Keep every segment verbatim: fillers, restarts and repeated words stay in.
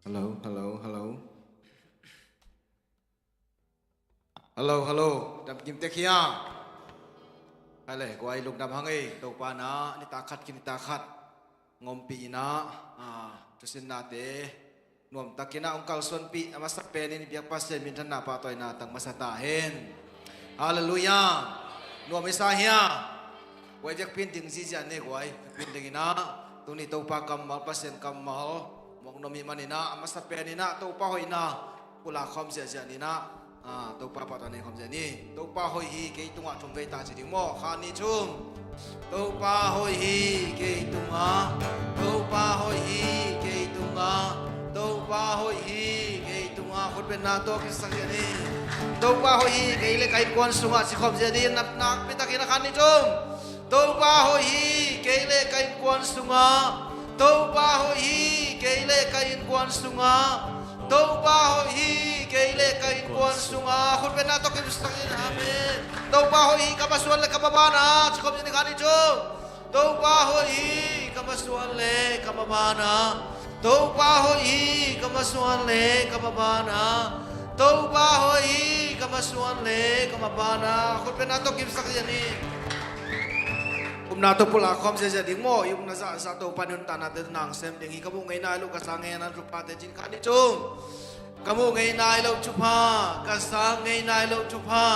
Hello, hello, hello. Hello, hello. Dam kim tek hia? Hale, guai lungdam hang ei. Topa na, nitak khat ki nitak khat ngompi ina, ah, thusinnate nuamtakin a hong kalsuanpih a masa penin biak Pasian minthanna pahtawina tang masa ta hen. Halleluiah. Nuam i sa hia? Guai, biakpin ding zizian ni guai. Biakpin ding ina, tuni Topa kammal, Pasian kammal muak nuam i man ina, a masa pen ina Topa hoihna pulak khawm ziahziah ni ina, ah, Topa pahtawina nei khawm ziah ni. Topa hoih hi kei tungah thum vei ta ci ding maw? Khat, nih, thum. Topa hoih hi kei tungah, Topa hoih hi kei tungah, Topa hoih hi kei tungah. Khutbetna tawh kipsak ziah ni. Topa hoih hi kei le ka innkuan sungah ci khawm ziah ni. Nak, nakpi takin a, khat, nih, thum. Topa hoih hi kei le ka innkuan sungah. Topa hoih hi kei le ka innkuan sungah. Topa hoih hi kei le ka innkuan sungah. Khutbetna tawh kipsak in. Amen. Topa hoih hi ka masuan le ka mabanah. Ci khawm ziah ni, khat, nih, thum. Topa hoih hi ka masuan le ka mabanah. Topa hoih hi ka masuan le ka mabanah. Topa hoih hi ka masuan le ka mabanah. Khutbetna tawh kipsak ziah ni. Upna tawh pulak khawm ziahziah ding maw? I upna zahzah Topa nuntaknate nang sem ding hi. Ka muh ngei nai lo, ka za ngei nai lo thuphate ci ni, khat, nih, thum. Ka muh ngei nai lo thupha, ka za ngei nai lo thupha,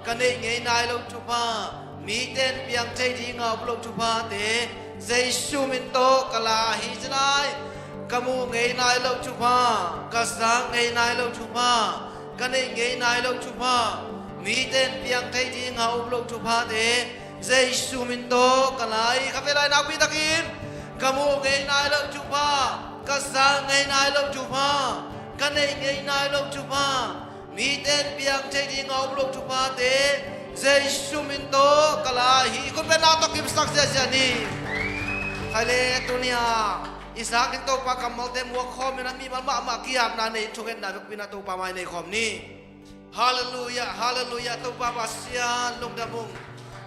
ka neih ngei nai lo thupha, mite in piang thei dinga up lo thuphate Jesu min tawh ka la hi ci lai. Ka muh ngei nai lo thupha, ka za ngei nai lo thupha, ka neih ngei nai lo thupha, mite in piang thei dinga up lo thuphate Jesu min tawh ka la hi. Kha vei lai, nakpi takin. Ka muh ngei nai lo thupha, ka za ngei nai lo thupha, ka neih ngei nai lo thupha, mite in piang thei dinga up lo thuphate Jesu min tawh ka la hi. Khutbetna tawh kipsak ziahziah ni. Khai le, tuni-a i zak ding Topa kammalte muak khawm ina, mimal mahmah ki-apna nei, thungetna biakpin a Topa mai nei khawm ni. Halleluiah, halleluiah. Topa Pasian, lungdam ung.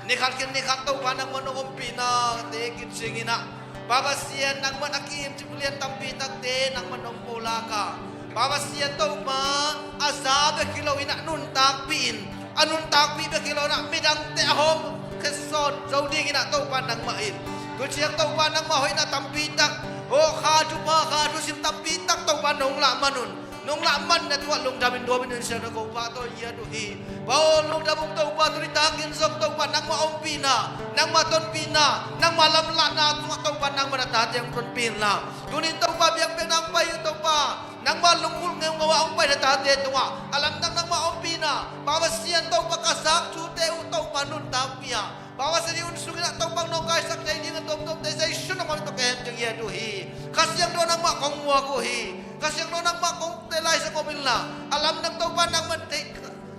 Ni khat ki ni khat Topa nangman hong ompihnate kicing ina, Pa Pasian, nangman a ki-im cip lian tampi takte nangman hong pulak a, Pa Pasian, Topa a za bek hi lo ina nuntakpih in, a nuntakpih bek hi lo ina midangte a hawm khetsawn zo ding ina Topa nangmah in, tu ciang Topa nangmah hoihna tampi tak, aw, kha thupha, kha thusim tampi tak Topa nong lah man un. Nong lah man na tungah lungdam in, nuam in, siangtho ko pahtawi ngiat uh hi. Pa aw, lungdam ung Topa, tuni takin zong Topa nangmah ompihna, nangmah tonpihna, nangmah lamlahna tungah Topa nangmah na tate hong tonpih inla, tunin Topa biakpiakna hong pai uh Topa, nangmah lunggulh ngeungau ah hong pai na tate tungah a lamdang nangmah ompihna, Pa Pasian, Topa ka zak thute uh Topa nuntakpih a, Pa Pasian, i hun sungin ah Topa hong kaisak thei ding a tuamtuamte Jesu nangmah min tawh ka hemcian ngiat uh hi. Kha Siangtho nangmah kong muak uh hi. Kha Siangtho nangmah kong teel lai zang om inla, a lamdang Topa nangmah thei,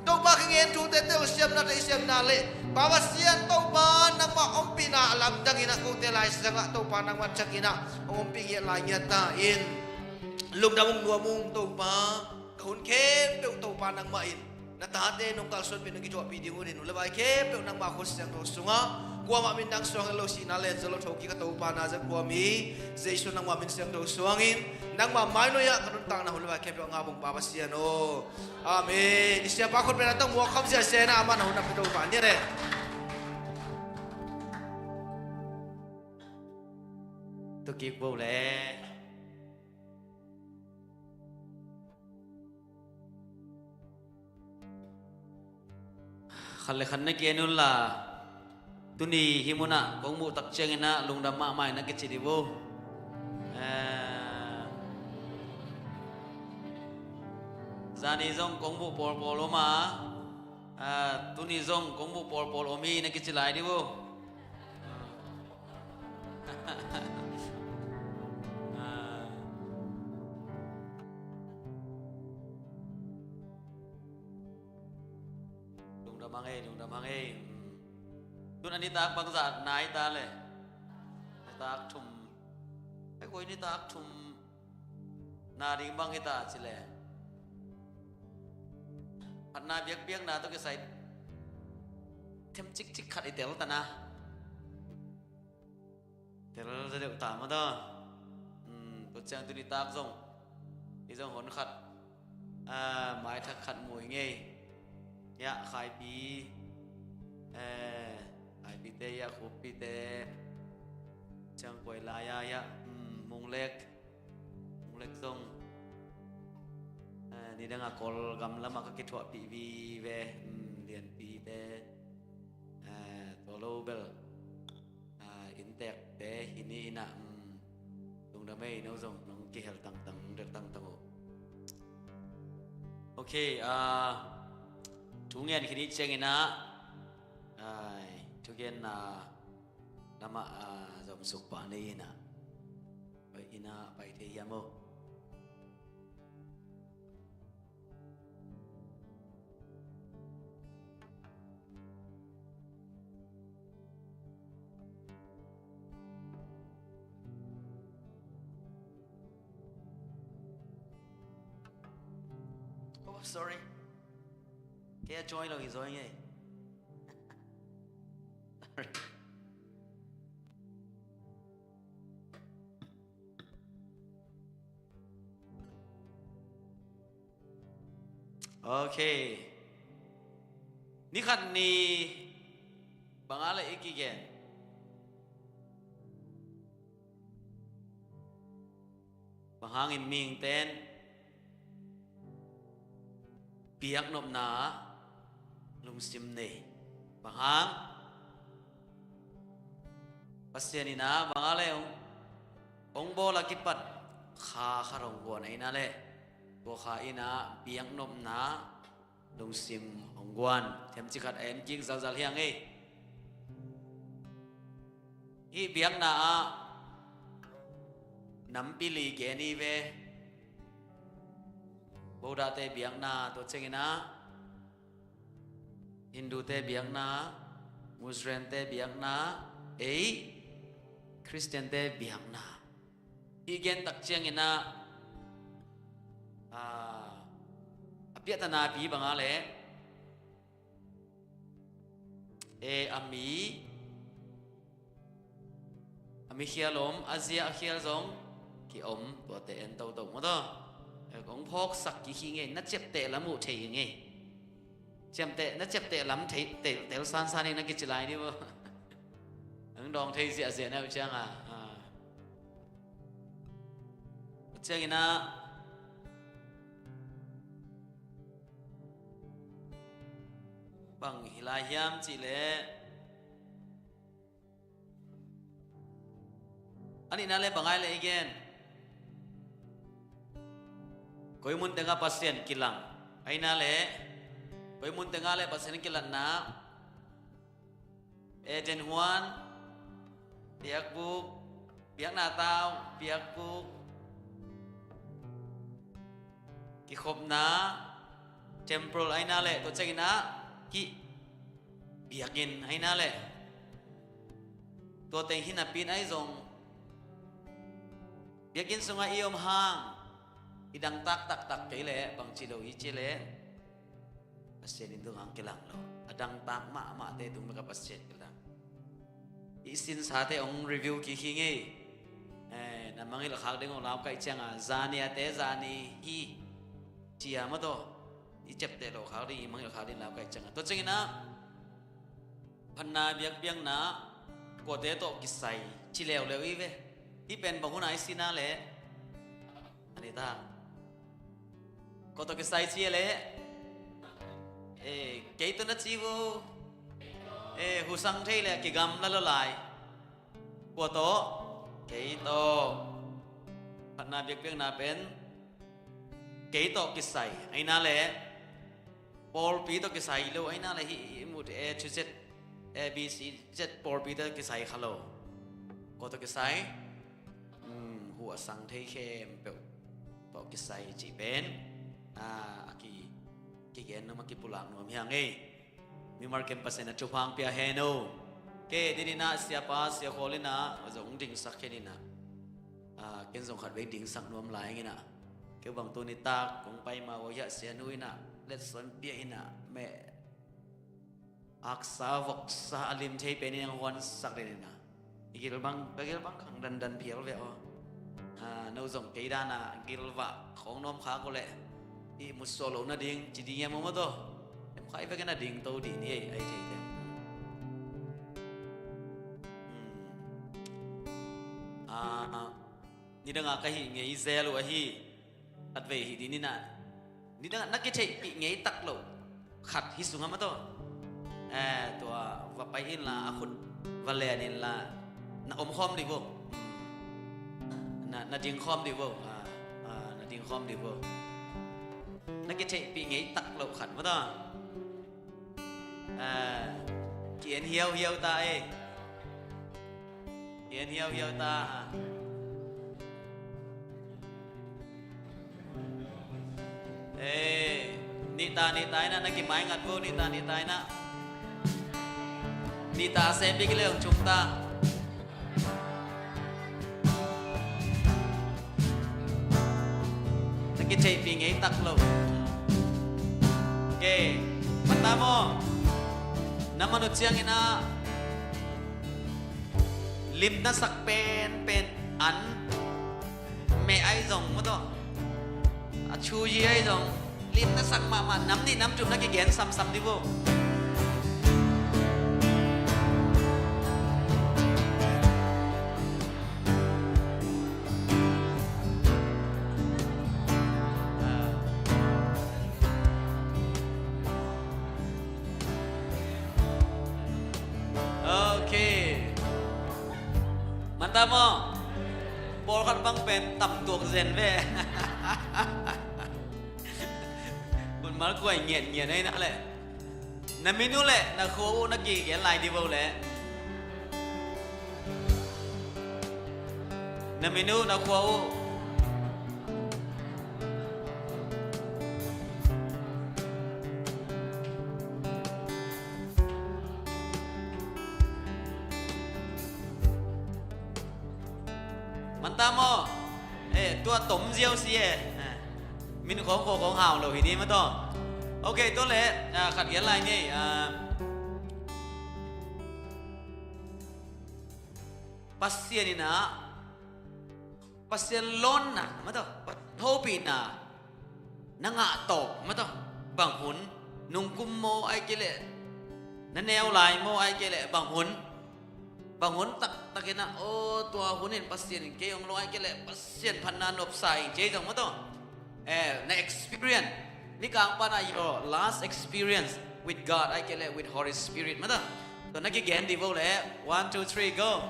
Topa kingen thute teel siamna, theihsiamna le, Pa Pasian, Topa nangmah ompihna a lamdang ina kong teel lai zangah Topa nangmah ciangin ah hong ompih ngiat lai ngiat ta in. Lungdam ung, nuam ung Topa, ka hun khempeuh Topa nangmah in na tate nong kalsuanpih, nong kithuahpih ding uh in, hun le vai khempeuh nangmah khut siangtho sungah, kuamah min nang suang lo, sihna le zo lo, thokik a Topa na zat kuam hi. Jesu nangmah min siangtho suangin, nangmah mainuai ah ka nuntakna hun le vai khempeuh a ngap ung Pa Pasian aw. Amen. I siapa khutbetna tawh muak khawm ziahziah ina, amah na hun a pia Topa ni le. Tukik bo le. Khat le khat na gen unla, tuni hih munah kong muh tak ciangin ah lungdam mahmah in na kici dih uh. Eh, zani zong kong muh pawlpawl om a, ah, tuni zong kong muh pawlpawl om hi na kici lai dih uh. Ah. Lungdam hang ei, lungdam hang ei. Hmm. Tun a nitak bangzah nai ta le? Nitak thum. Ei, koi nitak thum na ding bang hi ta ci le? Phatna biakpiakna tawh kisai them cikcik khat i tel ta na. Tel za deuh ta mah ta. Hmm, tua ciang tuni tak zong Hi zong hon khat, ah, maithak khat mu i ngei. Hiah Khaipi, eh, Khaipite, hiah Khuppite, ciang kuai lai-a hiah, mm, Munglek, Munglek zong, eh, nidanga Kawlgam lamah ka kithuahpih vive, mm, Lianpite, eh, tua lo bel, ah, inntekte hi ni inah, um, lungdam ei, no zong nong kihel tangtang, nong delh tangtang uh. Ok, ah, thu ngen khin i ciang inah, ai, thugenna lamah, ah, zong sukpah nei inah, pai inah pai thei hiam uh? Oh, sorry. Kei a join lo hi zaw ing ei. Sorry. Ok. Ni khat ni bang a le i kigen? Bang hangin mihingte in biaknopna ah lungsim nei? Bang hang? Pasian in ah bang a le hong, hong bawl a kipat kha khat hong guan ahih na le, tua kha in ah biaknopna lungsim hong guan. Themcik khat a en kik zalzal hi ing ei. Hih biakna ah nampi li gen hi ve. Buddhate biakna, tua ciangin ah Hindute biakna, Muslimte biakna, ei Khristiante biakna. Hih gen tak ciangin ah, ah, a piahtana pi bang a le, e, a mi, a mi khial om, a zia a khial zong ki om, tuate en toto maw taw. E, kong phawksak kik hi ing ei, na ciapteh lam uh thei hi ing ei. Ciamteh, na ciapteh lam thei, tel, tel sansan hi na kici lai ni maw. Ang dawng thei ziahziah na uh ciang a. Ah. Ciangin ah bang hi lai hiam cih leh, a nihna le bang a le i gen? Koi mun tengah Pasian kilang? Ahih na le koi mun tengah le Pasian kilatna, Eden huan, biakbuk, biakna tau, biakbuk, kikhopna, temple ahih na le, tua ciangin ah hih biakinn ahih na le, tua teng hi napi in ahi zong, biakinn sungah i om hang i dangtak taktak kei leh bangci lo hi ci leh, Pasian in tung hang kilang lo. A dangtak mahmahte tung bek a Pasian kilang. I sinsate hong review kik hi ing ei. Eh, na mangngilh khak ding hong laukaih ciang a, zaniate zani hi ci a maw taw. I ciapteh loh khak ding, i mangngilh khak ding laukaih ciang a. Tua ciangin ah phatna biakpiakna kuate tawh kisai ci leuleu hi ve. Hih pen bang hun a i si na le, a ni ta, kua tawh kisai ci a le, eh, kei tawh na ci vo. Eh, husang thei le kigamla lo lai. Kua tawh? Kei tawh. Phatna biakpiakna pen kei tawh kisai ahih na le, pawlpi tawh kisai lo ahih na le, hih i muh A to Z, A B C Z pawlpi tawh kisai kha lo. Kua tawh kisai? Hmm, huh a sang thei khempeuh tawh kisai cih pen, ah, a ki, kigen nuam, a kipulak nuam hi ing ei. Mimal kem Pasian in a thupha hong pia hen aw. Kei ding in ah siapa, sia khual in ah zong dingsak khin in ah, ah, ken zong khat vei dingsak nuam lai ing in ah. Kei bang tu nitak kong pai ma uh hiah sianu in ah, letson pia in ah, meh, aksa voksa a lim thei pen in hong huansak den in ah. I gil bang, ka gil bang khang dandan phial ve aw. Ah, no zong kei dan a gilvah khawng nuam khak uh leh i musuah loh nading ci ding hiam maw, maw taw? Em, khai vekin a ding to dih ni ei, ai thei te. Hmm. Ah, nidang a ka hih ngei zel uh ahi. Khatvei hih dih ni na. Nidang a na kitheihpih ngei tak loh khat hih sungah, maw taw? Eh, tua va pai inla, a khut va len inla, na om khawm dih vo. Na, na ding khawm dih vo. Ah, ah, na ding khawm dih vo. Na kitheihpih ngei tak loh khat, maw taw? Ah, ki-en hiauhiau ta ei. Ki-en hiauhiau ta. Eh, nihta nihta inah na kimaingat vo, nihta nihta inah. Nihta a sepik le hong cung ta. Na kitheihpih ngei tak lo. Ok. Manta maw? Na man uh ciangin ah lim na sak penpen an meh ahi zong, maw taw? A chuyi ahi zong, lim na sak mahmah nam nih nam thum na kigen samsam dih vo. Ok. Manta maw? Pawlkhat bang pen tam tuak zen ve. Mun mal kuai ngian ngian ahi na leh. Na min uh leh na khua uh na kigen lai dih vo leh. Na min uh, na khua uh. Manta maw? Eh, tua tom ziau si eh. Eh, min khawng khua khawng hau lo hi ni, maw taw? Ok, tua leh, ah, khat gen lai ni. Ah, Pasian in ah, Pasian lawnna, maw taw? Pasian hopihna na ngah tawp, maw taw? Bang hun, nungkum maw, ahih kei leh na neu lai maw, ahih kei leh bang hun, bang hun taktak in ah, aw, tua hun in Pasian in kei hong lawn, ahih kei leh Pasian phatna nopsa ing ci ei zong, maw taw? Eh, na experience, nikang pan a your last experience with God, ahih kei leh with Holy Spirit, maw taw? Tua na kigen dih vo leh. One, two, three, go.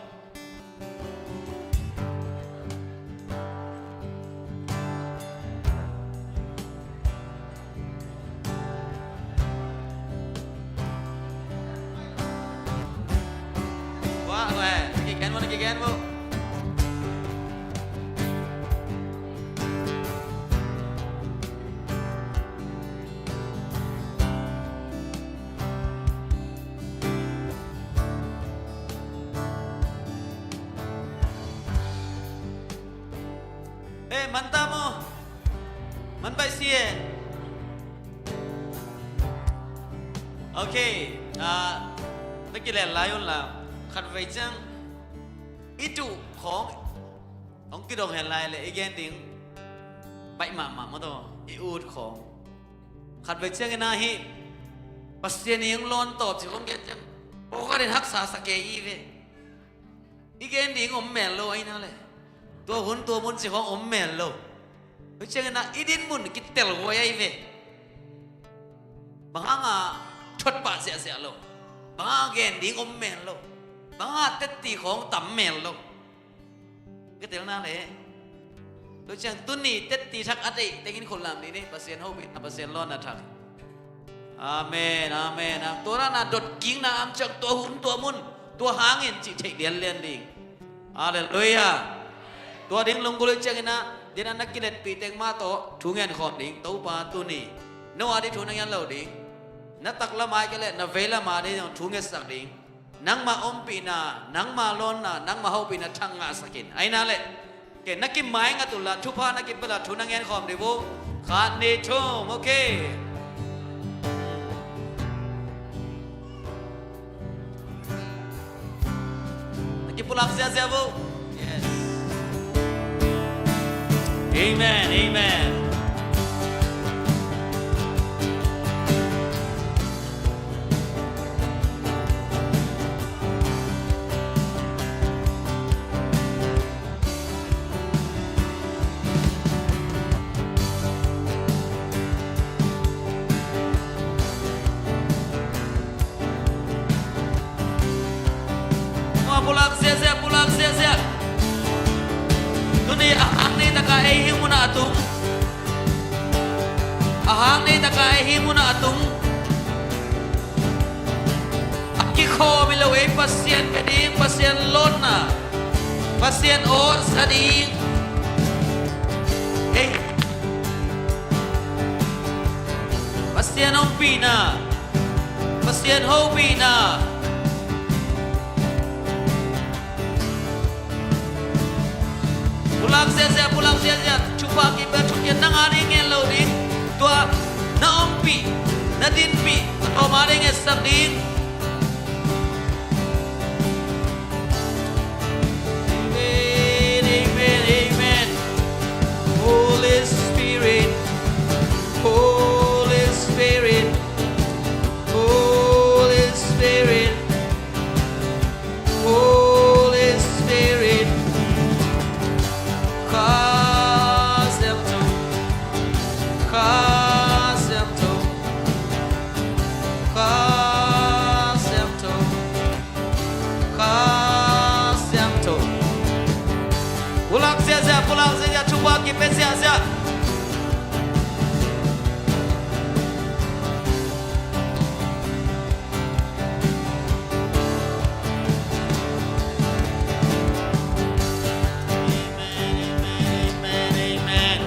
Wah, weh, na kigen vo, na kigen vo. Eh, manta maw? Man baih si eh. Ok, ah, na kilel lai un la. Khatvei ciang i tuh khawng hong kidong hen lai leh i gen ding baih mahmah, maw taw? I ut khawng. Khatvei ciangin ah hih Pasian in hong lawn tawp cih khawng gen ciang, pawlkhat in haksa sa kei hi ve. I gen ding om mel lo ahi na leh. Tua hun tua mun cih khawng om mel lo. Tua ciangin ah i dinmun kitel huai ahi ve. Bang hang a thot pah ziahziah lo. Bang hang a gen ding om mel lo. Bang hang a tetti khawng tam mel lo. Ka tel na leh. Tua ciang tuni tetti thak a deih tengin khut lam dih ni, Pasian hopihna, Pasian lawnna thak. Amen, amen. Tua na na dot kikna om ciang tua hun tua mun, tua hangin cih theih lianlian ding. Halleluiah. Tua ding lunggulh ciangin ah, dena na kiletpih teng mah tawh thu ngen khawm ding. Topa, tuni no a ding thu na ngen lo ding. Na taklam ah ahih kei leh na veilam a ding thu ngetsak ding. Nangma ompihna, nangma lawnna, nangma hopihna thang ngahsak in. Ahi na leh. Ok, na kimaingat un la, thupha na kipia la, thu na ngen khawm dih vo. Khat, nih, thum, ok. Na kipulak ziahziah vo. Yes. Amen, amen. Pulak ziahziah, pulak ziahziah. Tuni a hang nei taka ei hih munah a tung. A hang nei taka ei hih munah a tung. A kikhawm hi lo ei Pasian pia ding, Pasian lawtna, Pasian awhsa ding. Ei Pasian ompihna, Pasian hopihna. Pulak ziahziah, pulak ziahziah. Thupha kipia, thukhen nang a ding ngen lo ding. Tua na ompih, na dinpih a tawm a ding etsak ding. Amen, amen, amen. Holy Spirit, Holy Spirit, Holy Spirit, Holy Spirit, Kha Siangtho, Kha Siangtho, Kha Siangtho, Kha Siangtho. Pulak ziahziah, pulak ziahziah, thupha kipia ziahziah. Amen, amen, amen.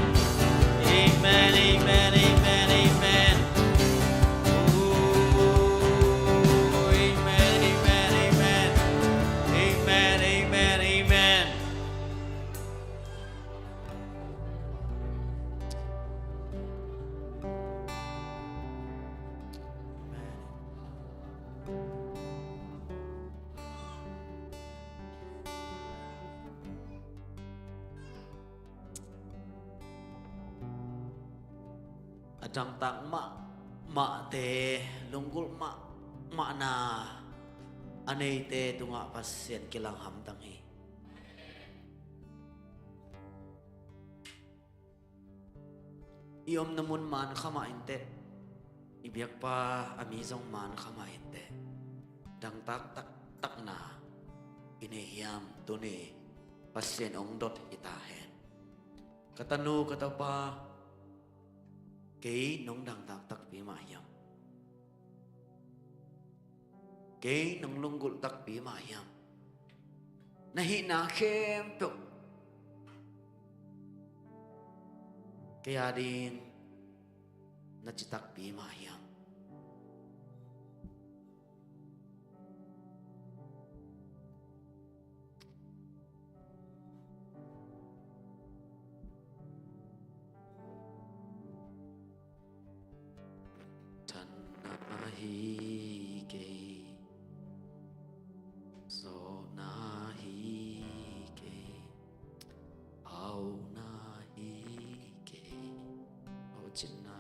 Amen, amen, amen, amen. Ooh, amen, amen, amen. Amen, amen, amen. A dangtak mahmahte, lunggulh mahmahna a neite tungah Pasian kilang hamtang hi. I omna mun man kha mah inteh, i biakpa a mi zong man kha mah inteh, dangtak taktakna i nei hiam? Tuni Pasian hong dot hi ta hen. Ka tanu, ka tapa, kei nong dangtak takpi mah hiam? Kei nong lunggulh takpi mah hiam? Na hihna khempeuh kei a ding na ci takpi mah hiam? Thanna hi kei, zawhna hi kei, hauna hi kei, lawhcinna.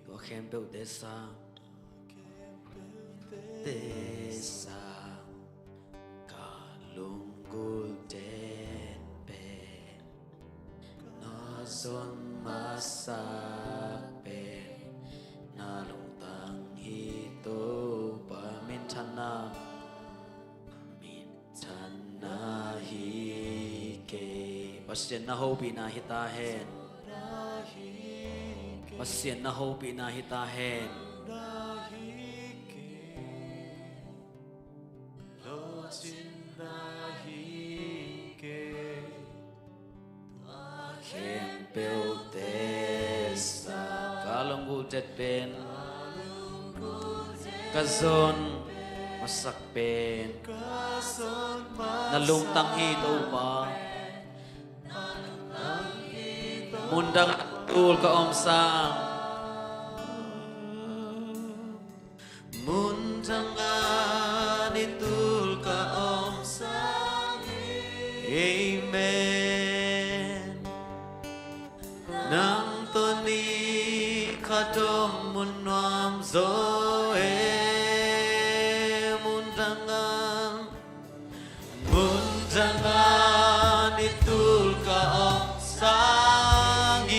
Tua khempeuhte sang, te sang, ka lunggulhte pen na zon masak pen na lungtang hi, Topa. Minthanna, minthanna hi kei. Pasian na hopihna hi ta hen. Pasian na hopihna hi ta hen. Khempeuhte sang, ka lunggulhte pen ka zon masak pen na lungtang hi, Topa. Mundang tul ka om sang, mundang a ni tul ka om sang hi. Amen. Tawm mun nuam zaw e, mun dangah, mun dangah ni tul ka om sangin,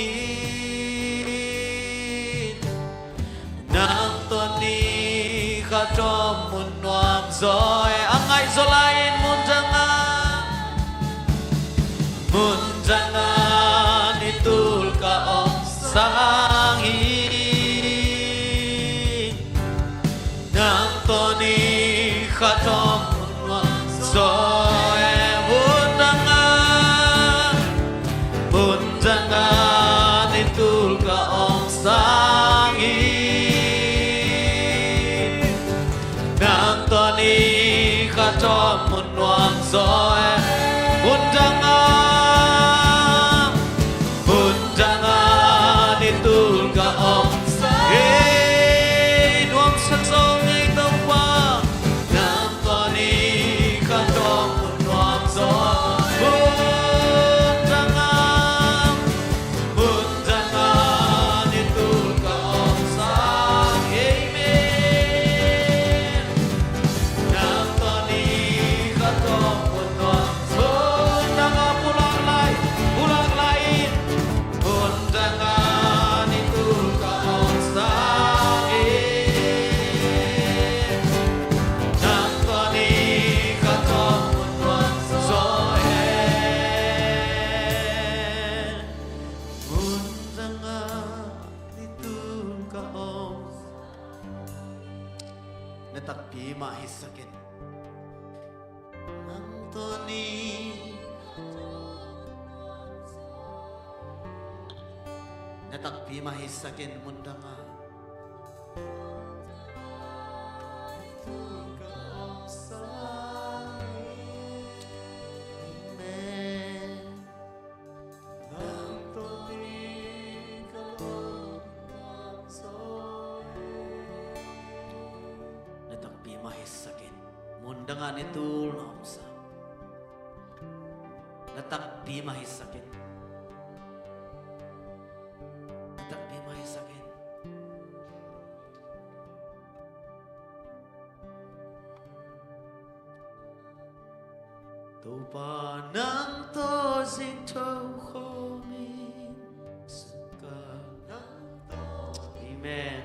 nang tawh ni khat om mun nuam zaw e. A ngaih zaw lai in, mun dangah, mun dangah ni tul ka om sangin, nang tawh ni khat om mun nuam zaw e. Mun dangah, mun dangah ni tul ka om sangin, nang tawh ni khat om mun nuam zaw e. Mun dangah, mun dangah ni tul ka om sangin, nuamsa zaw ngei Topa, nang tawh ni khat om mun nuam zaw e. Mun dangah, mun dangah ni tul ka om sangin, amen. Nang tawh ni khat om mun nuam zaw e. Mun dangah, pulak lai, pulak lai in. Mun dangah ni tul ka om sangin, nang tawh ni khat om mun nuam zaw e. Mun dangah ni tul ka om. Na takpi mah hisak in. Nang tawh ni. Na takpi mah hisak in, mun dangah. Amen. Na takpi mah hisak in. Mun dangah ni tul na om sa. Na takpi mah hisak in. Na takpi mah hisak in. Topa nang tawh zingtho khawm in, sungkal nang tawh. Amen.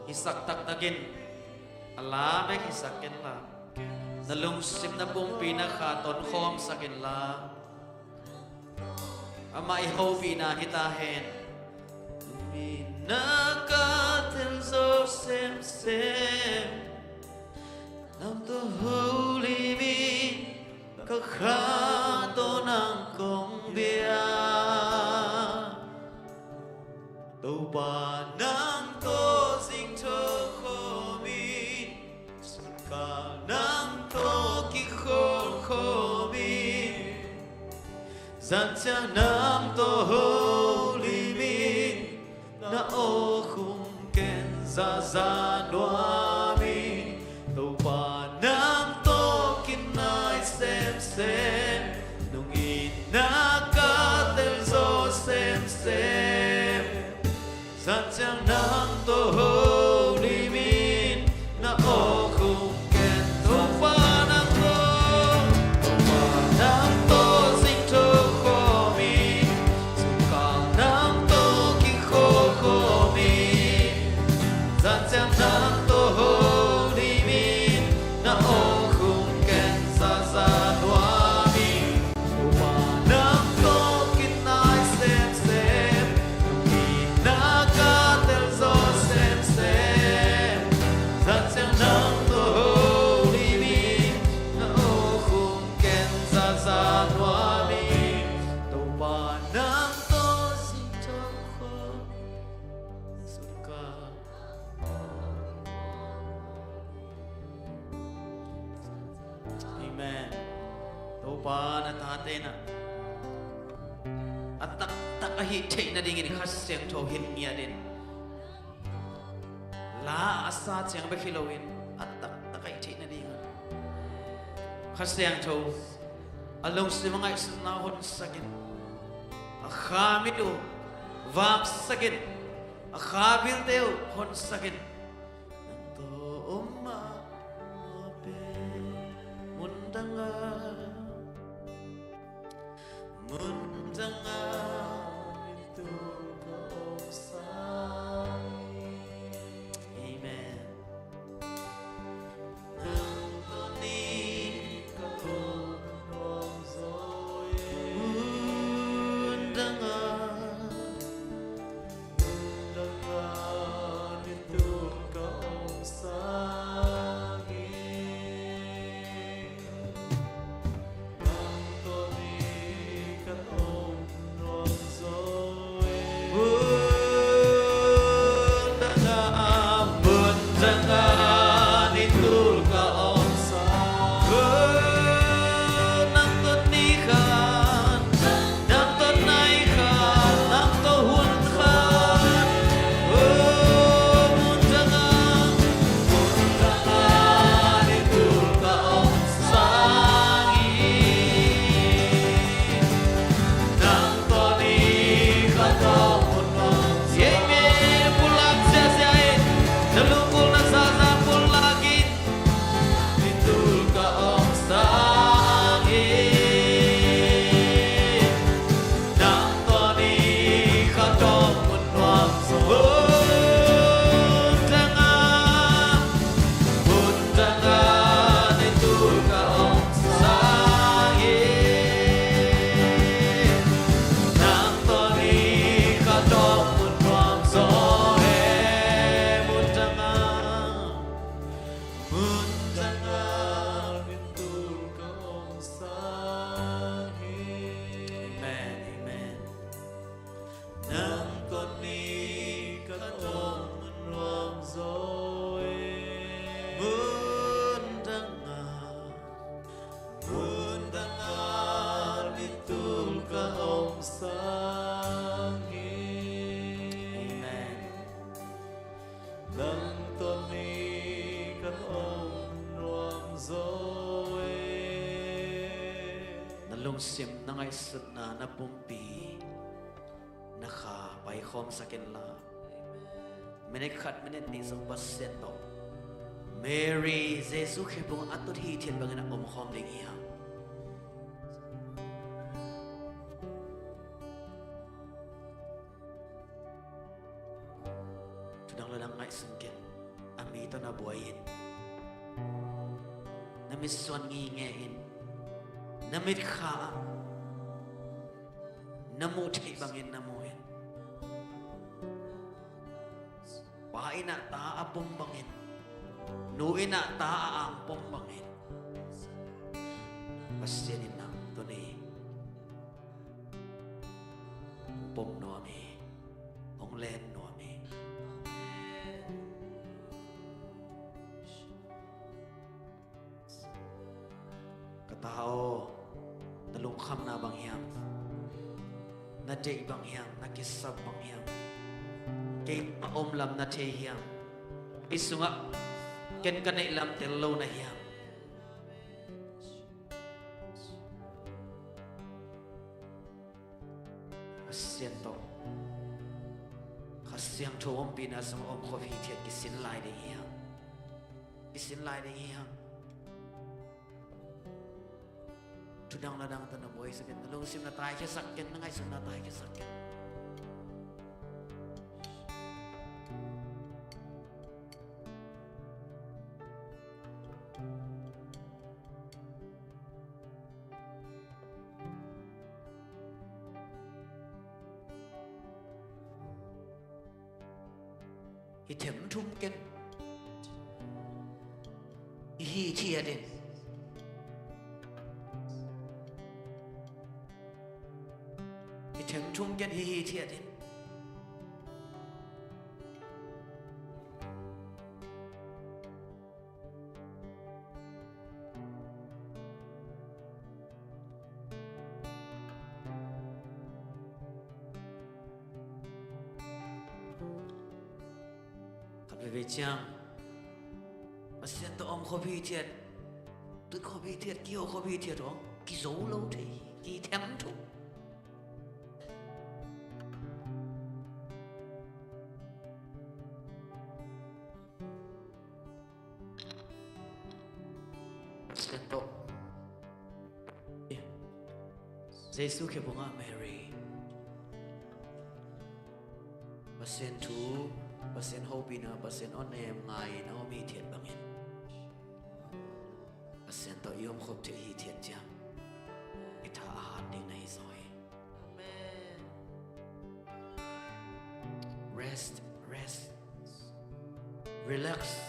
Hisak taktak in, a la bek hisak in la, na lungsim na pumpi na kha ton khawm sak in la. Amah i hopihna hi ta hen. Tuni-in na ka tel zawh semsem, nang tawh holim in, ka kha tawh nang kong bia. Topa nang tawh zingtho khawm in, sungkal nang tawh kikhawl khawm in, zan ciang nang tawh holim in, na aw khum ken zaza nuam in. Topa nang tawh kinai semsem, nung in na ka tel zawh semsem, zan ciang nang tawh holim in, na aw khum ken. Topa nang tawh, Topa nang tawh zingtho khawm in, sungkal nang tawh kikhawl khawm in, zan ciang nang tawh holim in, na aw khum ken zaza nuam in. Topa nang tawh kinai semsem, nung in na ka tel zawh semsem, zan ciang nang tawh holim in, na aw khum ken zaza nuam in. Topa nang tawh zingtho khawm, sungkal. Amen. Topa na tate in a taktak ahih theih nadingin Kha Siangtho hilh ngiat in. La a sa ciang bek hi loin a taktak ahih theih nadingin Kha Siangtho a lungsim a ngaihsutna honsak in, a Kha mit uh vamsak in, a kha bilte uh honsak in. Nang tawh om mahmah pen mun dangah, mun dangah ni tul ka om sang hi. Amen. Amen, amen. Nang tawh ni ka om nuam zaw e. Mun dangah, mun dangah ni tul ka om sang hi. Amen. Nang tawh ni ka om nuam zaw e. Na lungsim, na ngaihsutna, na pumpi, na kha paikhawmsak inla, minit khat, minit nih zong Pasian tawh, Mary Jesuh khephung a tut hithiat bangin a omkhawm ding hi hang. Thudang ladang ngaihsun ken. A mi tawh na buai in, na mitsuan ngingei in, na mitkha ah na muh theih bangin na mu in. Pa in ah ta a pom bangin, nu in ah ta a angpom bangin, Pasian in nang tuni hong pom nuam hi, hong len nuam hi. Ka ta aw, na lungkhamna bang hiam? Na deih bang hiam? Na kisap bang hiam? Kei a om lam na thei hiam? Kei sungah ken ka neih lam tel lo na hiam? Pasian tawh Kha Siangtho ompihna sungah om khop hithiat kisin lai ding hi hang. Kisin lai ding hi hang. Thudang ladang tawh na buaisak in, na lungsim na taikhiasak in, na ngaihsutna taikhiasak in. Hi themthum ken, i hithiat in. Hi themthum ken, hi hithiat in. Khat veivei ciang Pasian tawh om khop hithiat, tut khop hithiat, kiho khop hithiat hong kizo lo thei hi, kithemthum. Jesu khepbungah Mary, Pasian thu, Pasian hopihna, Pasian awnem ngai-in a om hi thiat bangin, Pasian tawh i omkhop theih hi thiat ciang i tha a hat ding na hi zaw hi. Amen. Rest, rest. Relax.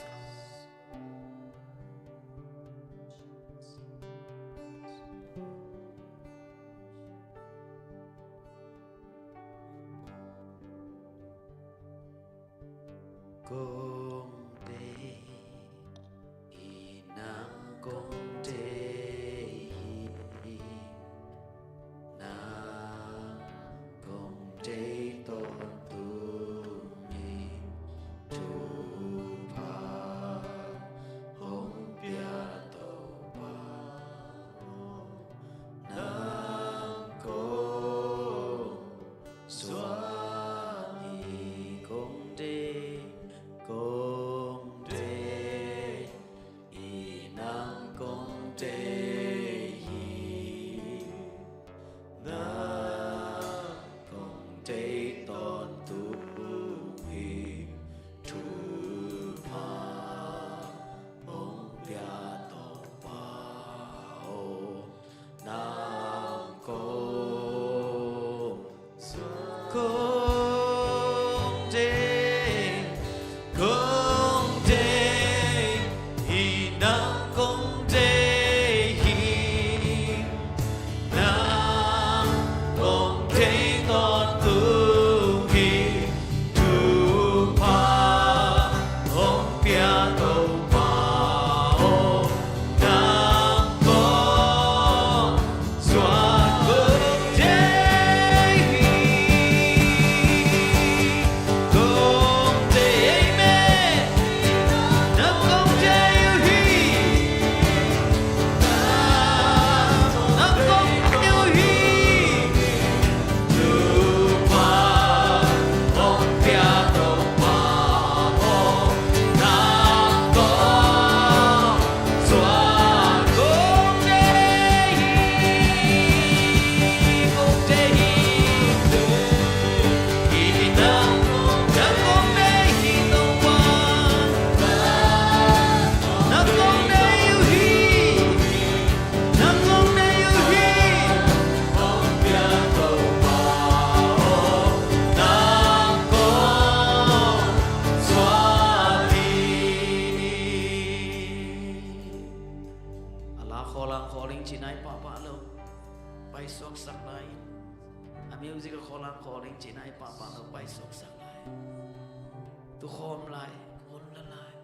Kong deih hi, nang kong deih hi, nang kong deih tawntung hi, thupha hong pia Topa aw, nang kong suan hi. Kong deih, kong deih hi, nang kong deih hi, nang kong deih tawntung hi, thupha hong pia Topa aw, nang kong, kong deih, kong deih hi, nang kong deih hi, nang kong deih tawntung hi, thupha hong pia Topa aw, nang kong suan. Kong deih hi, kong deih, amen. Nang kong deih uh hi, nang kong deih uh hi, thupha hong pia Topa aw, nang kong suan. Kong deih hi, kong deih hi, hi, nang, nang kong deih hi Topa, nang kong deih uh hi. Nang kong deih uh hi. Nang kong suan hi. A la khawlang khawl ing ci nai pahpah lo. Pai suaksak lai. A music a khawlang khawl ing ci nai pahpah lo. Pai suaksak lai. Tukhawm lai. Hun la lai.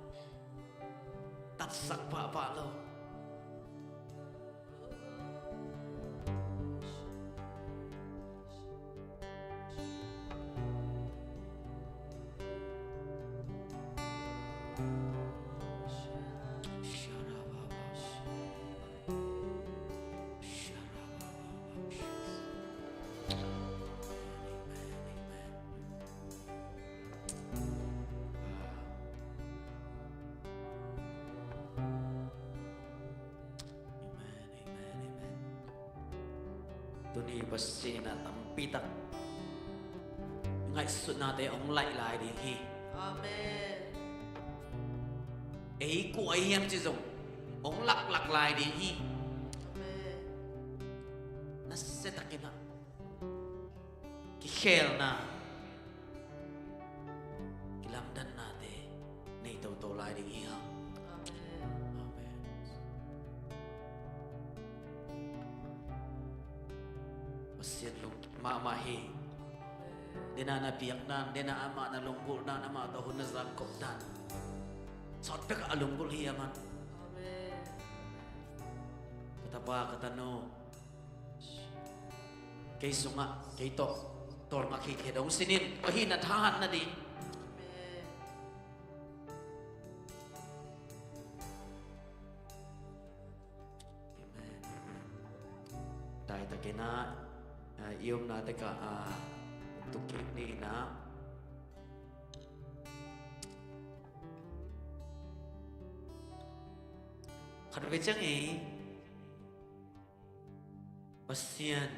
Tatsak pahpah lo. Amen, amen, amen. Tuni Pasian in a tampi tak ngaihsutnate hong laih lai ding hi. Amen. Ei kua i hiam ci zong hong laklak lai ding hi. Amen. Nasia takin a kikhelna, kilamdannate nei toto lai ding hi hang. Amen. Amen. Pasian lung mahmah hi. Dena na piakna, dena amah na lunggulhna, amah tawh hun na zakkhopna, sawt bek a lunggulh hi a man. Amen. Ka tapa, ka tanu, kei sungah kei tawh tawlnga khit hi dong sinin, ahi na thahat nading. Amen. Daitakin a, a, i omna tekah a, tuk kik ni in a, khat vei ciang i Pasian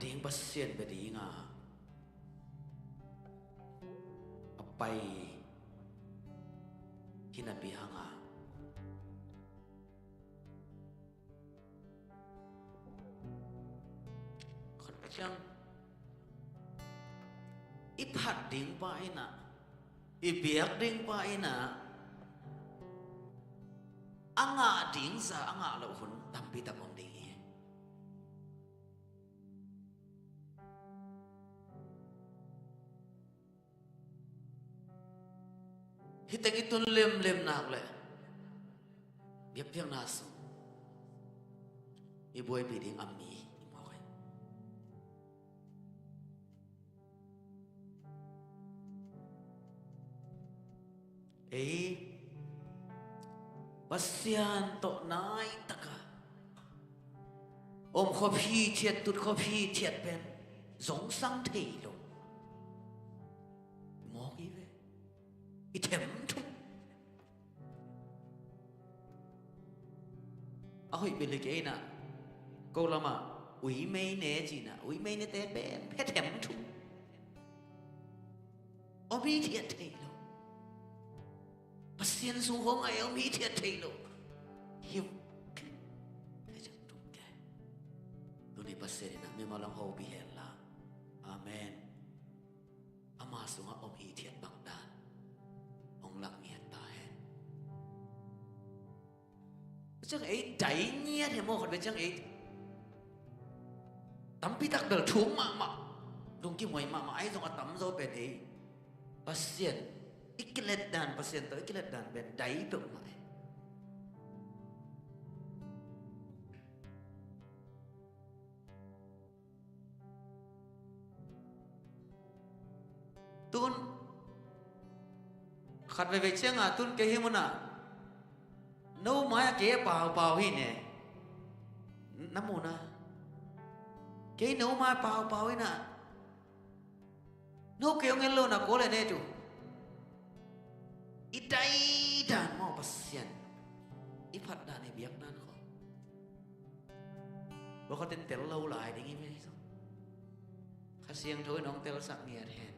ding Pasian bia dinga a pai hi napi hanga, khat ciang i phat ding pa inah, i biak ding pa inah a ngah ding za a ngah loh hun tampi tak om ding hi. Hih teng i tun lemlem nak leh biakpiakna sung i buaipih ding a mi i mawk hi. Ei Pasian tawh naitaka om khop hithiat, tut khop hithiat pen zongsang thei lo mawk hi ve. I them thum. A hoih bel hi kei inah, ko lamah ui mei ne ci inah, ui mei nete pen phe them thum. Om hithiat thei lo. Pasian sung khawng ah om hithiat thei lo. Hiu. Phe them thum ke. Tuni Pasian inah mimal hong hopih hen la. Amen. Ama sungah om hithiat bang dan hong lak ngiat ta hen. Ciang ei dai ngiat hi maw, khat ve ciang ei tampi tak bel thum mahmah, lungkim huai mahmah, ahi zong a tamzaw pen ei Pasian i kilet dan, Pasian tawh i kilet dan pen dai peuhmah hi. Tun khat veve cianga tun kei hih munah no mai-ah kei a paupau hi ne. Na muna kei no mai paupau hi na. No kei hong en lo na kua le ne tu. I dai dan maw Pasian i phat dan i biak dan khaw. Bawkhatin tel lo lai ding hi mei zong Kha Siangtho in hong telsak ngiat hen.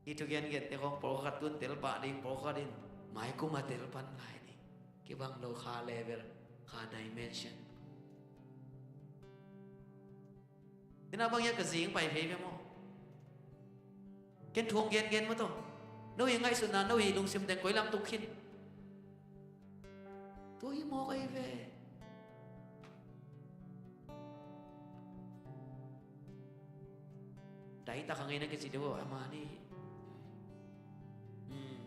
I thugen gente khong pawlkhat tun tel pah ding, pawlkhat in maikum a tel pan lai ding. Kibang lo kha level, kha dimension. Ina bang ia ka zing pai phei ve maw? Ken thu hong gengen maw tawh? No hi ngaihsutna, no hi lungsim teng koi lam tuk khin? Tua hi mawk ahi ve. Dai tak a ngei na kici deuh a mah ni. Hmm.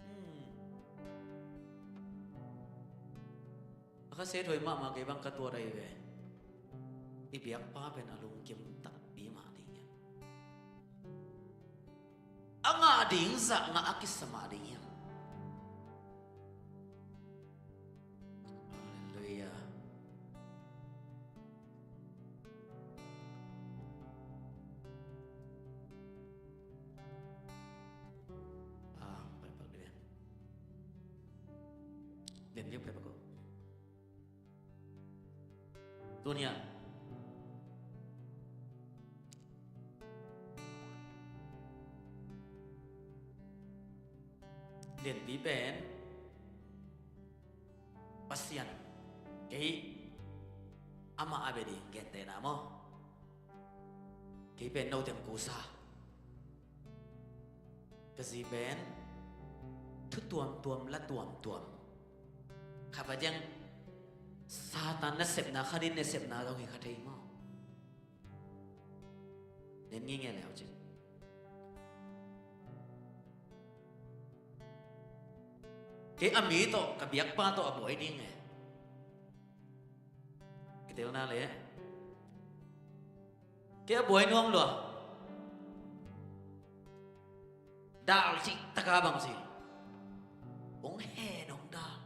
Hmm. A kha se thuai mahmah kei bang ka tuat ahi ve. I biakpa pen a lungkim takpi mah ding hiam? A ngah ding zah ngah a kisa mah ding hiam? Halleluiah. Ah, pai pak dih. Len liu pai pak ko. Tuni-ah lianpi pen Pasian, kei amah a bia ding gentehna maw? Kei pen no teng kusa. Ka zi pen thu tuamtuam, la tuamtuam. Kha va diang Satan nasepna, kha din nasepna zong hi kha thei maw? Nen ngi nge leu cin. Kei a mi tawh, ka biakpa tawh a buai ding nge. Kitelna le. Kei a buai nuam lua. Dal cih taka bang si. Hong hen hong dal.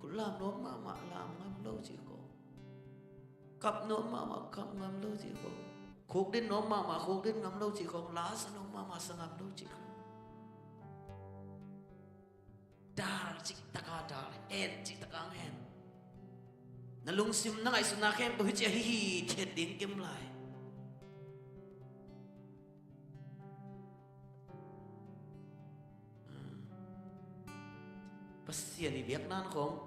Kul lam nuam mahmah lam ngam lo cih ko. Kap nuam mahmah kap ngam lo cih ko. Khuk din nuam mahmah khuk din ngam lo cih ko. La sa nuam mahmah sa ngam lo cih ko. Dal cih taka dal, hen cih taka hen. Na lungsim na ngaihsutna khempeuh hih ciang hi hi thiat ding kim lai. Pasian i biakna khawng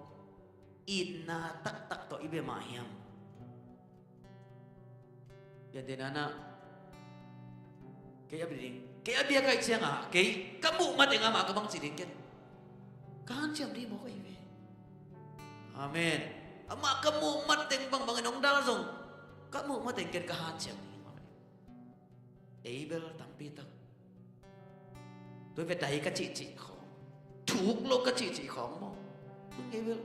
itna taktak tawh i bia mah hiam? Pian te nana, kei a bia ding, kei a bia kai cianga kei ka muh mateng amah ka bang ci ding ken ka hanciam ding maw ka hi ve. Amen. Amah ka muh mateng bangbangin hong dal zong ka muh mateng ken ka hanciam ding maw ka hi. Ei bel tampi tak. Tua ve dai ka cihcih khawng, thuk lo ka cihcih khawng maw? Nung ei bel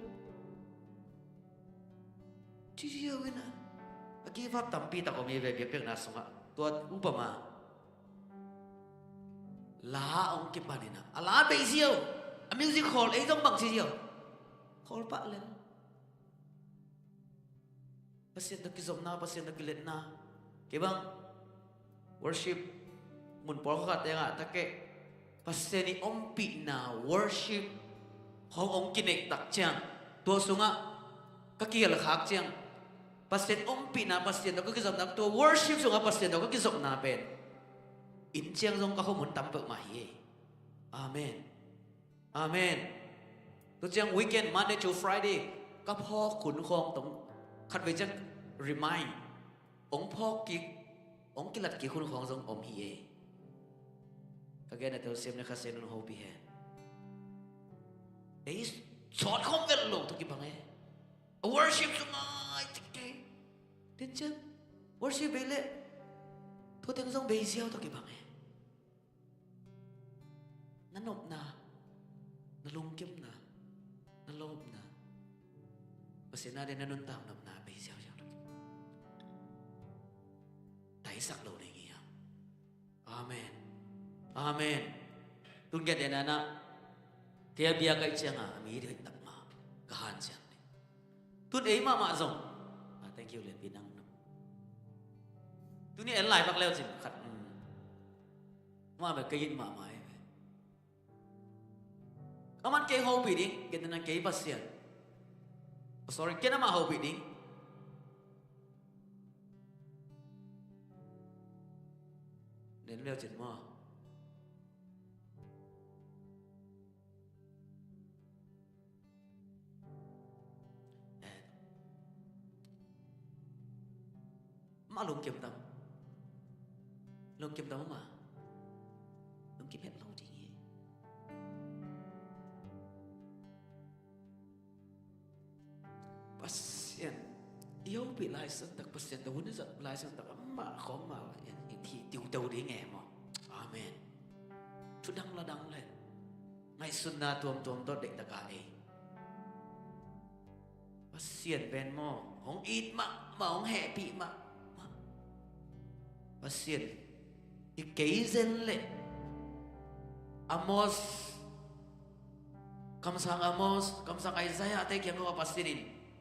ci ziau ina. A give up tampi tak om hi ve biakpiakna sungah. Tua upama la hong kipan ina a la bei ziau. A music hall ei zong bang ci ziau. Hall pah lel. Pasian tawh kizopna, Pasian tawh kiletna. Kei bang worship mun pawlkhat tengah takeh Pasian i ompihna worship hong hong kineih tak ciang, tua sungah ka kihelkhak ciang, Pasian ompihna, Pasian tawh ka kizopna, tua worship sungah Pasian tawh ka kizopna pen inn ciang zong ka khomun tam peuhmah hi. Amen. Amen. Tua ciang weekend, Monday to Friday, ka phawk hun khawng tawh khatvei ciang remind, hong phawk kik, hong kilat kik hun khawng zong om hi e. Ka gen a telsiam le kha sen hong hopih hen. Ei sawt khawm vel lo tawh kibang e. A worship sungah i cik kei. Ten ciang worship bei leh tua teng zong bei ziau tawh kibang e. Na nopna, na lungkimna, na lawpna, Pasian na den na nuntak nopna bei ziauziau lo. Taisak lo ding hi hang. Amen. Amen. Tun gen den ana kei a bia kai cianga a mi ding tak ma ka han ciang ding. Tun ei mahmah zong. Ah, thank you, Lianpi nang. Tuni en lai bak leu cin khat. Hmm. Mah bek kei it mahmah ei ve. Aman kei hopih ding, kei tena kei Pasian. Oh, sorry, kei na mah hopih ding. Nen leu cin maw. Eh. Mah lungkim tam. Lungkim tam mah. Lungkim het lo ding hi. Pasian i hopih laisan tak, Pasian tawh hun i zat laisan tak amah khawng mah hi, hi, hi, tiuteu ding e maw. Amen. Thudang ladang le ngaihsutna tuamtuam tawh deihtak a ei. Pasian pen maw, hong it mahmah, hong hehpih mahmah. Pasian i kei zen leh Amos, kamsang Amos, kamsang Isaiah te kiang a Pasian in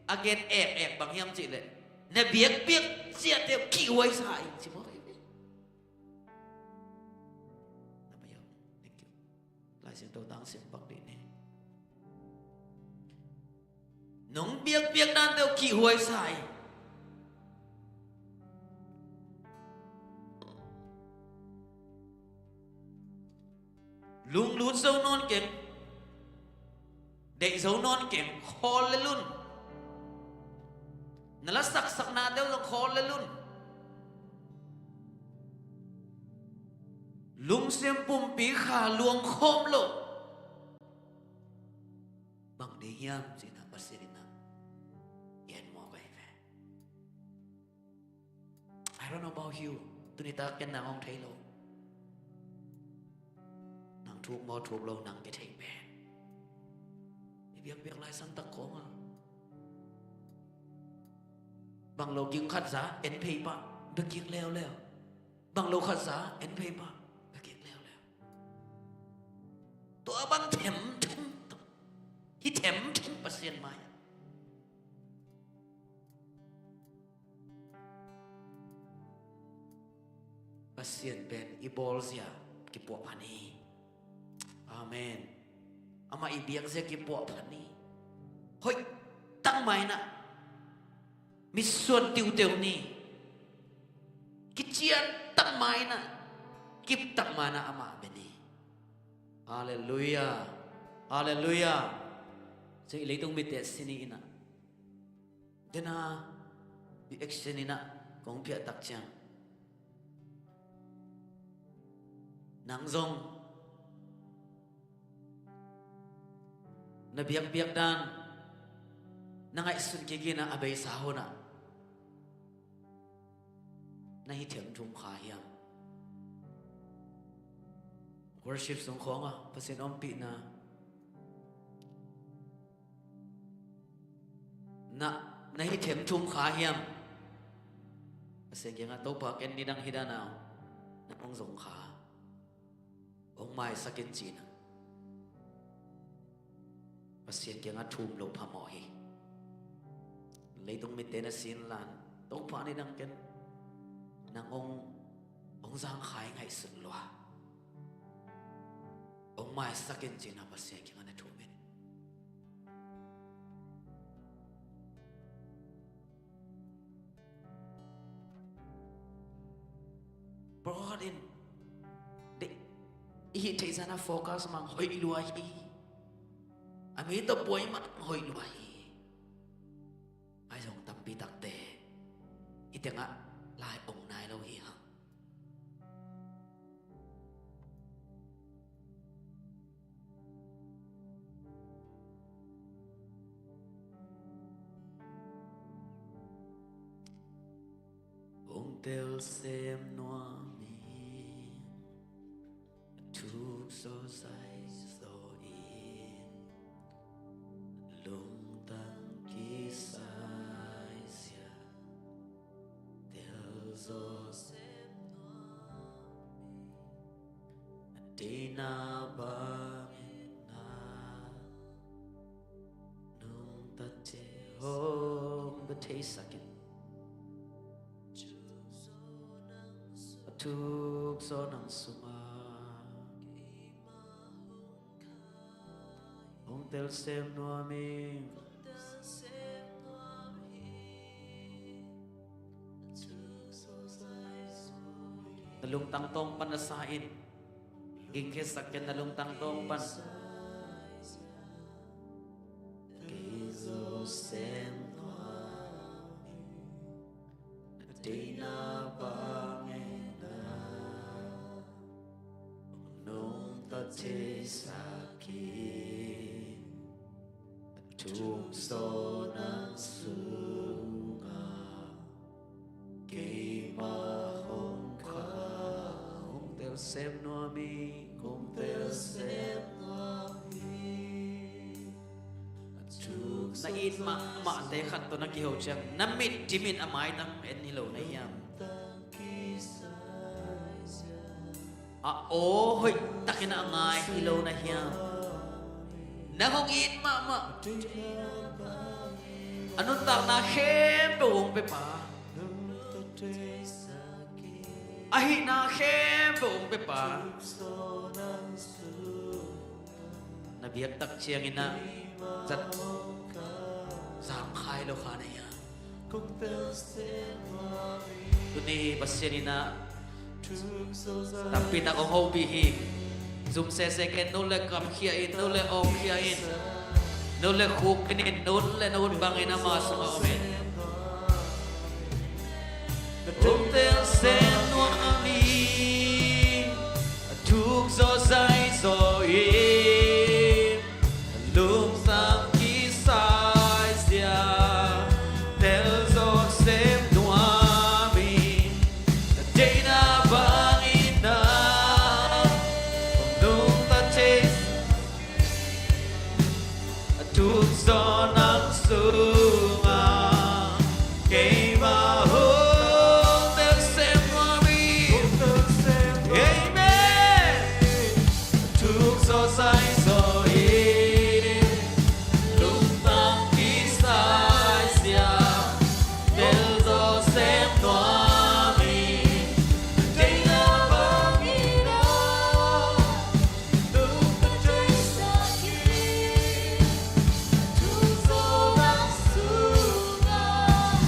a gen ekek bang hiam cih leh, na biakpiak ciahte uh kihhuaisa in ci maw. Thank you. Lai Siangtho tang sim pak dih ni. Nong biakpiak dante uh kihhuaisa in. Lunglut zo nawn keng. Deih zo nawn keng, khawl lel un. Na la saksaknate uh zong khawl lel un. Lungsim pumpi kha luang khawm lo. Bang ding hiam cihna Pasian in a gen mawk ahi ve. I don't know about you. Tuni tak ken nang hong thei lo. Nang thuk maw thuk lo nang kithei pen. I biakpiak laisan tak khawng a bang lo ging khat za en phei pah, bia kik leuleu. Bang lo khat za en phei pah, bia kik leuleu. Tua bang themthem, hi themthem Pasian mai-ah. Pasian pen i bawlzia kipuah phan hi. Amen. Amah i biakzia kipuah phan hi. Hoih tak mai-in ah Mitsuan tiuteu ni. Kician tak ma in ah, kip tak ma in ah amah bia ni. Halleluiah. Halleluiah. Cih leitung mitte sin ni in ah, dena i action in ah kong piah tak ciang, nang zong na biakpiak dan na ngaihsun kik in ah, a beisa hun ah na hi themthum kha hiam? Worship sung khawngah Pasian ompihna na, na hi themthum kha hiam? Pasian kiangah, Topa, ken nidang hi dan a, na hong zong kha, hong maisak in, ci-in ah Pasian kiangah thum loh phamawh hi. Leitung mitte na sin lan, Topa, nidang ken nang hong, hong zang kha hi, ngaihsun lua, hong maisak in, ci-in ah Pasian kiangah na thum in. Pawlkhat in, i hih theih zah in ah focus mang hoih lua hi. A mi tawh buai mang hoih lua hi. Ahi zong tampi takte hih tengah lai ong nai lo hi hang. Hong tel sem nuam hi, a thuk zaw zai zaw in, lungtang kisai zia, tel zaw sem nuam hi. A deihna bangin na nungta thei, hong nungta theisak in. A thuk zaw nang sungah hong tel sem nuam hi. Na lungtang tawng pan na sa in. Gingkhiatsak ken na lungtang tawng pan. Kei zaw sem nuam hi. Na deihna bangin na nungta theisak in. A thuk zaw nang sungah keimah hong kha, hong tel sem nuam hi, hong tel sem nuam hi. Na it mahmahte khat tawh na kiho ciang, na mit dim in a maitang en hi lo na hiam? A aw hoih takin a ngai hi lo na hiam? Nang hong it mahmah, a nuntakna khempeuh hong pia pa, a hihna khempeuh hong pia pa, na biak tak ciangin ah zat zam kha lo kha na hiam? Tuni Pasian in ah tampi tak hong hopih hi. Zum sese ken, nut le kam khia in, nut le awng khia in, nut le khuk in, nut le nut bangin ama sungah om in. Hong tel sem nuam hi. A thuk zaw zai zaw in, lungtang kisai zia, tel zaw sem nuam hi. A deihna bangin na hong nungta thei, a thuk zaw nang sungah keimah hong tel sem nuam hi. Amen. A thuk zaw zai zaw in, lungtang kisai zia, tel zaw sem nuam hi. A deihna bangin na nungta theisak in. A thuk zaw nang sungah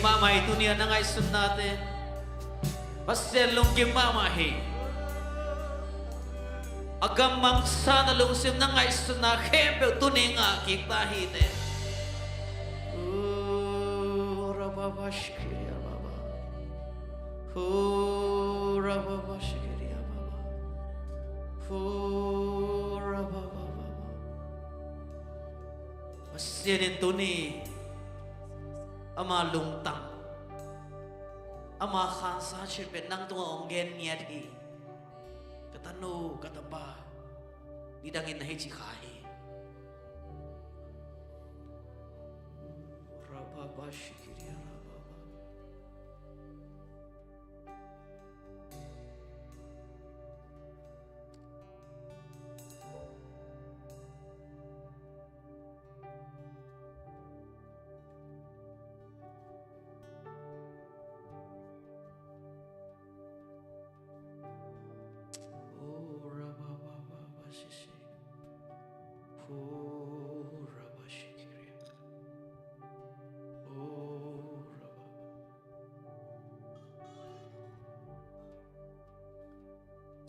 Mahmah hi tuni-a na ngaihsutnate. Pasian lungkim mahmah hi. A gammang sa na lungsim na ngaihsutna khempeuh tuni ngah kik ta hi te. Hu rababashkiriababa. Hu rababashkiriababa. Hu rabababa. Pasian in tuni ama lungtang, ama khansa cin pen nang tungah hong gen ngiat hi. Ka tanu, ka tapa, nidangin na hi ci kha hi. Rababashikiriarababa.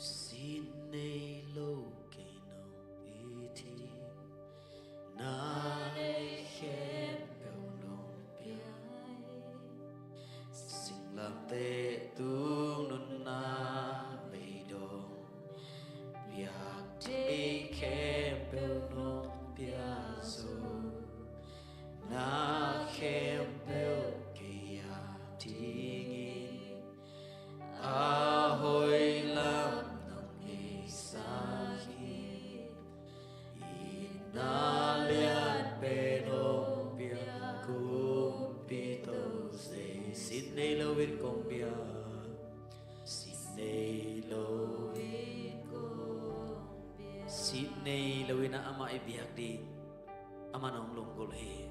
Sin nei lo kei nong it hi. Na nei khempeuh nong pia hi. Singlamteh tung nunna beidong, biak thei khempeuh nong pia zo. Na khempeuh kei a dingin a hoih lam nong hihsak hi. Itna lianpen hong pia Kumpi Topa. Sin nei lo in kong biak. Sin nei lo in kong biak. Sin nei lo in amah i biak ding. Amah in hong lunggulh hi.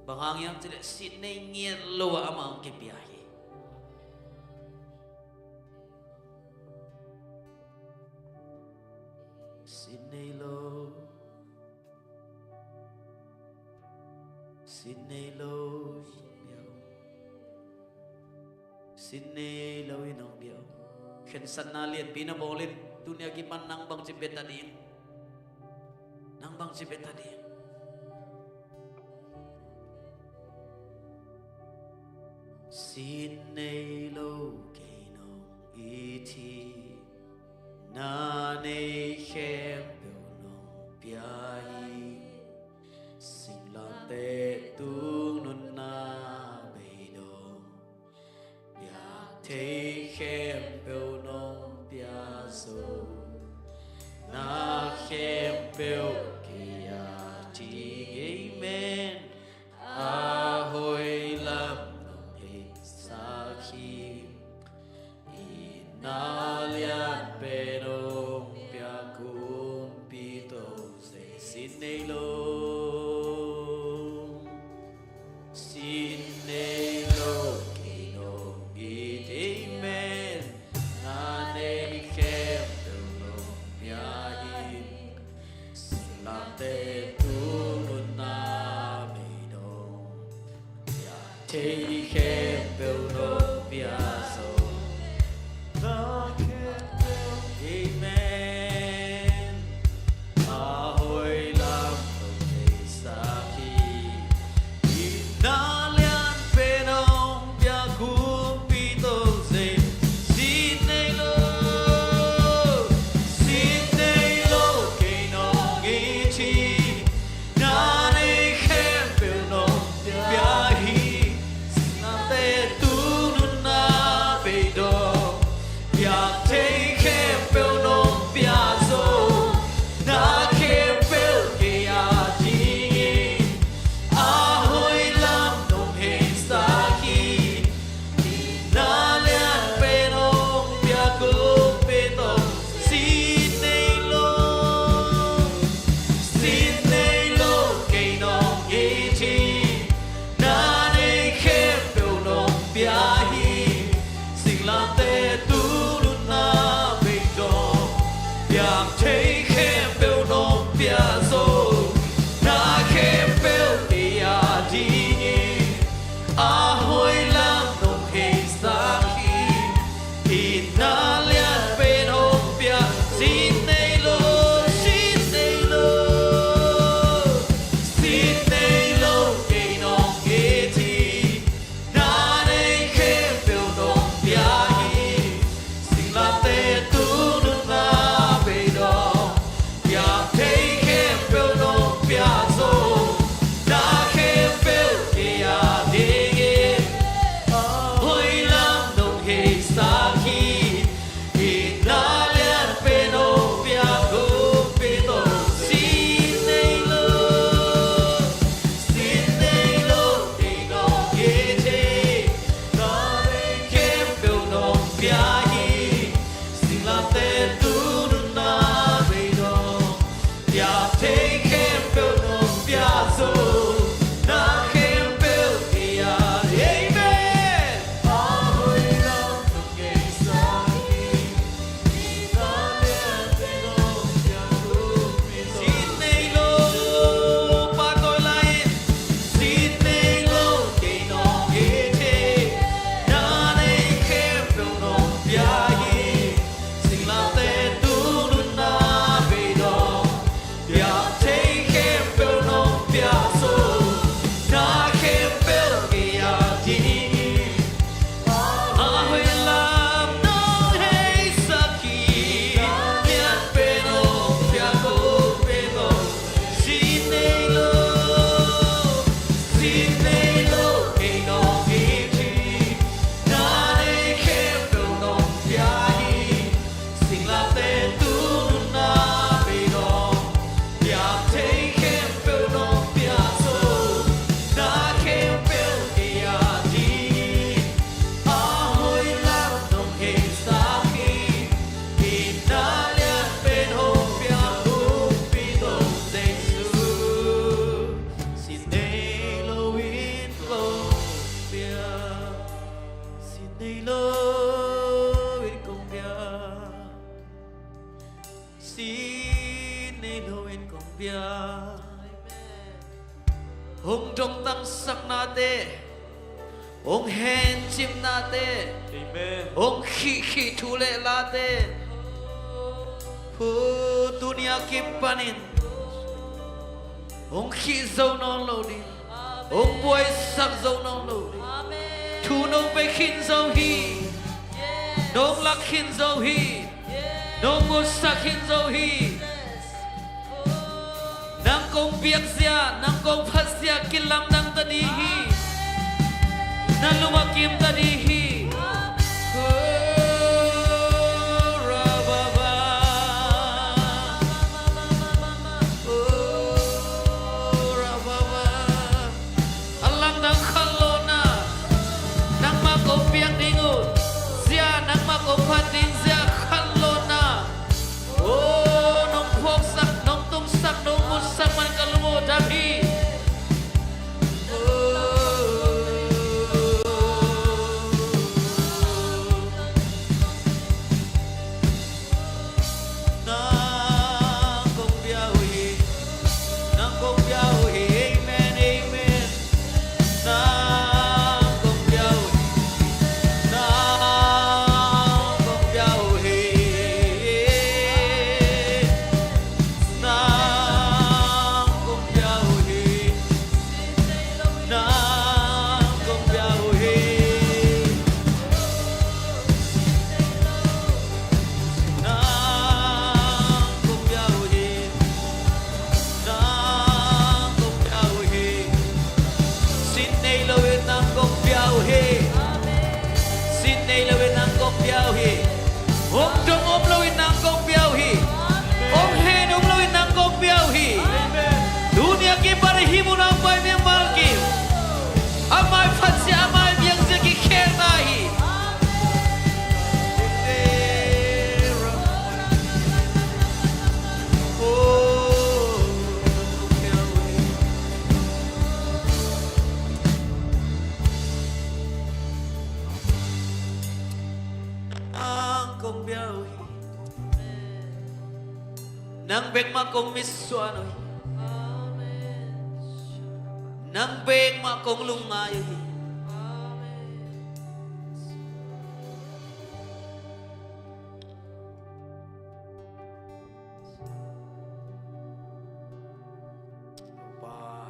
Bang hang hiam cih leh sin nei ngiat lo-a amah hong kipia hi. Sin nei lo. Sin nei lo. Sin nei lo in hong biak. Khensatna lianpi na bawl in, tuni a kipan nang bangci bia ta ding. Nang bangci bia ta ding. Sin nei lo kei nong it hi. Na nei khempeuh nong pia hi. Singlamteh tung nunna beidong, biak thei khempeuh nong pia zo. Na khempeuh kei a ding, amen. A hoih lam nong hihsak hi. Itna lianpen hong pia Kumpi Topa. Sin nei lo. Sin nei lo kei nong it hi, amen. Na nei khempeuh nong pia hi. Singlamteh tung nunna beidong, biak thei khempeuh nong pia zo. Na Hong dongtangsaknate, hong hencimnate, Amen. Hong khihkhih thu le late, hu, tuni a kipanin hong khih zo nawn lo ding, hong buaisak zo nawn lo ding. Amen. Thu nong pia khin zo hi. Yes. Nong lak khin zo hi. Yes. Nong musak khin zo hi. Yes. Nang kong biakzia, nang kong phatzia kilamdang ta ding hi. Amen. Na lung a kim ta ding hi. Amen. Oh, ra ba ba. Oh, ra ba ba. A langdang khat lo na, nangmah kong piak ding uh zia, nangmah kong phat ding zia khat lo na. Oh, nong phawksak, nong tungsak, nong mutsak man ka lung uh dam hi. Oh. Nang kong bia uh hi. Nang kong bia uh hi. Amen, amen. Nang kong bia uh hi. Nang kong bia uh hi. Nang kong bia uh hi. Nang kong bia uh hi. Nang kong bia uh hi. Nang kong bia uh hi. Sin nei loin nang kong bia uh hi. Sin nei loin nang kong bia uh hi. Hong dong om loin nang kong bia uh hi. Hong hen om loin nang kong bia uh hi. Tuni a kipan hih mun a pai miang mal kim. A mai phatzia, a mai biakzia kikhelna hi. Nang kong bia uh hi. Nang bek mah kong mitsuan uh hi. Nang bek mah kong lungngai uh hi. Amen.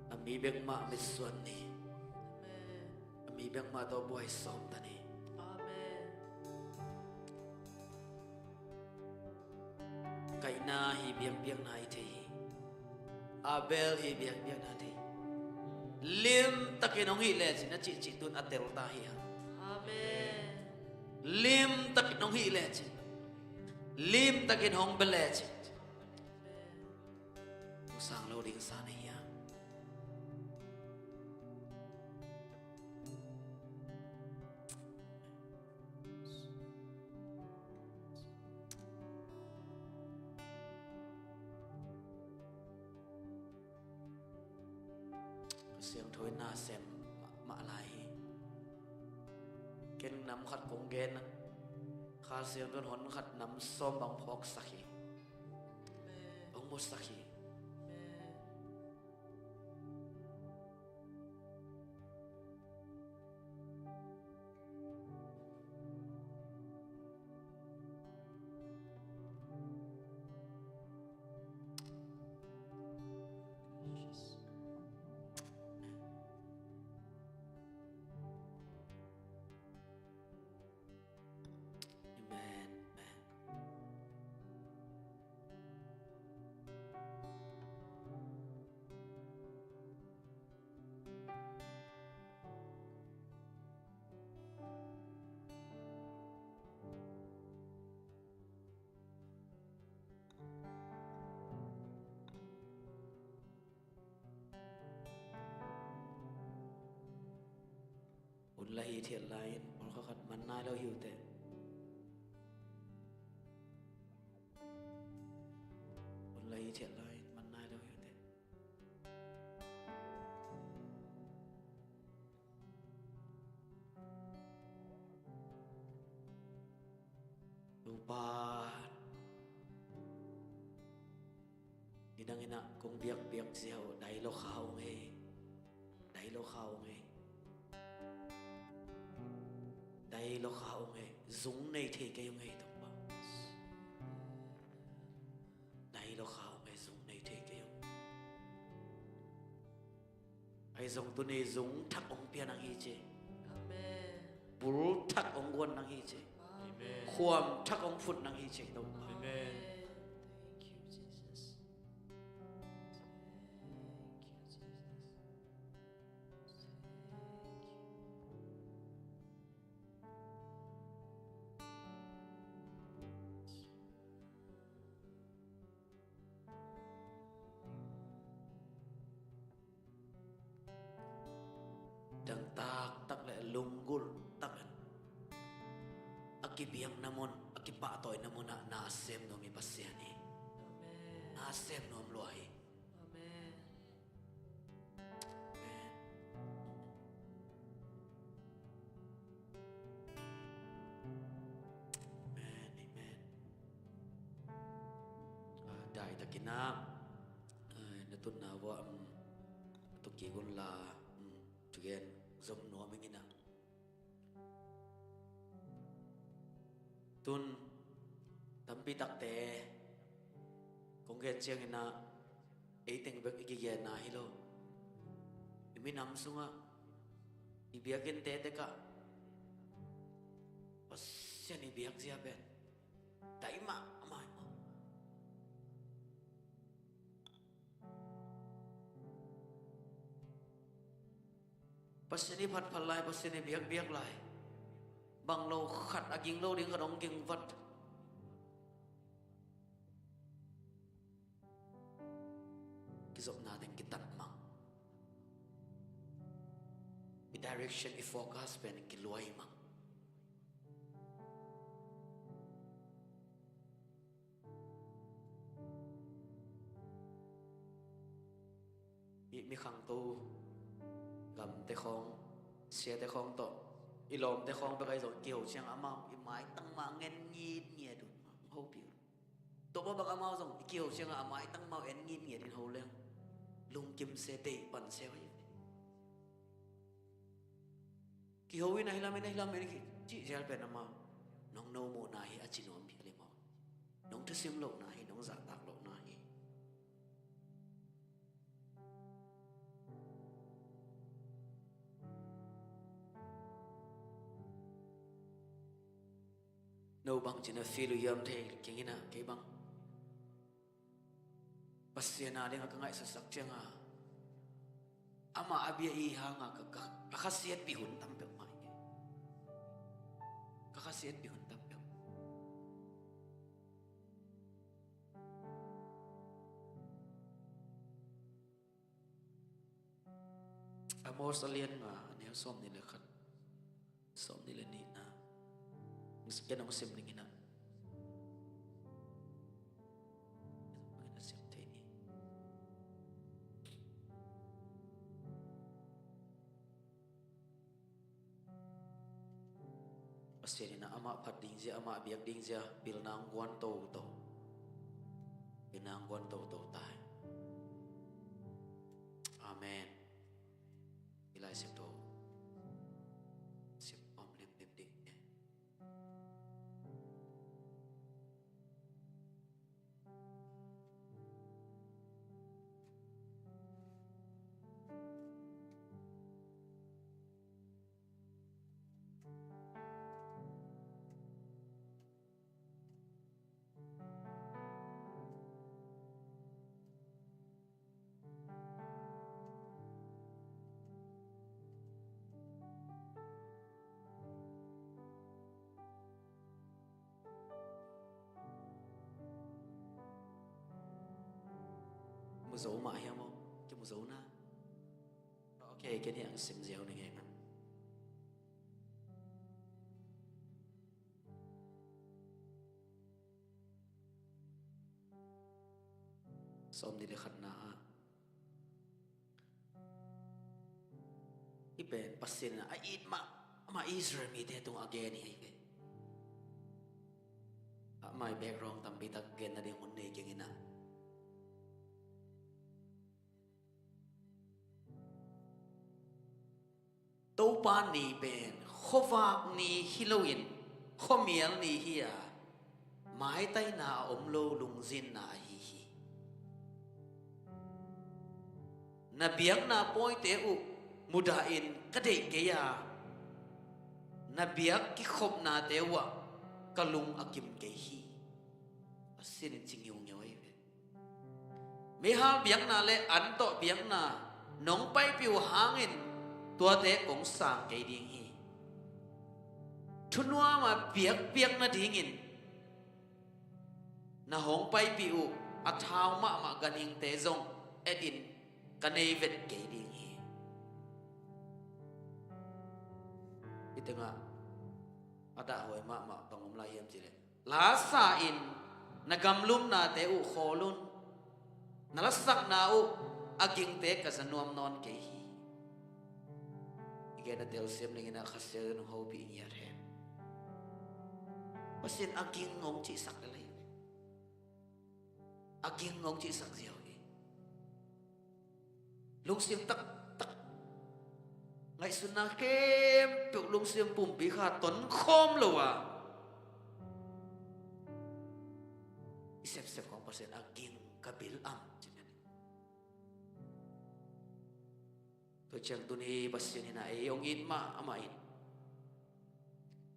A mi bek mah mitsuan ni. Amen. A mi bek mah tawh buai sawm ta ni. Amen. Kaina hi biakpiakna i thei hi. Abel hi biakpiakna thei. Lim takin hong hih lecin a cihcih tun a tel ta hi hang. Amen. Lim takin hong hih lecin, lim takin hong bia lecin, hong sang lo ding sa na hi hang. Ka siangtho in na sem mahmah lai hi. Ken nam khat kong gen a, Kha Siangtho in hon khat nam sawm bang phawksak hi. Hong musak hi. Hun la hithiat lai-in pawlkhat khat man nai lo hi uh teh. Hun la hithiat lai-in man nai lo hi uh teh. Topa, nidang in ah kong biakpiak ziau dai lo kha ung ei. Dai lo kha ung ei. Dai lo kha ung ei. Zung nei thei kei ung ei, Topa. Dai lo kha ung ei, zung nei thei kei ung. Ahi zong tuni zung thak hong pia nang hi ci. Amen. Bul thak hong guan nang hi ci. Amen. Khuam thak hong phut nang hi ci, Topa. Amen. Thank you, Jesus. Thank you, Jesus. Thank you. Dang taktak le lunggulh takin a kibiakna mun, a kipahtawina munah na sem nuam hi Pasian hi. Amen. Na sem nuam lua hi. Amen. Amen. Amen, amen. Ah, daitakin ah, ah, na tutna uah, um, tu kik un la, um, tu gen zom nuam ing in ah. Tun tampi takte kong gen ciangin ah, ei teng bek i kigenna hi lo. I minam sungah i biakinnte tekah Pasian i biakzia pen dai mahmah hi maw. Pasian i phatphat lai, Pasian i biakbiak lai, bang lo khat a ging lo ding khat hong ging vat. Kizopna teng kitat mang. I direction, i focus pen kiluai mang. I mi khangto gamte khawng, siate khawng tawh i lawmte khawng bek ahi zong kiho ciang amau i maitang mah ngen ngitngiat uh, hopih uh. Tua bang amau zong i kiho ciangah a maitang mau en ngitngiat in ho leng lungkim se, deih pan se uh hi. Kiho in ahi lam in, ahi lam in kicih zel pen amau nong no muhna hi a ci nuam hi a limau. Nong thusim lohna hi, nong zahtak lohna hi. No bangci na feel uh hiam thei keng in ah, kei bang Pasian a dingah ka ngaihsutsak ciangah amah a bia i hangah ka, ka, ka khasiat bihun tam peuh mah hi. Ka khasiat bihun tam peuh. Amos a lian nga, a neu sawmnih le khat, sawmnih le nihna. Ken hong sim ning in ah. Ken hong sim thei ni. Pasian in ah amah phat ding zia, amah biak ding zia pilna hong guan toto. Pilna hong guan toto tai. Amen. I Lai Siangtho sim om limlim ding hi. Mu zo mah hiam maw? Kimu zo na. Ok, ken hiah sim ziau ning e. Sawm nih le khatna ah, hih pen Pasian in a it mahmah Israel mite tungah a gen hi, ahi ve. Amah i background tampi tak gen nading hun nei keng in ah, Topa ni pen khuavak ni hi loin khuamial ni hi a, maitaina a om lo lungzinna ahi hi. Na biakna pawite uh mudahin ka deih kei a, na biak kikhopnate uhah ka lung a kim kei hi. Pasian in ci ngiungeu ahi ve. Meihal biakna le an tawh biakna nong paipih uh hangin tuate kong sang kei ding hi. Thunuam a biakpiak nadingin na hong paipih uh a thau mahmah ganhingte zong etin ka nei vet kei ding hi. Hih tengah a dahhuai mahmah bang om lai hiam cih leh, la sa-in na gamlumnate uh khawl un. Na lasakna uh a gingte ka za nuam nawn kei hi. I gen a telsiam dingin ah Kha Siangtho in hong hopih ngiat hen. Pasian a ging hong cihsak lel hi. A ging hong cihsak ziau hi. Lungsim taktak, ngaihsutna khempeuh, lungsim pumpi kha tonkhawm lo a, i sepsep khawng Pasian a ging ka bil am ci pen. Tua ciang tuni Pasian in ah ei hong it mahmah in,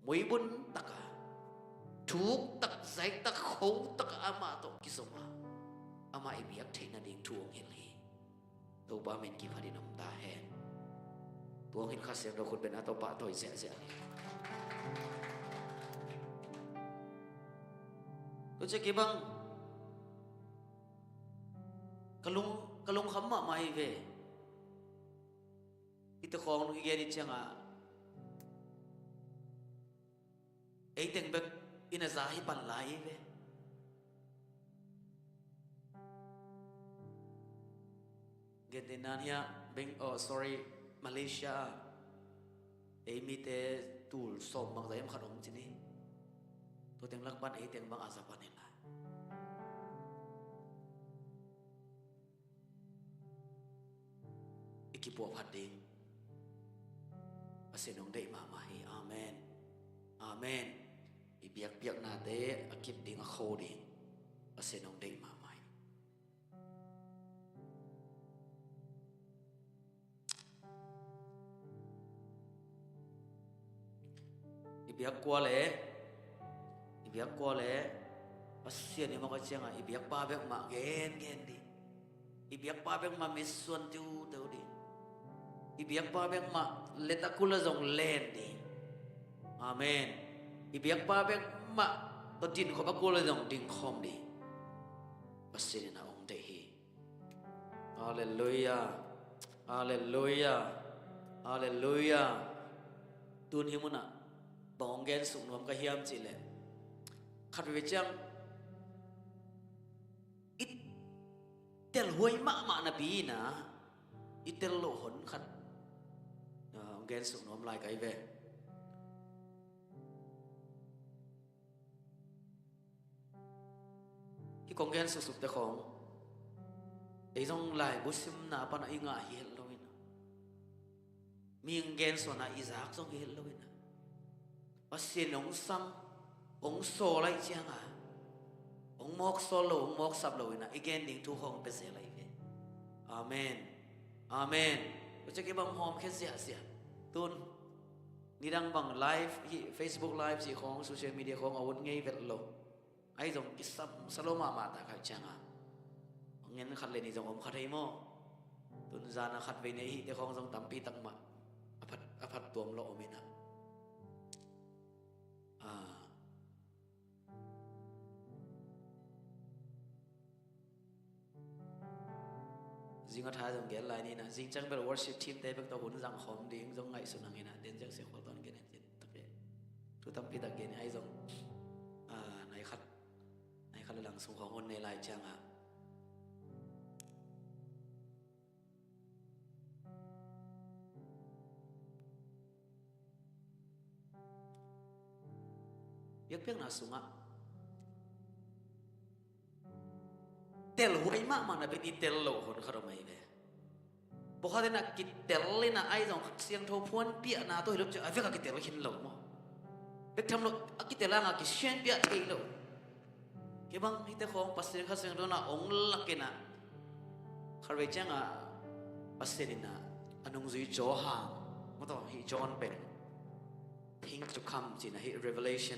muibun taka, thuk tak, zaih tak, kho taka amah tawh kizom a, amah i biak theih nading thu hong hilh hi. Topa min kiphatin om ta hen. Tua hong hilh Kha Siangtho khut bengah Topa tawh i ziahziah hi. Tua ciang kei bang ka lung, ka lungkham mahmah hi ve. Hihte khawng i gen i ciangah ei teng bek in a za hi pan lai hi ve. Gentehna hiah Beng-, oh, sorry, Malaysia ah ei mite tul sawm bang za hiam khat om ci ni. Tua teng lak pan ei teng bang a za pan hi lai. I kipuahphat ding Pasian hong deih mahmah hi. Amen. Amen. I biakpiaknate a kip ding, a kho ding Pasian hong deih mahmah hi. I biak kua le, i biak kua le Pasian i mawk a ciangah i biakpa bek mah gengen ding. I biakpa bek mah mitsuan tiuteu ding. I biakpa bek mah let a kul a zong len ding. Amen. I biakpa bek mah tua dinkhop a kul a zong dingkhawm ding. Pasian in a hong deih hi. Halleluia. Halleluia. Halleluia. Tun hih munah bang hong gensuk nuam ka hiam cih leh, khat veve ciang i telhuai mahmah napi-in ah i tel loh hon khat, ah, hong gensuk nuam lai ka hi ve. Hih kong gen suksukte khawng ei zong laibu simna panah i ngah hi het lo in ah, mi hong gensuahna i zak zong hi het lo in ah, Pasian hong sam, hong sawl ahih ciangah hong mawksawl lo, hong mawksap lo in ah i gen ding thu khawng pia zel ahi ve. Amen. Amen. Tua ciang kei bang hawmkhia ziahziah. Tun nidang bang live, hih Facebook live cih khawng, social media khawng a ut ngei vet lo. Ahi zong kisam sa lo mahmah ta kha ciangah hong ngen khat le nih zong om kha thei maw? Tun zan a khat vei nei hihte khawng zong tampi tak mah a phat, a phat tuam lawh om in ah. Ah. Zing a tha zong gel lai ni in ah, zing ciang bel worship team te bek tawh hun zang khawm ding zong ngaihsun hang in ah, den ziak sia khual tawn gen in cin. Tua pen thu tampi tak gen in ahi zong, ah, nai khat, nai khat le lang sung khawng hun nei lai ciangah Biakpiakna sungah telhuai mahmah na pen i tel loh hun khat om ahi ve. Pawlkhat in ah kitel in ah ahi zong Kha Siangtho phuanpiahna tawh hi lo ciang a vek a kitel khin lo maw? Bek tham lo a kitel hangah kisianpiah thei lo. Kei bang hihte khawng Pasian Kha Siangtho in ah hong lak in ah khatvei ciangah Pasian in ah a nungzui Johan, maw taw, hih John pen things to come ci-in ah hih Revelation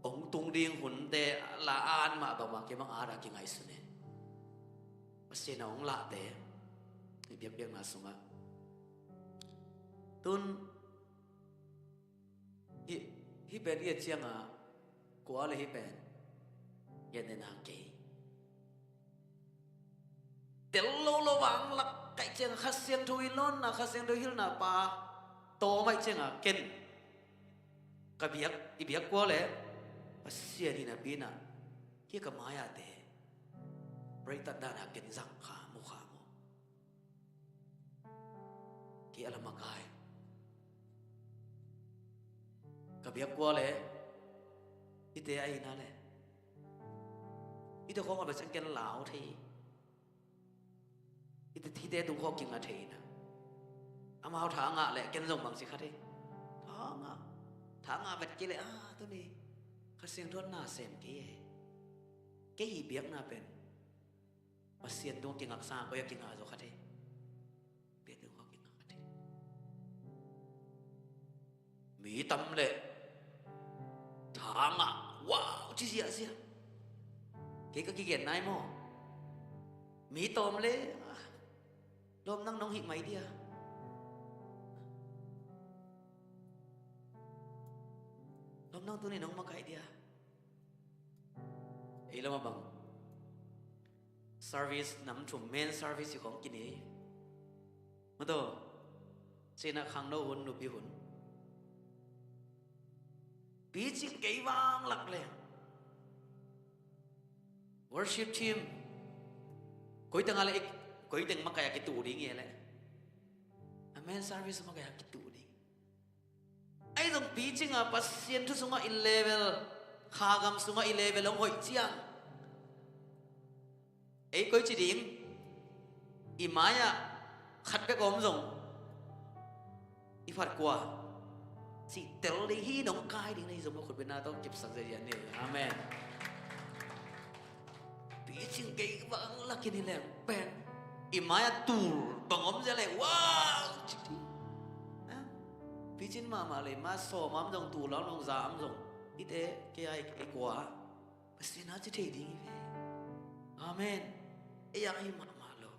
hong tung ding hunte la a an mah bangmah kei bang a dah kingaihsun e. Pasian a hong lahte i biakpiakna sungah. Tun hih, hih pen i et ciangah kua le hih pen i et nena kei. Tel lo lo vang lak kaih ciang Kha Siangtho i lawnna, Kha Siangtho i hilhna pa tawm ahih ciangah ken ka biak, i biak kua le Pasian hihna pi-in ah hih ka mai-ate break tat dan a ken zang kha maw, kha maw? Kei a la makai. Ka biak kua le hihte ahih na le hihte khawng a bek ciang ken lau thei. Hihte, hihte tung khawng kingah thei na. Amau tha ngah leh ken zong bangci kha thei. Tha ngah, tha ngah vet kei leh, ah, tuni Kha Siangtho in na sem kei e. Kei hih biakna pen Pasian tung kingaksa koi a kingah zaw kha thei. Pasian tung kingah kha thei. Mi tam leh tha ngah, wow, ci ziahziah. Kei ka kigen nai maw? Mi tawm le, ah, lawm nang nong hih mai dia. Lawm nang tuni nong makaih dia. Ei lam a bang service nam thum, men service i khawng kinei. Maw taw, cina khangno hun, nupi hun. Picing kei vang lak le worship team koi teng a le, koi teng makaih a kitu ding i le, a men service makaih a kitu ding. Ahi zong picing a Pasian thu sungah i level, kha gam sungah i level hong hoih ciang, ei koi ci ding, i mai-ah khat bek om zong i phat kua cih tel ding hi, nong kai ding na hi zong maw, khutbetna tawh kipsak ziahziah ni. Amen. Picing kei bang lakin hi leng pen i mai-ah tul bang om zia leh, wow, ci ding. Picing mahmah leh, mai sawm a om zong, tul a om zong, za a om zong, hihte kei a i kua Pasian a ci thei ding hi ve. Amen. Ei a hi mahmah lo.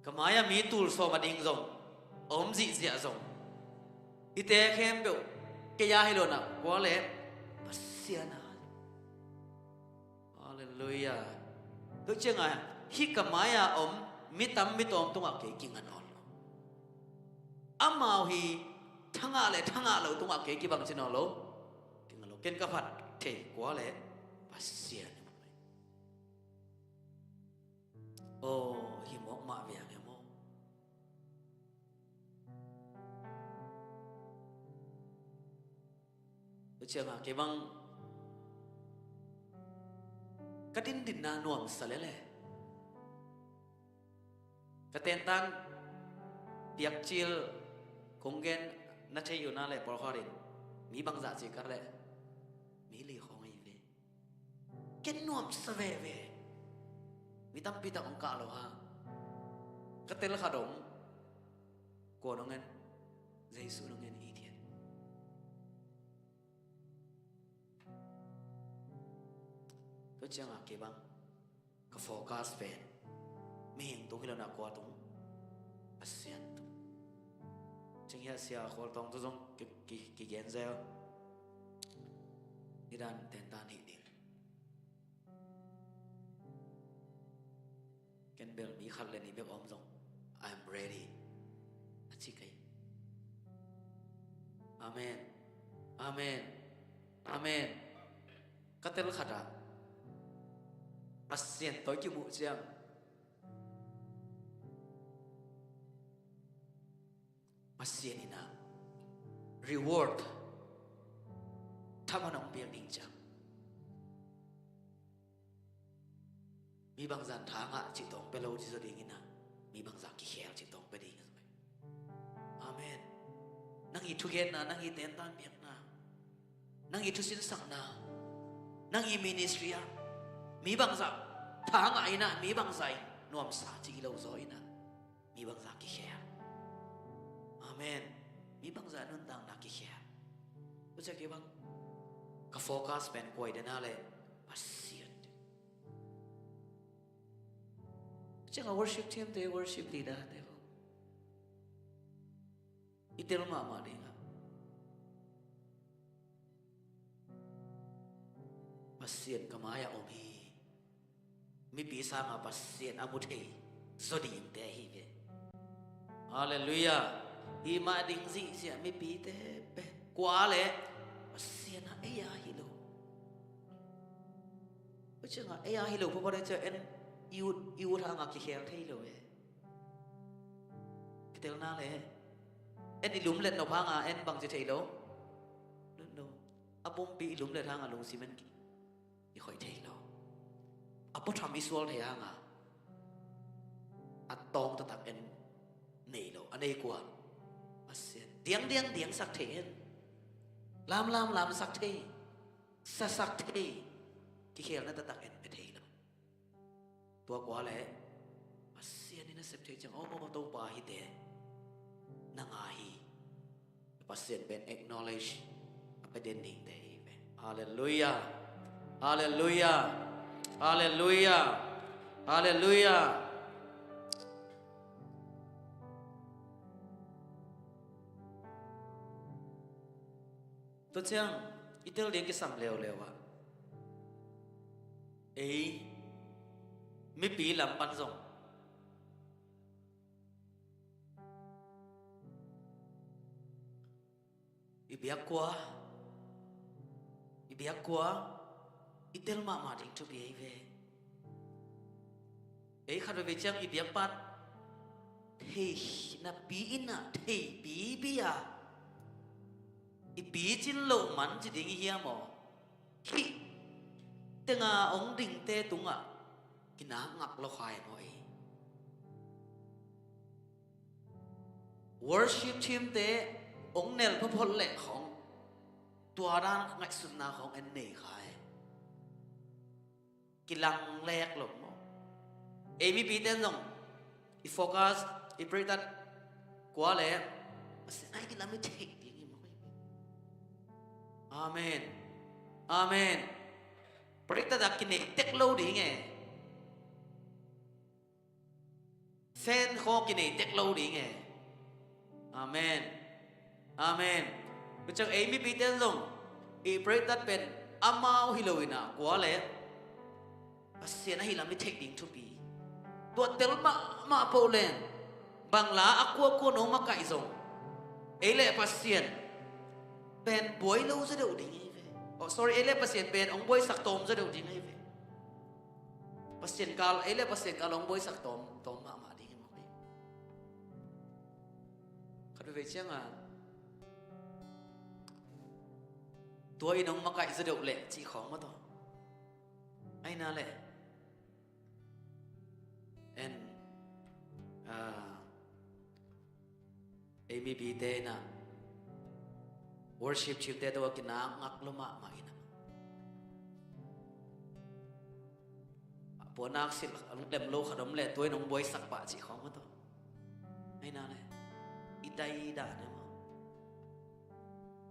Ka mai-ah mi tul sawm a ding zong a om zihziah zong, hihte khempeuh kei a hi lo na, kua le Pasian a. Halleluiah. Tua ciangah hih ka mai-a om mi tam mi tawm tungah kei kinga nawn lo. Amau hi thangah le thangah lo tungah kei kibang ci nawn lo. Kinga lo, ken ka phat thei kua le Pasian. Aw, hi mawk mah ve ang e maw? Tua ciangah kei bang ka dindinna nuamsa lel e. Ka tentan piakcil kong gen na thei uh na le pawlkhat in mi bangzah ci ka leh mi li khawng ahi ve. Ken nuamsa veve. Mi tampi tak hong kah lo hang ka tel khat om. Kua nong en? Jesu nong en hi thian. Tua ciangah kei bang ka focus pen mihing tung hi lo na, kua tung? Pasian tung. Cing hiah sia khual tawng tu zong ki, ki, kigen zel. Nidan tentan hih ding. Ken bel mi khat le nih bek om zong, "I'm ready," a ci kei. Amen. Amen. Amen. Ka tel khatah Pasian tawh i kimuh ciang Pasian in ah reward thaman hong piak ding ciang, mi bangzah in tha ngah cih tawh hong pia lo ci zaw ding in ah, mi bangzah kikhel cih tawh hong pia ding a zaw hi. Amen. Nang i thugenna, nang i tentan piakna, nang i thusinsakna, nang i ministry ah mi bangzah tha ngah in ah, mi bangzah in nuamsa cih hi lo zaw in ah, mi bangzah kikhel. Amen. Mi bangzah nuntakna kikhel. Tua ciang kei bang ka focus pen kua hi den a leh, Pasian. Ciang a worship team te, worship leader te ko, i tel mahmah ding ah, Pasian ka mai-ah om hi. Mipi sangin Pasian a mu thei zaw dingte ahi ve. Halleluiah. Hih mah ding ziahziah mipite pen kua leh, Pasian a ei a hi lo. Tua ciangin ei a hi lo phapha leh ciah en, i ut, i ut hangin kikhel thei lo e. Kitelna leh en, i lumlet nop hangin en bang ci thei lo. Lo, lo. A pumpi i lumlet hangin lungsim en ki, i khoih thei lo. A puatham i sual thei hangin a tawng taktak en nei lo. A nei kua? Pasian. Diangdiang diangsak thei en, lamlam lamsak thei, sasak thei, kikhelna taktak en pia thei lo. Tua kua leh, Pasian in a sep thei ciang, aw, Topa, hihte nang a hi. Pasian pen acknowledge a pia den dingte hi ve. Halleluiah. Halleluiah. Halleluiah. Halleluiah. Tua ciang i tel ding kisam leuleu ah, ei mipi lam pan zong i biak kua, i biak kua, i tel mahmah ding thupi ahi ve. Ei khat veivei ciang i biak pan thei napi in ah, thei pipi a, i picin loh man ci ding i hiam aw? Hih tenga hong dingte tungah kinak ngak lo kha e maw ei? Worship team te hong nel phaphot leh khong, tua dan ngaihsutna khong en nei kha e. Kilang lek lo maw? Ei mipite zong i focus, i pray tat kua leh, Pasian a hi lam i theih ding hi maw? Amen. Amen. Pray tat a kinei tek lo ding e. Fan khaw kinei tek lo ding e. Amen. Amen. Tua ciang ei mipite zong i pray tat pen amau hi lo in ah, kua leh, Pasian a hi lam i theih ding thupi. Tua tel mahmah peuh leng, bang la a kuakua nong makaih zong, ei leh Pasian pen buai lo zaw deuh ding ahi ve. Oh, sorry, ei leh Pasian pen hong buaisak tawm zaw deuh ding ahi ve. Pasian kal, ei leh Pasian kal hong buaisak tawm, tawm mahmah ding hi maw? Khat veivei ciangin, tua in hong makaih zaw deuh leh cih khawng maw tawh. Ahi na leh, en, ah, ei mipite in ah, worship team te tawh a kinak ngak lo mahmah in ah, a puanak silh a lem lo khat om leh tua in hong buaisak pah cih khawng maw tawh. Ahi na leh, i dai dan e maw?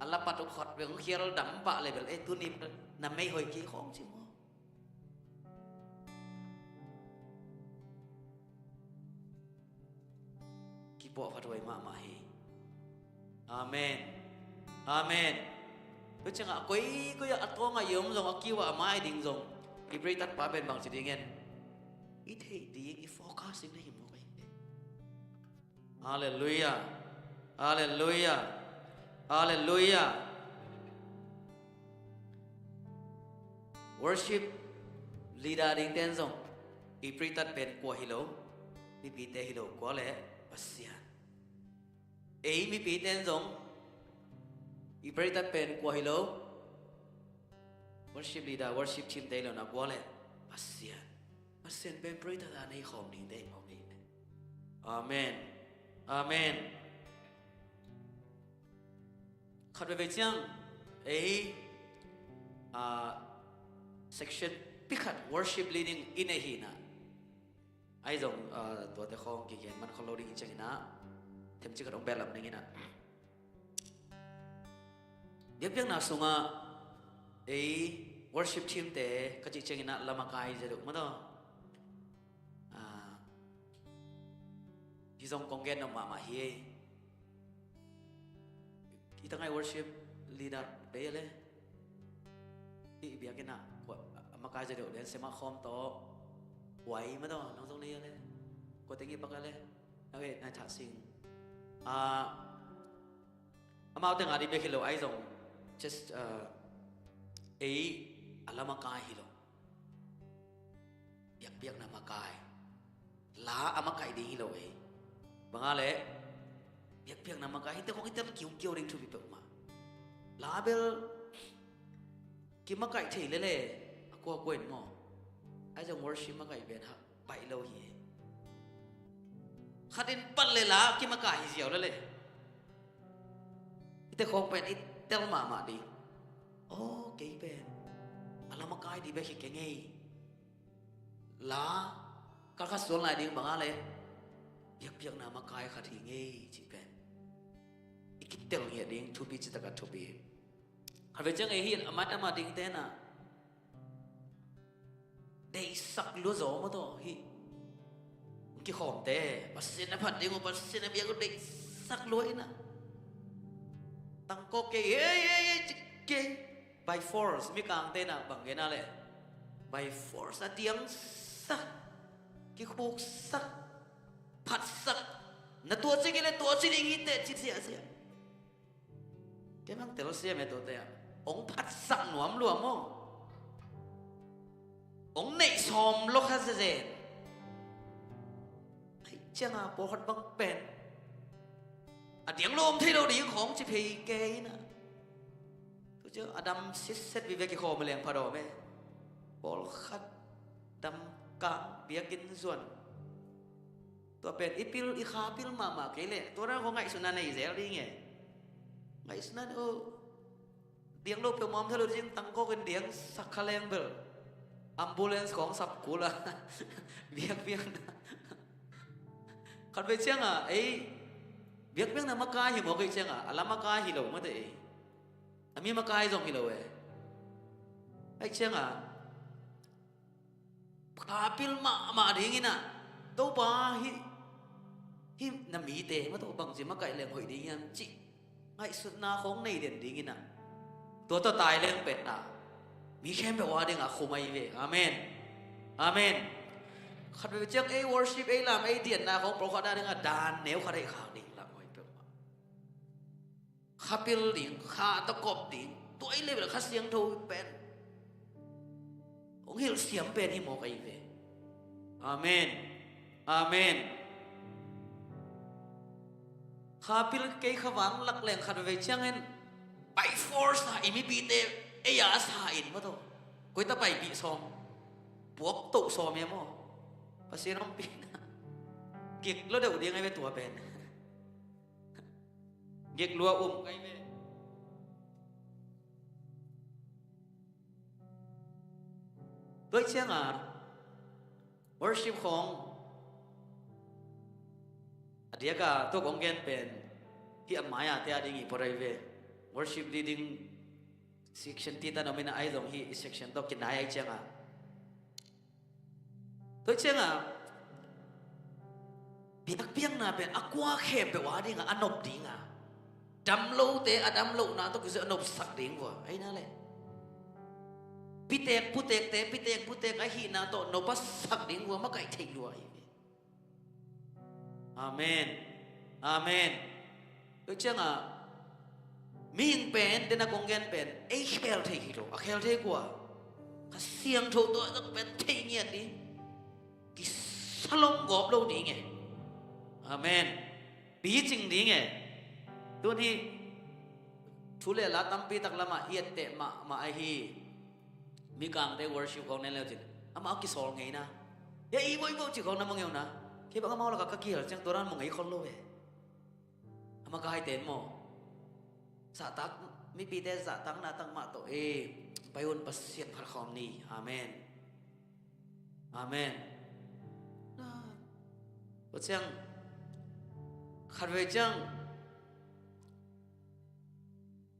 A lapat uh khat vei hong khial dam pah leh bel, eh, tuni na mei hoih kei khawng ci maw? Kipuah phathuai mahmah hi. Amen. Amen. Tua ciangah koikoi ah a tawngah i om zong, a kiu ah a mai ding zong, i pray tat pa pen bang ci ding en? I theih ding, i focus ding na hi maw ei? Halleluiah. Halleluiah. Halleluiah. Worship leader dingte in zong i pray tat pen kua hi lo, mipite hi lo, kua leh, Pasian. Ei mipite in zong I prayer pen kua hi lo? Worship leader, worship team te hi lo na, kua le? Pasian. Pasian pen prayer ta nei khawm ding te hi mawk hi. Amen. Amen. Khat veve ciang ei, ah, section pi khat worship leading i nei hi na. Ahi zong, ah, tuate khawng kigen man khol lo ding hi ciangin ah, themcik khat hong behlap ning in ah. Biakpiakna sungah ei worship team te ka cih ciangin ah lamakai zia deuh mah tawh. Ah, hi zong kong gen nop mahmah hi ei. I tangai worship leader bei a le. I biakinn ah kua a makai zia deuh lian sema khawm tawh. Huai mah tawh nang zong nei a le. Kua teng i pak a le. Nang ei nai thah sing. Ah, amau teng a ding bek hi lo ahi zong. Just, ah, ei a lamakai hi lo. Biakpiakna makai. La a makai ding hi lo ei. Bang a le biakpiakna makai hi te khong i tel kiukiu ding thupi peuhmah. La bel kimakai thei lele a kuakua in maw. Ahi zong worship makai pen hak baih lo hi ei. Khat in pat le la kimakai hi ziau lele. I te khong pen i tel mahmah ding. Aw kei pen a lamakai ding bek hi keng ei. La kalkhat sual nai ding bang a le biakpiakna makai khat hi ngei cih pen i kitel ngiat ding thupi citak a thupi. Khat vei ciang ei hi a mat a mat ding te na deihsak lua zaw maw tawh hi. Kikhawmte Pasian a phat ding uh, Pasian a biak uh deihsak lua in a tangkawk kei ei ei ei cik kei. By force, Mikangte na bang gen a le by force a diangsak, kikhuksak, phatsak. Na tuah ci kei le tuah ci ding hi teh ci siahsiah. Kei bang telsiam e tuate ah hong phatsak nuam lua maw. Hong neih sawm lua kha zezen. Ahi cianga pawlkhat bang pen a diang lo om thei lo ding khawng ci phei kei na. Tu ciang a dam sitset vive kikhawm a leng pha dawm e. Pawlkhat dam kang biakinn zuan. Tua pen i pil i kha pil mahmah kei leh tua dan khawng ngaihsutna nei zel ding e. Ngaihsutna nei uh. Diang lo peuhmah om thei lo ding tangkawk in diangsak kha leng bel ambulance khawng sap kul a. Biakpiakna khat vei cianga ei biakpiakna makai hi mawk ei cianga a la makai hi lo mate ei. A mi makai zong hi lo e. Ahi cianga kha pil mahmah ding in a Topa hi, hi na mite mah tawh bangci makaih leng hoih ding hiam cih ngaihsutna khawng nei den ding in a tua tawh tai leng pen a mi khempeuh a dingah khum ahi ve. Amen. Amen. Khat vei ciang ei worship ei lam ei dianna khawng pawlkhat a dingah dan neu khat ei khak ding lam hoih peuhmah. Kha pil ding, kha tawh kop ding, tua i level Kha Siangtho pen hong hilh siam pen hi mawk ahi ve. Amen. Amen. Kha pil kei kha vang lak leng khat vei ciangin by force a i mipite ei a sa in maw tawh koi ta paipih sawm. Puak toh sawm ia maw. Pasian hong pina gik lo deuh ding ahi ve tua pen. Gik lua um kai ve. Tua cianga worship khawng a diaka tua kong gen pen hi a mai a te a ding i pawt ahi ve. Worship leading section ti ta nomin a ahi zong hi i section tawh kinai ahi cianga tua cianga biakpiakna pen a kua khempeuh a dinga a nop dinga dam lote a dam lohna tawh kizui a nopsak ding vua ahi na le pitek putekte pitek putek ahihna tawh nop a sak ding vua makaih theih lua ahi ve. Amen. Amen. Tua cianga mihing pen dena kong gen pen ei khel thei hi lo a khel thei kua Kha Siangtho tua zong pen thei ngiat ding kisalom gawp lo ding e. Amen. Picing ding e. Tun hi Thu le la tampi tak lamah i etteh mahmah ahi. Mikangte worship khawng nen leucin amah a kisawl ngeina. Ya i voivoh cih khawng na mangeu na. Kei bang amau lakah ka kihel ciang tua dan mangei khol lo ve. A makaite in maw, zahtak, mipite zahtakna tak mah tawh e, pai un, Pasian phat khawm ni. Amen. Amen. Tua ciang khatvei ciang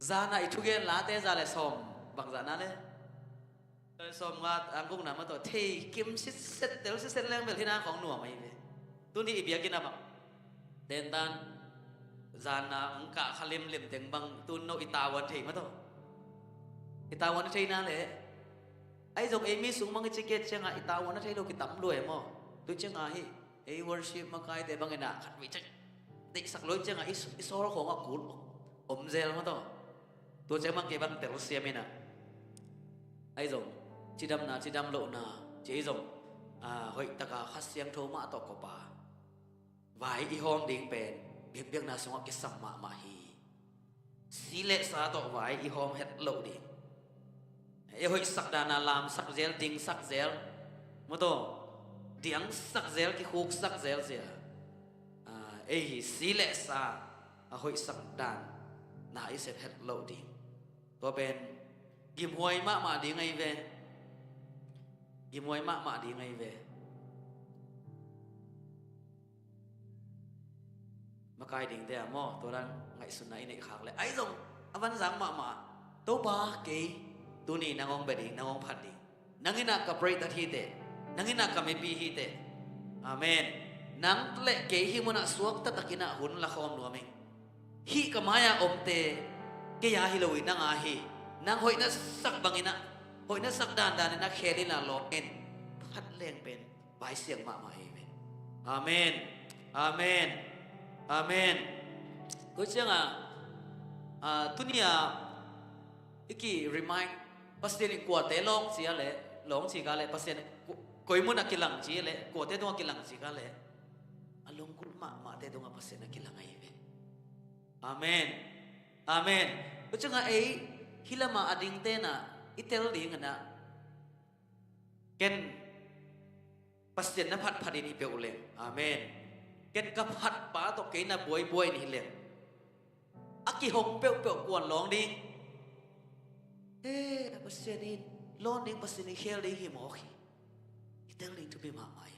zana i thugen late za le sawm bangzahna le sawmnga, a gukna mah tawh thei kim sitset, tel sitset leng bel hina khawng nuam ahi ve. Tuni i biakinn ah bang tentan zana ang kah kha limlim teng bang tun no i tavuan thei mah tawh. I tavuan thei na le, ahi zong ei mi sung bang i ciket ciangah i tavuan a thei lo kitam lua e maw. Tu ciangah hih ei worship makaite bangin ah khat vei ciang deihsak lua ciangah i, i sawl khawngah kul om zel mah tawh. Tua ciang bang kei bang telsiam inah, ahi zong cidamna, cidam lohna, ci ahi zong, a, hoihtaka Kha Siangtho mah tawh kopa vai i hawm ding pen biakbiakna sungah kisam mahmah hi. Si le sa tawh vai i hawm het loh ding. I hoihsak dana lamsak zel, dingsak zel, mawtaw, diangsak zel, kikhuksak zel zia. A, ei hi si le sa a hoihsak dan na i sep het loh ding. Tua pen gimhuai mahmah ding ahi ve. Gimhuai mahmah ding ahi ve. Makai dingte ah maw, tua dan ngaihsutna i neih khak le, ahi zong a vanzang mahmah, Topa kei tuni nang hong bia ding, nang hong phat ding. Nang inah ka preitat hiteh, nang inah ka mipi hiteh. Amen. Nang le kei hih munah suakta takinah hun lakhawm nuam ing. Hih ka mai-ah omte kei a hi lo hi, nang a hi. Nang hoihna sak banginah, hoihna sak dandaninah khel inah lawm in phat leng pen vaisiang mahmah hi ve. Amen. Amen. Amen. Tua ciangah, a, tuni-ah i ki remind, Pasian in kuate lawng cia le, lawng ci ka le, Pasian ku-, koi mun a kilang ci le, kuate tungah kilang ci ka le, a lunggulh mahmahte tungah Pasian a kilang ahi ve. Amen. Amen. Tua ciangah ei hih lamah a dingte nah i tel ding inah, ken Pasian na phatphat in hi peuh leng. Amen. Ken ka phatpa tawh kei na buaibuai in hi leng. A kihong peuhpeuh kuan lawng ding. He, a Pasian in lawn ding, Pasian in khel ding hi mawk hi. I tel ding thupi mahmah hi.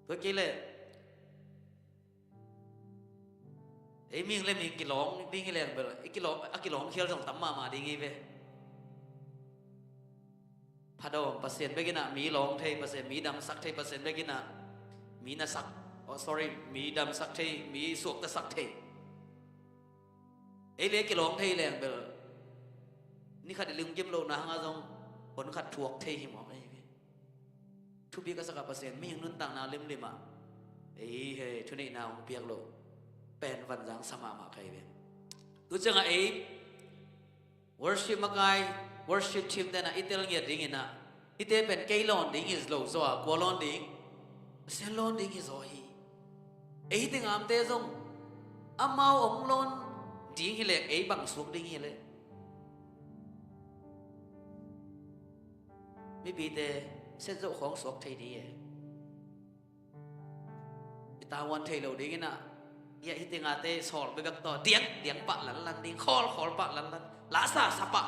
Tua kei leh ei mihing le mihing kilawng ding hi leng bel, i kilawng, a kilawng khial zong tam mahmah ding hi ve. Phadawm, Pasian bekinah mi lawng thei, Pasian mi damsak thei, Pasian bekinah mi nasak, oh, sorry, mi damsak thei, mi suaktasak thei. Ei le kilawng thei leng bel, ni khat i lunggim lohna hangah zong hon khat thuak thei hi mawk ahi ve. Thupi ka sakah Pasian mihing nuntakna limlimah ei he thuneihna hong piak loh pen vanzang sa mahmah ka hi ve. Tu ciangah ei worship makai, worship team tenah i tel ngiat dinginah, hihte pen kei lawn ding hi lo zaw a, kua lawn ding? Pasian lawn ding hi zaw hi. Ei hih tengamte zong amau hong lawn ding hi leh ei bang suak ding hi leh? Mipite set zoh khawng suak thei ding e. I tavuan thei lo dinginah, i a hih tengate sawl bekbek tawh diang diang pah lanlan ding, khawl khawl pah lanlan, la sa sa pah.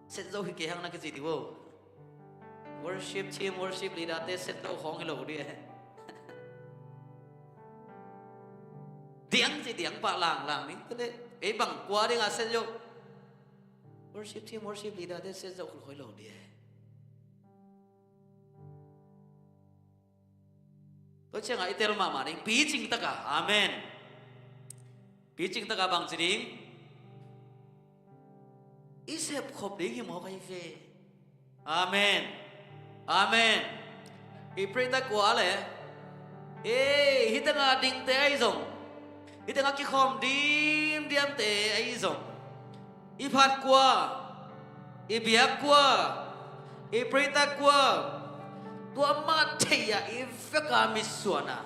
Set zoh hi kei hang na kici ding vo. Worship team, worship leader te set zoh khawng hi lo ding e. Diang ci diang pah langlang ding. Tua leh ei bang kua dingah set zoh? Worship team, worship leader te set zoh khol khol lo ding e. Tua ciangah i tel mahmah ding, picing takah, amen. Picing takah bang ci ding? I sepkhop ding hi mawk ahi ve. Amen. Amen. I preitak kua le, ei, hih tengah dingte ahi zong, hih tengah kikhawm dimdiamte ahi zong, i phat kua, i biak kua, i preitak kua, tua mah thei-ah i veka mitsuan a,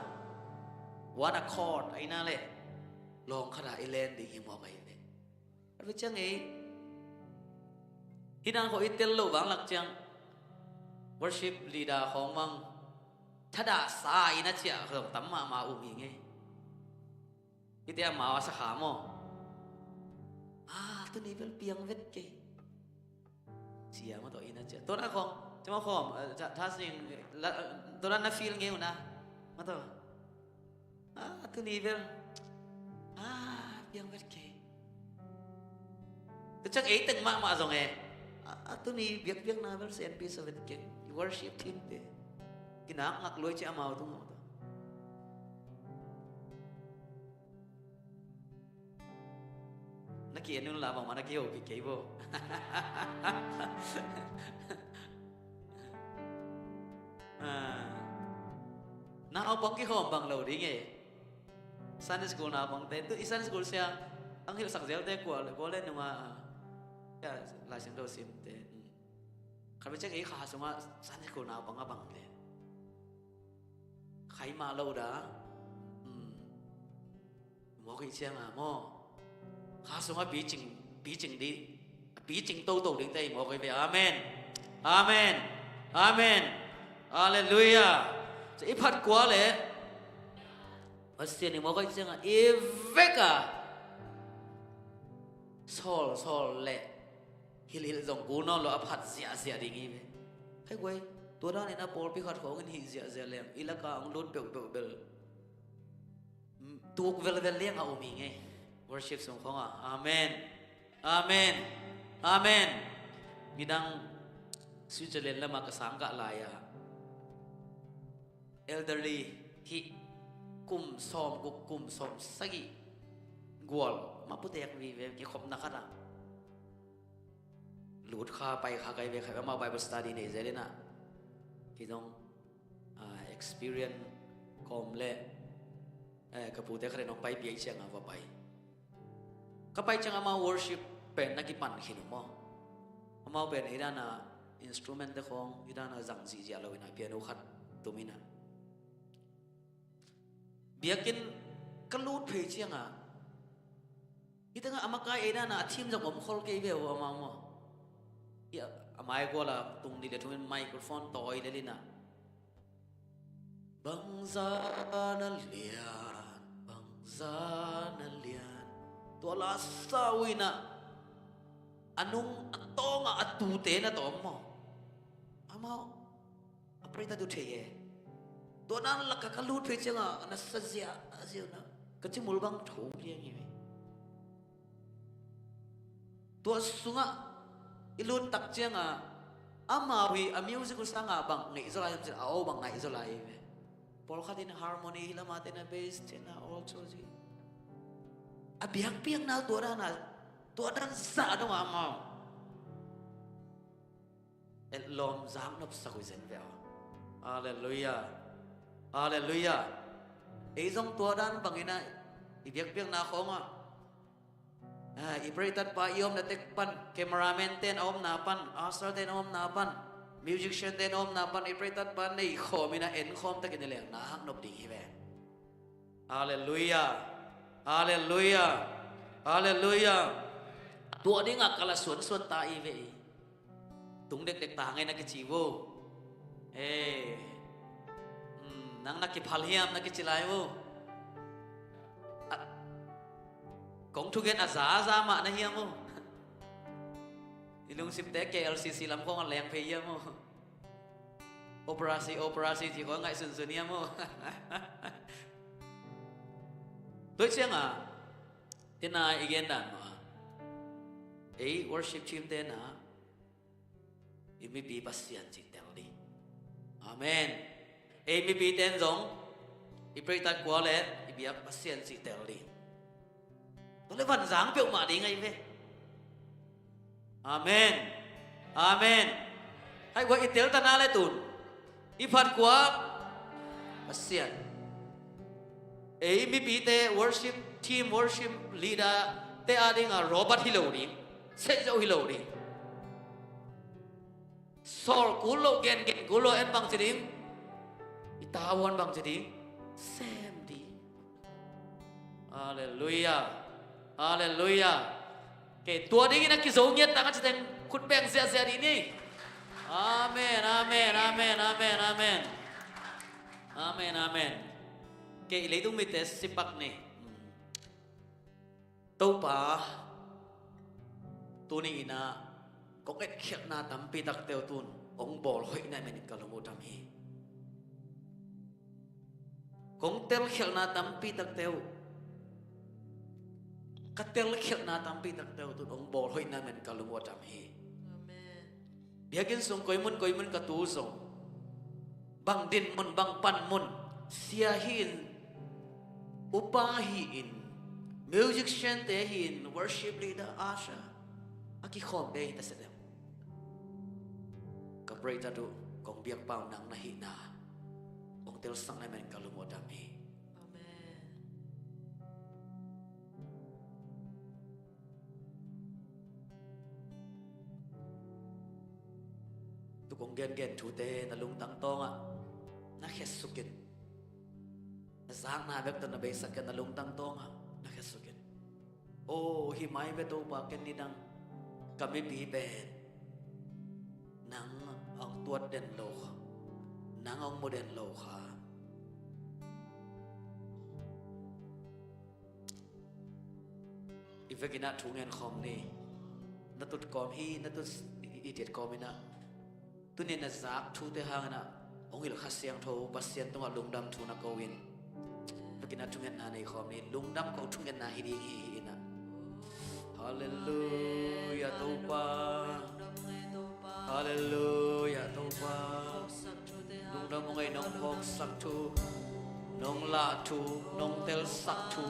one accord ahi na le, lawng khat ah i len ding hi mawk ahi ve. A ve ciang ei, hi dan khawng i tel loh vang lak ciang worship leader khawng mang thadah sa in a ciah khawng tam mahmah um hi ngei. Hite amau a sakha maw? A, tuni bel piang vet kei. Cia maw tawh in a cia. Tawh na khawng, cia maw khawng, eh, tha, tha sing, la, eh, tawh na na feel ngei uh na. Maw tawh. A, tuni bel. A, piang vet kei. Tua ciang ei teng mahmah zong e. A, a tuni biakpiakna bel sen pi sa vet kei. I worship team te. Kinaknak lua cia amau tung maw tawh. Na ki-en un la bangmah na kihopih kei bo. Ah. Naupang kihawm bang lo ding e. Sunday school naupangte. Tu i Sunday school sia ang hilhsak zelte kua le, kua le nunga, ah. Ya, Lai Siangtho simte. Hmm. Khat ve ciang ei kha sungah Sunday school naupang a bang le. Khai mah lo da. Hmm. Mawk ih cianga maw? Kha sungah picing, picing dih, picing toto ding tei mawk ih ve. Amen. Amen. Amen. Halleluiah. Cia i phat kua le Pasian i mawk ih cianga i veka sawl sawl le hilhhilh zong kul nawn lo a phat ziahziah ding hi ve. Hei guai, tua danin a pawlpi khat khawngin hih ziahziah leng i laka ang lut peuhpeuh bel tuk velvel liang a um hi ngei. Worship sung khawngah. Amen. Amen. Amen. Midang Switzerland lamah ka sang kah lai-ah elderly hih kum sawm guk kum sawm sagih gual mah putek vive kikhopna khatah lut kha pai kha kai ve kha amau Bible study nei zel inah kidong experience kawm le ka pute khat in hong pai piai ciangah va pai. Ka pai ciangah amau worship pen na kipan khin uh maw? Amau pen hidana instrument te khawng hidana zang zihziah lo inah piano khat tum inah biakinn ka lut phei ciangah hitengah a makai ei dana a thim zong om khol kei ve uh amau maw? Hi a mai guala tung dih le thungin microphone tawi le linah bangza na lian, bangza na lian tua la sa uh inah a nung a tawngah a tute na tawm maw? Amau a pray ta du thei e. Tua nan laka ka lut phei cianga na sa zia a ziau na ka cimul bang tho liang hi ve. Tua sungah i lut tak cianga amau hi a music uh sanga bang ngeih zaw lai hiam cin a aw bang ngeih zaw lai hi ve. Pawlkhat in harmony hi lama tena bass tena all cho zi a biakpiakna tua dana tua dan zah dongah amau etlawm zak nopsak uh zen ve aw. Halleluiah. Halleluiah. Ei zong tua dan bangin ah i biakpiakna khawngah i pray tatpa i omna tek pan cameraman ten a omna pan usher ten a omna pan musician ten a omna pan i pray tatpa nei khawm inah en khawm takin i leng na hak nop ding hi ve. Halleluiah. Halleluiah. Halleluiah. Tua dingah ka la suansuan ta i ve i tung dekdek ta ngei na kici vo. Nang na kiphal hiam na kici lai vo. Kong thugen a za a za mah na hiam vo. I lungsimte K L C C lam khawng a leng phei hiam vo. Operasi operasi ci khawng ngaih sunsun hiam vo. Tua ciangah tena i gen dan mah ei worship team tena i mipi Pasian cih tel ding. Amen. Ei mipi ten zong i pray tat kua le i biak Pasian cih tel ding. Tua le vanzang peuhmah ding ahi ve. Amen. Amen. Hai kua i tel tana le tun i phat kua Pasian. Ei mipite worship team worship leader te a dinga robot hi lo ding. Seh zo hi lo ding. Sawl kul lo gen gen kul lo en bang ci ding. I tavuan bang ci ding. Sem ding. Halleluiah. Halleluiah. Kei tua dingin a kizo ngiat tak a ci teng khut beng ziahziah dih ni. Amen, amen, amen, amen, amen. Amen, amen. Kei leitung mite sipak ni. Topa, tuni in ah kong etkhialhna tampi takte uh tun hong bawl hoihna in ka lung uh dam hi. Kong telkhialhna tampi takte uh, ka telkhialhna tampi takte uh tun hong bawl hoihna in ka lung uh dam hi. Amen. Biakinn sung koi mun koi mun ka tu zong, bang din mun, bang pan mun, sia hi-in, upa hi-in, musician te hi-in, worship leader, usher, a kikhawm te hi ta se deuh. Ka pray ta duh, kong biakpa uh nang na hihna hong telsakna in ka lung uh dam hi. Amen. Tu kong gengen thute na lungtang tawngah na khetsuk in. Na zakna bek tawh na beisak in, na lungtang tawngah na khetsuk in. O, hi mai ve Topa, ken nidang ka mipi pen nang hong tuat den lo kha, nang hong mu den lo kha. I vekin ah thu ngen khawm ni. Na tut kawm hi, na tut i diat kawm in ah, tuni na zak thute hangin ah hong hilh Kha Siangtho Pasian tungah lungdam thu na ko in. Vekin ah thungetna nei khawm ni. Lungdam ko thungetna hi ding hi, hi in ah. Halleluiah Topa. Halleluiah Topa. Lungdam ung ei, nong phawksak thu, nong lah thu, nong telsak thu.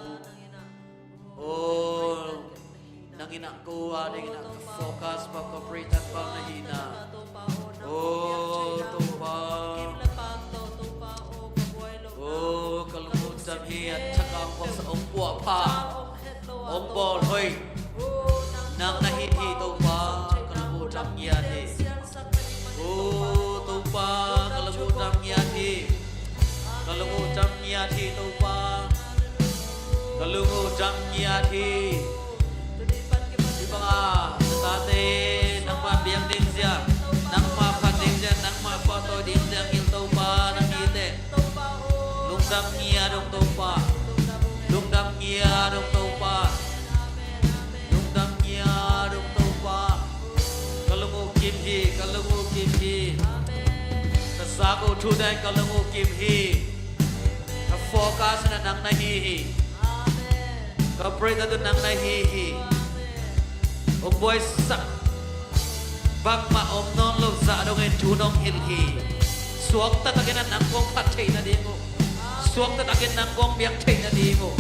O, nang in ah ko a ding in ah ka focus pa, ka pray tan pa na hi na. O Topa. O, ka lungdam hi. A thak a hong phawksak, hong puahpha, hong bawl hoih nang na hi hi Topa, ka lungdam ngiat hi. O Topa, ka lungdam ngiat hi. Ka lungdam ngiat hi Topa. Ka lungdam ngiat hi. Hih banga na tate nangmah biak ding zia, nangmah phat ding zia, nangmah pahtawi ding zia ngil Topa na hi teh. Lungdam ngiat ung Topa. Lungdam ngiat ung Topa. Lungdam ngiat ung Topa. Ka lung uh kim hi, ka lung uh kim hi. Ka zak uh thute ka lung uh kim hi. Ka focus na nang na hi hi. Ka pray ka tun nang na hi hi. Hong buaisak bangmah om nawn lo zah dongin thu nong hilh hi. Suakta takin a nang kong phat theih nading uh, suakta takin nang kong biak theih nading uh.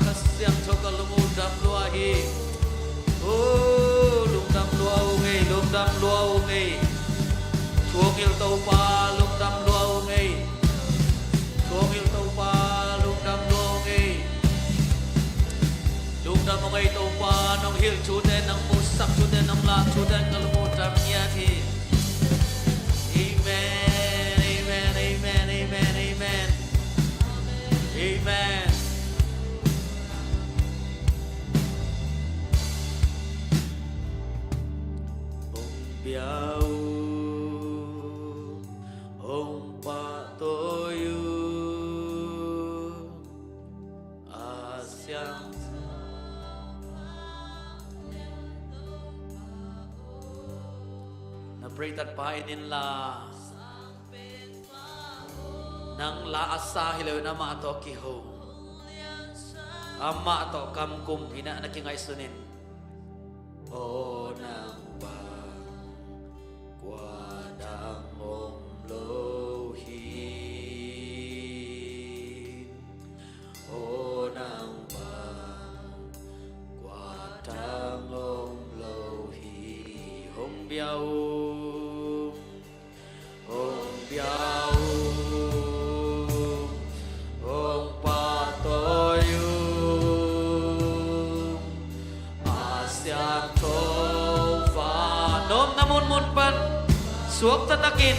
Kha Siangtho, ka lung uh dam lua hi. O, lungdam lua ung ei, lungdam lua ung ei. Thu hong hilh Topa, lungdam lua ung ei. Thu hong hilh Topa, lungdam lua ung ei. Lungdam ung ei Topa, nong hilh thute, nong musak thute, nong lah thute ka lungdam ngiat hi. Amen, amen, amen, amen, amen. Amen. Hong bia un, hong pahtawi un, a siang. Na pray tatpa en inla, nang la a sa hi lo in amah tawh kiho, amah tawh kamkum in ah na kingaihsun in. Aw nang bang kua dang om lo hi. Aw nang bang kua dang om lo hi. Hong bia un, hong bia un, hong pahtawi un, a siangtho pa. Na omna munmun pan suakta takin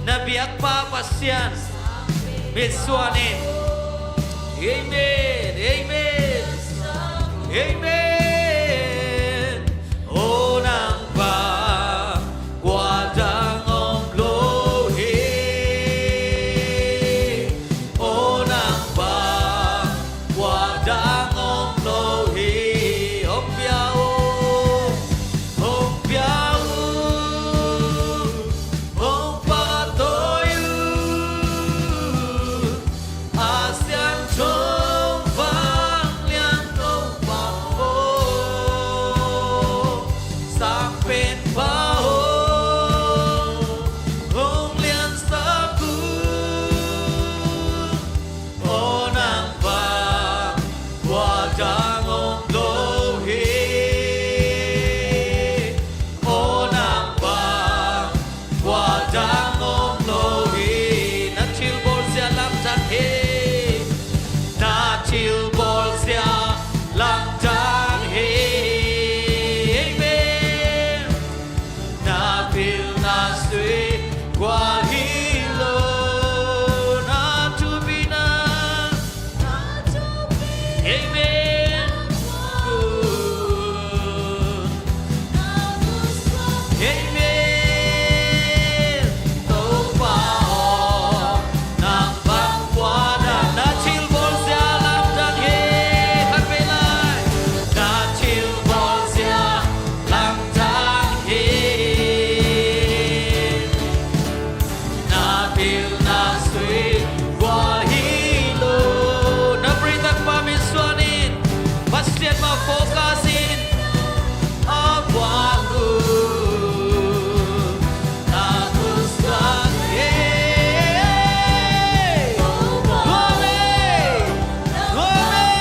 na biakpa Pasian Jesuh min in. Amen. Amen. Amen. O nang bang kua dang om lo hi. O nang bang kua dang om lo hi. Hong pia uh. Hong pia uh. Hong pahtawi uh. A siangtho vanglian Topa aw, Sang Penpa aw, hong liansak un. Aw nang bang kua dang om lo hi. Aw nang bang kua dang om lo hi. Na thilbawlzia lamdang hi. Na thilbawlzia lamdang hi. Amen. Na pilna sui gual hi lo. Na thupina. Amen. Amen. Topa aw, nang bang kua dang, na thilbawlzia lamdang hi. Khat vei lai. Na thilbawlzia lamdang hi. Na pilna sui gual hi lo. Na pritangpa min suan in. Pasian mah focus in. A gual uh. Na thusang hi. Gual hi. Gual hi.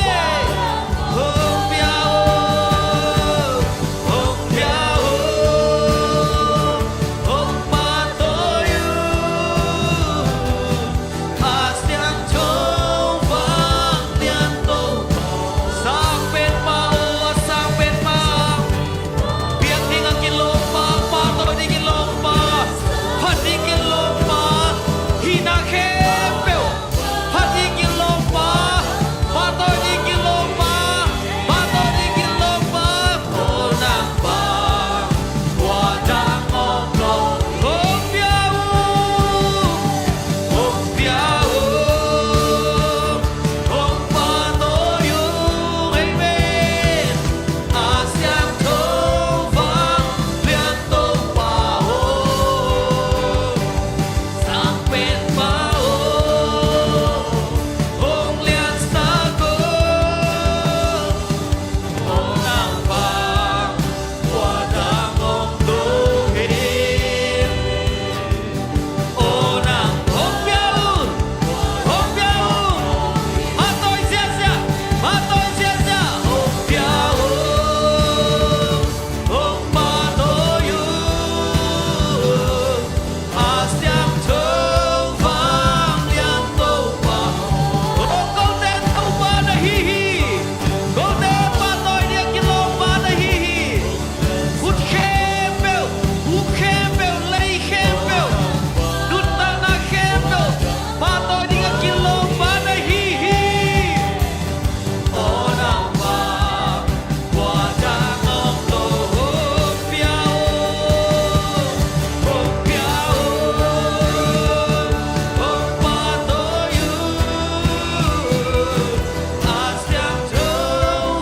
Hong pia uh. Hong pia uh. Hong pahtawi uh. A siangtho vanglian Topa. Sang Penpa aw, a Sang Penpa. Piak ding a kilawmpa, pahtawi ding kilawmpa, phat ding kilawmpa, hihna khempeuh. Phat ding kilawmpa, pahtawi ding kilawmpa, pahtawi ding kilawmpa. Aw nang bang kua dang om lo. Hong pia uh, hong pia uh, hong pahtawi uh. Amen. A siangtho vanglian Topa aw, Sang Penpa aw, hong liansak un. Aw nang bang kua dang om lo hi. Aw nang, hong pia un, hong pia un. Pahtawi ziahziah, pahtawi ziahziah, hong pia un, hong pahtawi un. A siangtho vanglian Topa. Aw kote Topa na hi hi. Kote pahtawi ding a kilawmpa na hi hi. Khut khempeuh, uk khempeuh, lei khempeuh, nuntakna khempeuh, pahtawi ding a kilawmpa na hi hi. Aw nang bang kua dang om lo. Hong pia un, hong pia un, hong pahtawi un. A siangtho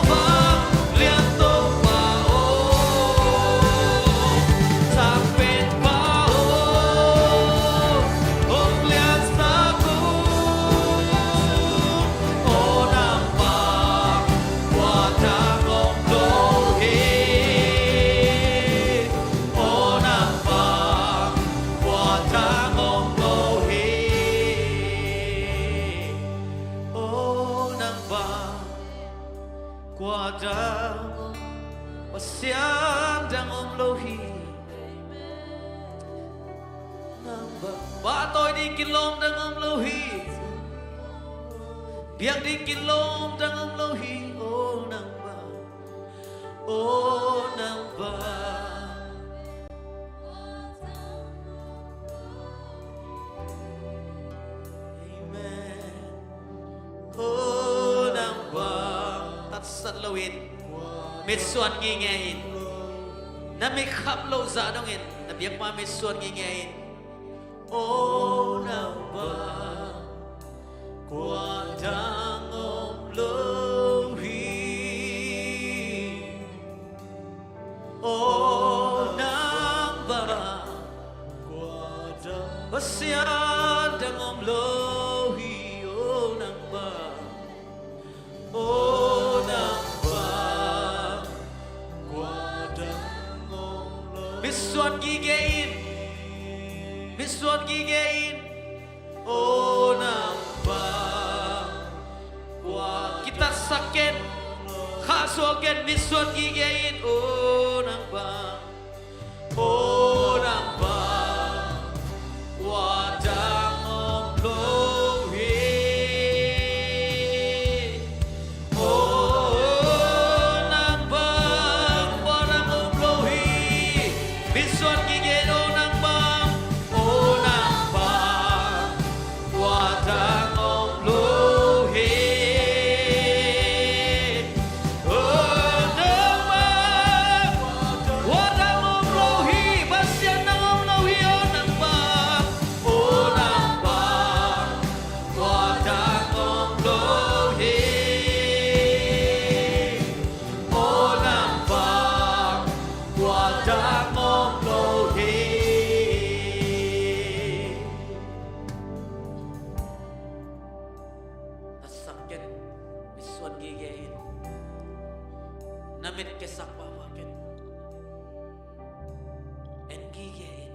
vanglian Topa aw, Sang Penpa aw, hong liansak un. Aw nang bang kua dang om lo hi. Aw nang bang kua dang om lo hi. Aw nang bang kua dang om, Pasian dang om lo hi. Nang bang pahtawi ding kilawm dang om lo hi. Biak ding kilawm dang om lo hi. Aw nang bang, aw nang bang. Amen. Mitsuan gige in. Na mit khap loh zah dongin na biakpa mitsuan gige in. O nang bang kua dang om lo hi. O nang bang kua dang, Pasian dang om lo hi. O nang bang, o nang bang kua dang om lo. Mitsuan gige in. Mitsuan gige in. O nang bang kua, kitatsak ken, khahsuah ken, mitsuan gige in. O nang bang, o nang bang kua dang om lo hi. O nang bang kua dang om lo hi. Mitsuan gige in. O nang bang, o nang bang kua dang om lo hi. O nang bang kua dang om lo hi. Pasian dang om lo hi. O nang bang, o nang bang kua dang om lo hi. O nang bang kua dang om lo hi. Tatsak ken, mitsuan gige in. Na mit kiasak pahpah ken. En gige in.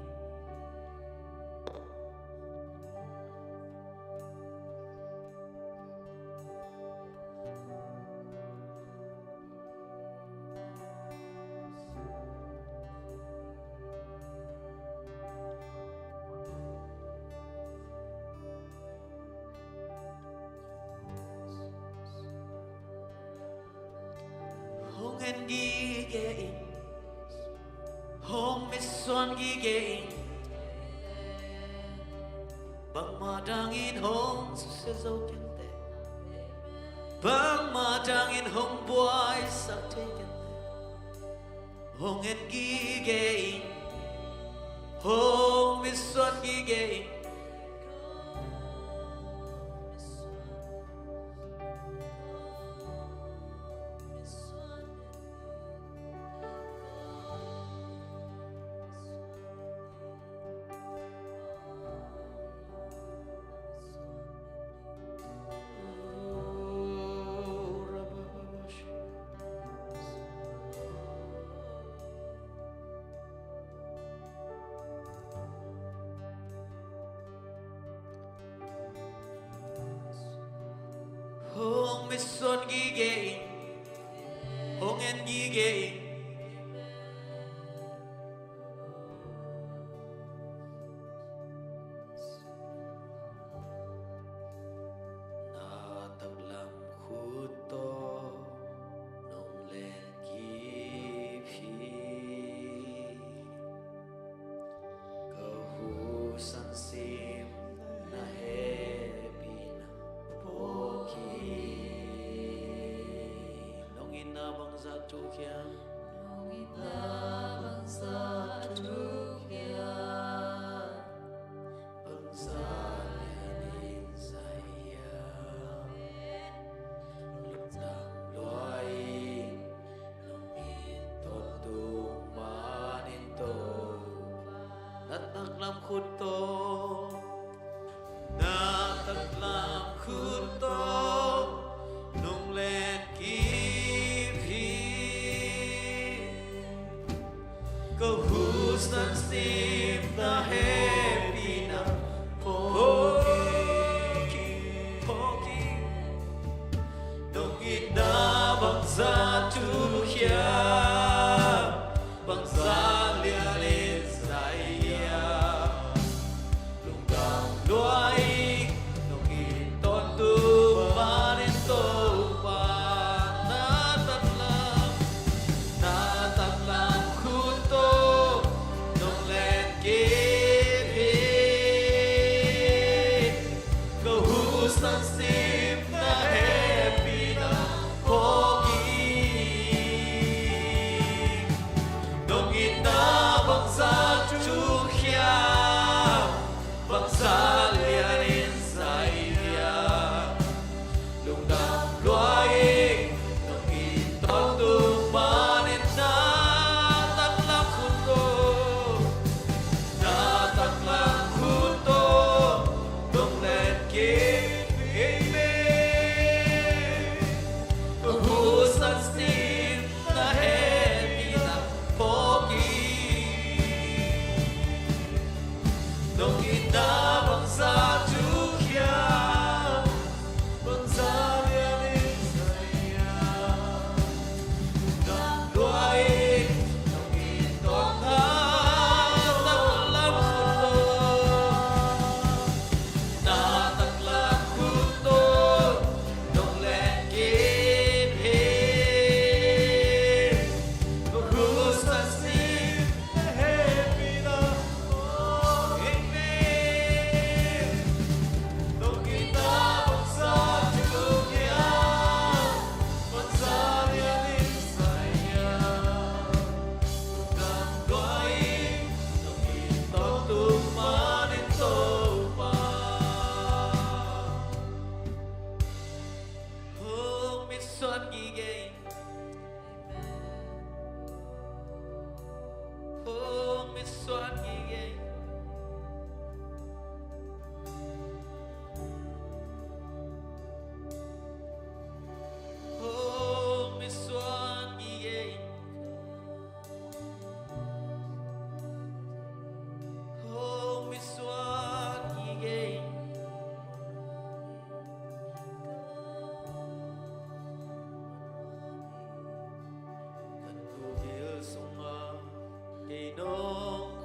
Hong en gige in. Hong mitsuan gige in. Bangmah dangin hong susia zo kenteh. Bangmah dangin hong buaisak thei kenteh. Hong en gige in. Hong mitsuan gige in. Hong mitsuan gige in. Hong en gige in. Na taklam khut tawh nong len kip hi. Ka husan sim na hehpihna phawk hi. Nong itna bangzah thuk hiam? Nong itna bangzah thuk hiam? Bangzah lianin zai hiam? Lungdam lua ing, nong it tawntung manin Topa. Na taklam khut tawh, na taklam khut tawh nong len kip hi. Ka husan sim na hehpihna phawk hi, phawk hi. Nong itna bangzah thuk hiam? Bangzah lianin zai hiam? Lungdam lua ing, nong it tawntung manin Topa. Na taklam, na taklam khut tawh nong len kip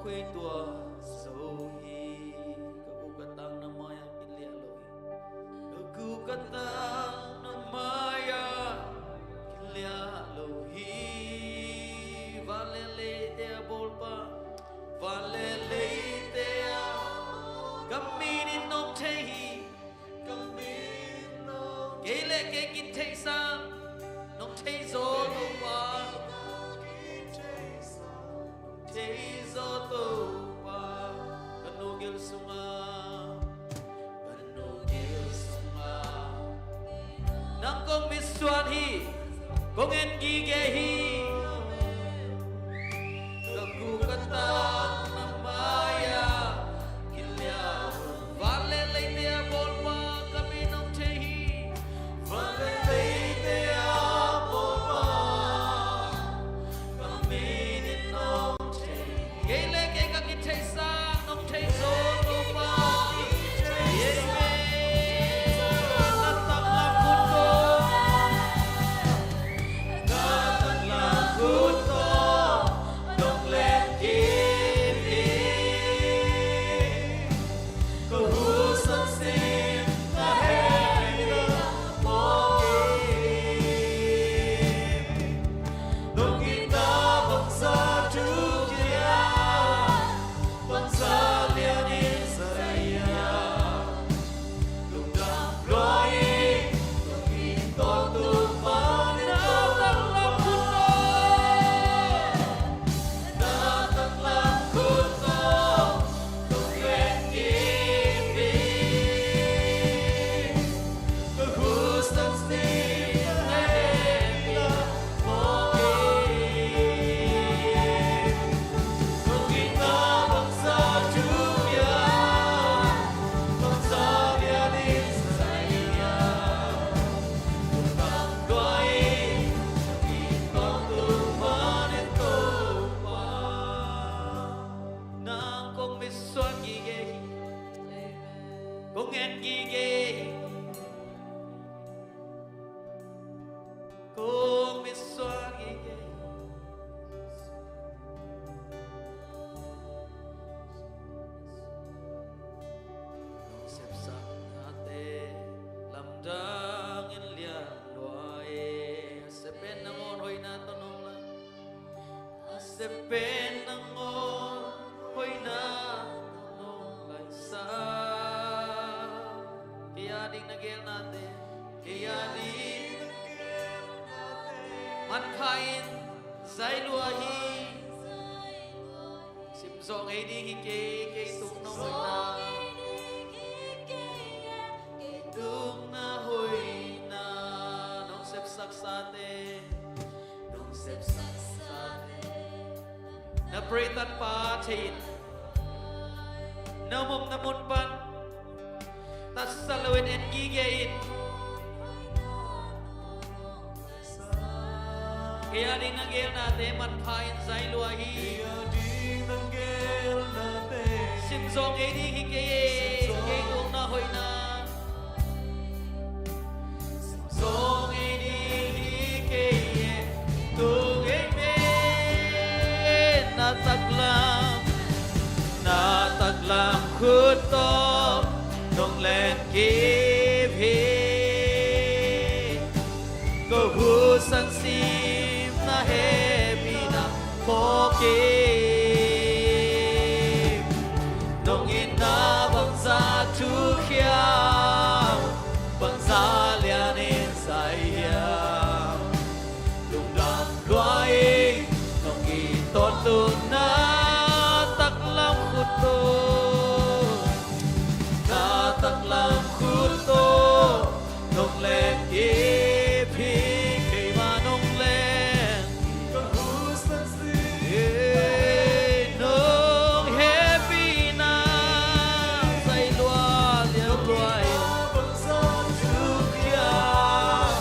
Tua zo hi. Ka guk ka tang na mai-ah kiliah lo hi. Ka guk ka tang na mai-ah kiliah lo hi. Van le leite a bawlpa, van le leite a, ka min in nong thei hi. Kei le kei kitheihsa nong thei zaw, Topa. Thei zaw, Topa. Ka nu gil sungah, ka nu gil sungah nang kong mitsuan hi. Kong en gige hi. Ka guk ka tang na mai-ah kiliah. Van le leite a bawlpa, ka min nong thei hi. Van le leite a bawlpa, ka min in nong thei hi. Kei le kei ka kitheihsa nong thei zaw, Topa. Amen. Na taklam khut tawh, na taklam khut tawh nong len kip hi. Ka husan sim na hehpihna phawk hi. Nong itna bangzah thu hiam, bangzah lian in za hiam, lungdam lua ing. Nong it tawntung manin Topa, na taklam khut tawh, na taklam khut tawh nong len kip hi. Ka husan sim na hehpihna phawk hi. Nong itna bangzah thu hiam, bangzah lian in za hiam, lungdam lua ing. Nong it tawntung manin Topa, nang kong mitsuan gige hi. Kong en gige hi. Kong mitsuan gige hi. Nong sepsaknate lamdang in lian lua hi. A sep pen nangawn hoihna tawh nong lai. A sep pen nangawn hoihna tawh nong laisak. Kei a ding na geelnate, kei a ding na geelnate manpha in zai lua hi. Sim zawh ngei ding hi kei, kei tung na hoihna. Kei tung na hoihna. Nong sepsaksate, nong sepsaksate, na pray tanpa thei in, na om na mun pan tatsa loin en gige in. Kei a ding na geelnate manpha in zai lua hi. Kei a ding na geelnate. Sim zawh ngei ding hi kei e. Sim zawh. Kei tung na hoihna. Sim zawh ngei ding hi kei e. Tung ei me. Na taklam, na taklam khut tawh nong len kip hi. Ka husan sim na hehpihna phawk hi. Nong itna bangzah thu hiam, bangzah lian in za hiam, lungdam lua ing. Nong it tawntung na taklam khut tawh, na taklam khut tawh nong len kip hi. Keimah nong len, ka husan sim, nong hehpihna zai lua, lian lua ing. Bangzah thu hiam,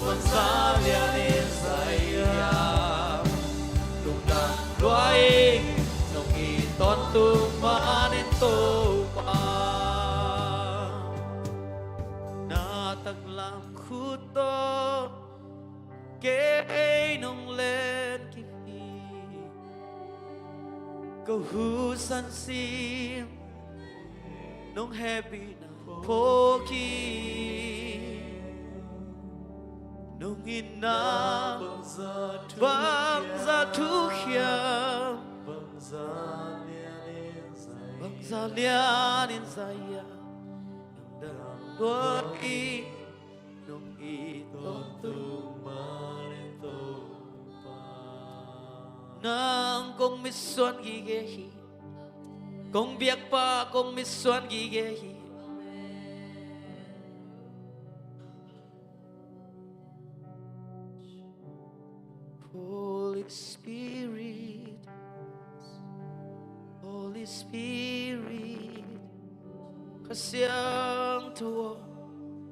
bangzah lian in za hiam, lungdam lua ing. Nong it tawntung ma Ko hu san sim nong hehpihna phawk hi. Nong itna bangzah thuk hiam, bangzah lianin za hiam, nong dam lua hi. Nong it tawntung mah leh Topa, nang kong mitsuan gige hi. Kong biakpa kong mitsuan gige hi. Holy Spirit, Holy Spirit, Kha Siangtho aw,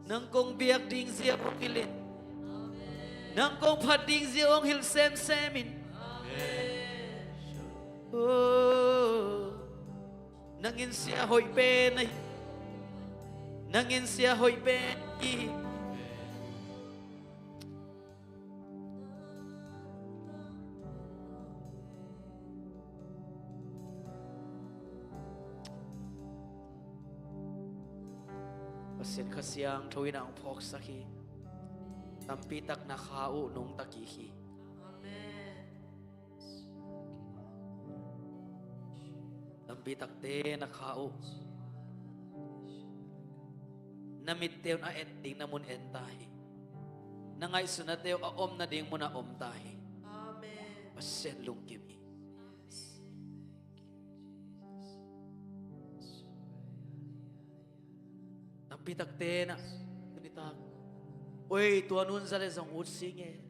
nang kong biak ding zia hong hilh in, nang kong phat ding zia hong hilh semsem in. Oh, nang in sia hoih pen ahi, nang in sia hoih pen ahi. Pasian Kha Siangtho in a hong phawksak hi. Tampi tak na kha uh nungta kik hi. Amen. Tampi takte na kha uh. Na mitte un a et ding na mun en ta hi. Na ngaihsutnate uh a om nading mun a om ta hi. Amen. Pasian lungkim hi. Tampi takte na, tuni tak, oi, tua nun za le zong ut sing e,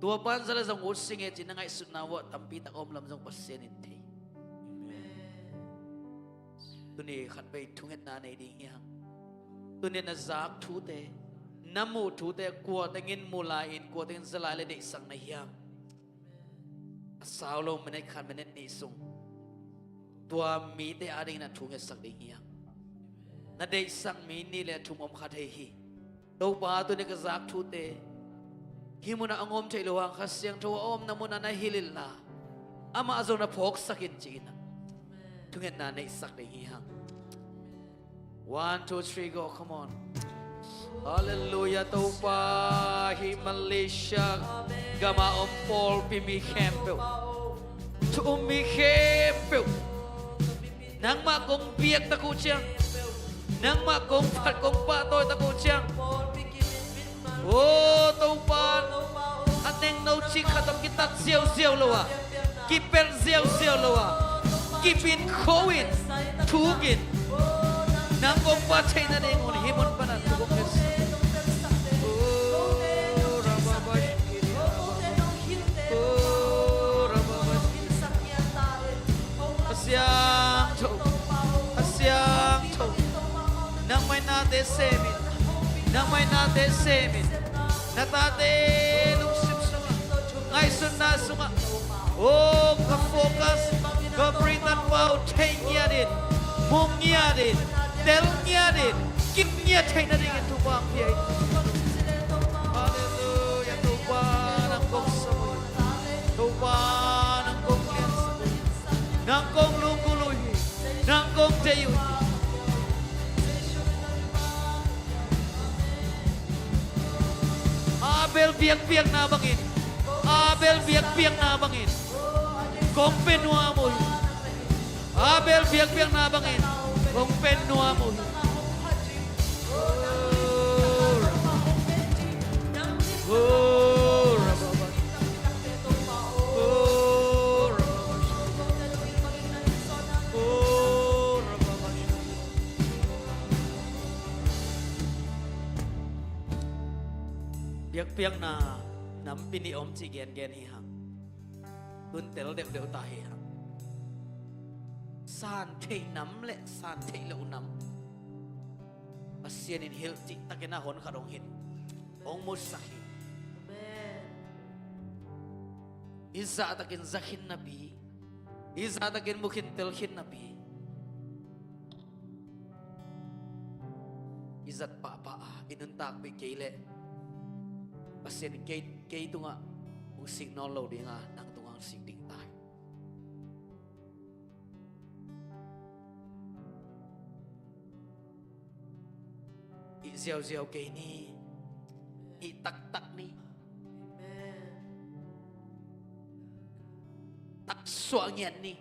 tua pan za le zong ut sing e, ci na ngaihsutna uh ah tampi tak a om lam zong Pasian in thei. Amen. Tuni khat vei thungetna nei ding hi hang. Tuni na zak thute, na muh thute, kua tengin mu lai in, kua tengin za lai le deihsak na hiam? A sau lo minute khat, minute nih sung tua mite adingin a thu ngetsak ding hi hang. Na deihsak mi nih le thum om kha thei hi. Topa, tuni ka zak thute hih munah hong om thei lo hang, Kha Siangtho a omna munah na hilh inla, amah zong na phawksak in, ci-in ah thungetna neihsak ding hi hang. One, two, three, go. Come on. Halleluiah. Topa, hih Malaysia gamah om pawlpi mi khempeuh, thu um mi khempeuh, nangmah kong biak tak uh ciang, nangmah kong phat kong pahtawi tak uh ciang, aw Topa, a nengno cik khat tawh kitat ziauziau lo a, kipelh ziauziau lo a, kip in, kho in, thuk in, nang kong phat theih nadingun hih mun panah thu kong ngetsak. Kha Siangtho, Kha Siangtho, nangmah in nate sem in, nangmah in nate sem in, na tate lungsim sungah, ngaihsutna sungah, oh, ka focus, ka Britain pau thei ngiat in, mu ngiat in, tel ngiat in, kip ngiat theih nadingin thupha hong pia in. Halleluiah, Topa nang kong sawm uh hi. Topa nang kong liansak uh hi. Nang kong lunggulh uh hi. Nang kong deih uh hi. Abel biakpiakna bangin, Abel biakpiakna bangin kong pia nuam uh hi. Abel biakpiakna bangin kong pia nuam uh hi. Biakpiakna nampi nih om cih gengen hi hang. Tun tel deuhdeuh ta hi hang. San theih nam le san theih loh nam, Pasian in hilh cihtakin a hon khat hong hilh, hong musak hi. Amen. I zahtakin za khin napi, i zahtakin mu khin tel khin napi, i zat pahpah a, i nuntakpih kei leh Pasian in kei, kei tungah hong sik nawn lo ding a, nang tungah hong sik ding ta hi. Hih ziauziau kei ni. Hih taktak ni. Taksuah ngiat ni.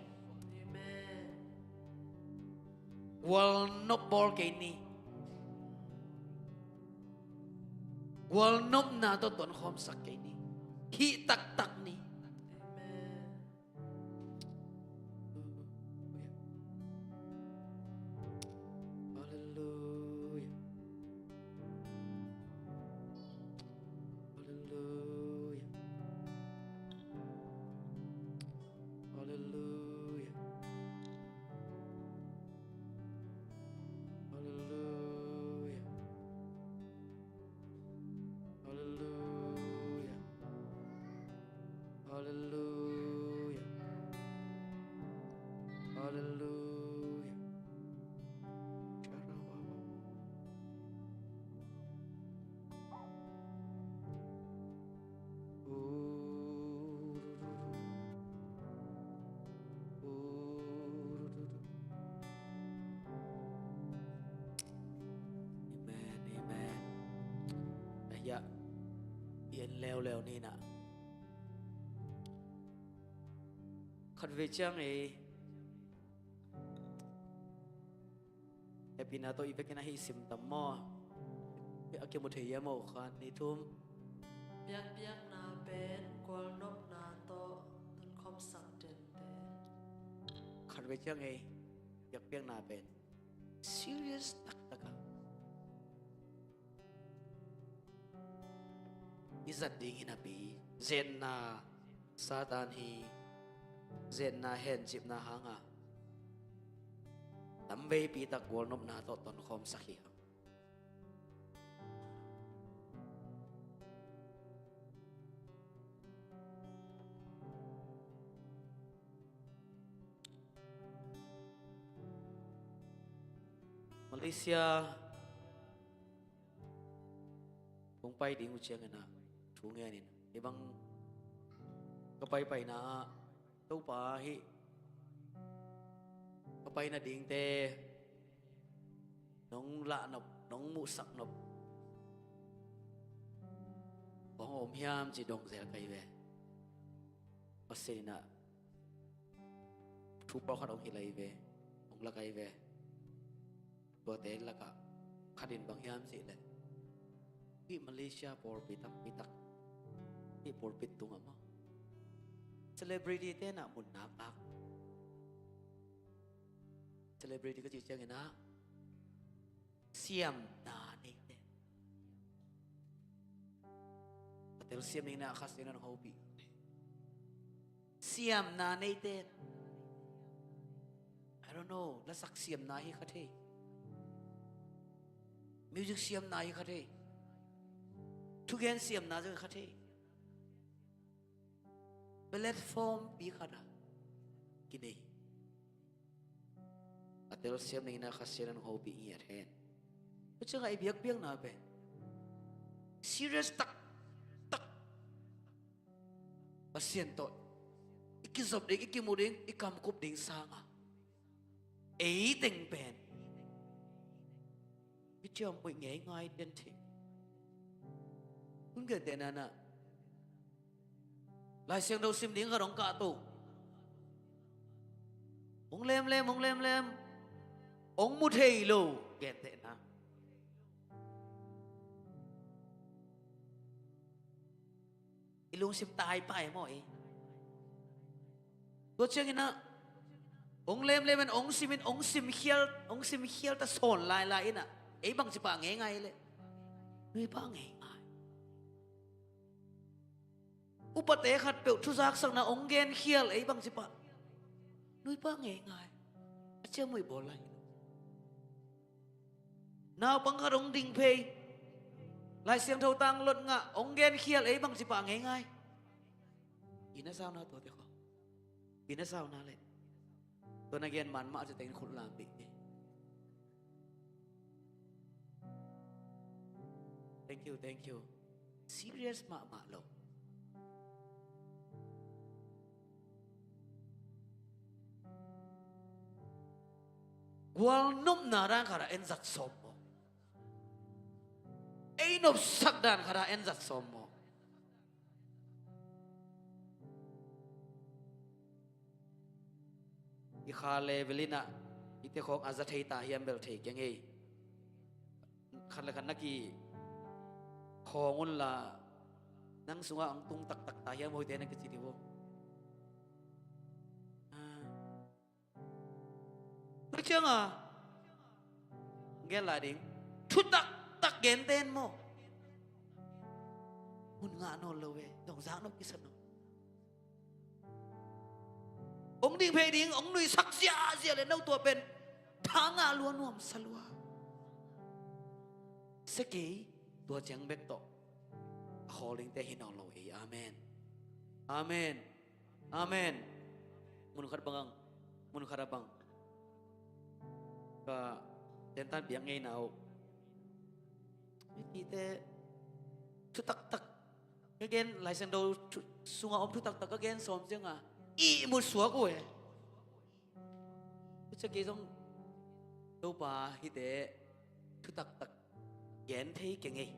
Gualnop bawl kei ni. Gualnopna tawh tonkhawmsak kei ni. Hih taktak ni. Halleluia. Halleluia. Halleluia. Halleluia. Halleluia. Halleluia. Halleluia. Amen, amen. Ahiah, i en leuleu ni na. Khatvei ciang ei, hehpihna tawh i vekin a hih sim tam maw? A kimu thei hiam aw, khat, nih, thum? Biakpiakna pen gualnopna tawh tonkhawmsak dende. Khatvei ciang ei, biakpiakna pen serious taktak a i zat ding hi napi, zetna Satan hi, zetna hencipna hanga tamveipi tak gualnopna tawh tonkhawmsak hi hang. Malaysia kong pai ding uh ciangin ah thu ngenin, ei bang ka paipaina ah Topa hih ka pai nadingte nong lahnop, nong muhsaknop hong om hiam ci dong zel ka hi ve. Pasian in ah thu pawlkhat hong hilh ahi ve, hong lak ahi ve. Tuate lakah khat in bang hiam cih leh, hih Malaysia pawlpi tampi tak hih pulpit tungah maw, celebrity te in ah munna pak. Celebrity ka cih ciangin ah siamna neite. A telsiam ning na kha sian an hopih. Siamna neite. I don't know, lasak siamna hi kha thei. Music siamna hi kha thei. Thugen siamna zong hi kha thei. Platform pi khat ah kinei. A telsiam ning na kha sian an hopih ngiat hen. Tua ciangah i biakpiakna pen serious taktak Pasian tawh i kizop ding, i kimu ding, i kamkup ding sanga ei teng pen i ciampuih ngeingai den thei. Hun gentehna in ah Lai Siangtho sim ding khat hong kahto, hong lemlem, hong lemlem, hong mu thei lo. Gentehna, i lungsim tai pai maw ei? Tua ciangin ah hong lemlem in, hong sim in, hong sim khial, hong sim khial ta sawn lailai in ah ei bangci pah ngeingai leh? Nui pah ngeingai. Upate khatpeuh thuzaksakna hong genkhial ei bangci pah? Nui pah ngeingai. A ciamui bawl lai. Naupang khat hong ding phei, Lai Siangtho tang lot ngah hong genkhial ei bangci pah ngeingai? I na sauna tuate khaw. I na sauna leh tua na gen man mah ci tengin khut lam pih ni. Thank you, thank you. Serious mahmah lo. Gualnopna dan khat ah en zat sawm maw? nopsak dan khat ah en zat sawm maw? I kha level in ah i te khawng a za thei ta hiam bel thei keng ei. Khat le khat na kikhawng unla, nang sungah hong tung taktak ta hiam hoihte na kici dih uh. Tua ciangah gen lai ding, thu taktak gente in maw, hun ngah nawn lo ve, dong zak nop kisa nawn. Hong ding phei ding, hong nuihsak ziahziah le no tua pen tha ngah lua, nuamsa lua. Sia kei, tua ciang bek tawh a khawl dingte hi nawn lo ei. Amen. Amen. Amen. Mun khat bang ang, mun khat a bang ka tentan piak ngeina uh. Hihte thu taktak ka gen, Lai Siangtho thu, sungah om thu taktak ka gen sawm ciangah ihmut suak uh e. Tua ciang kei zong Topa hihte thu taktak gen thei keng ei.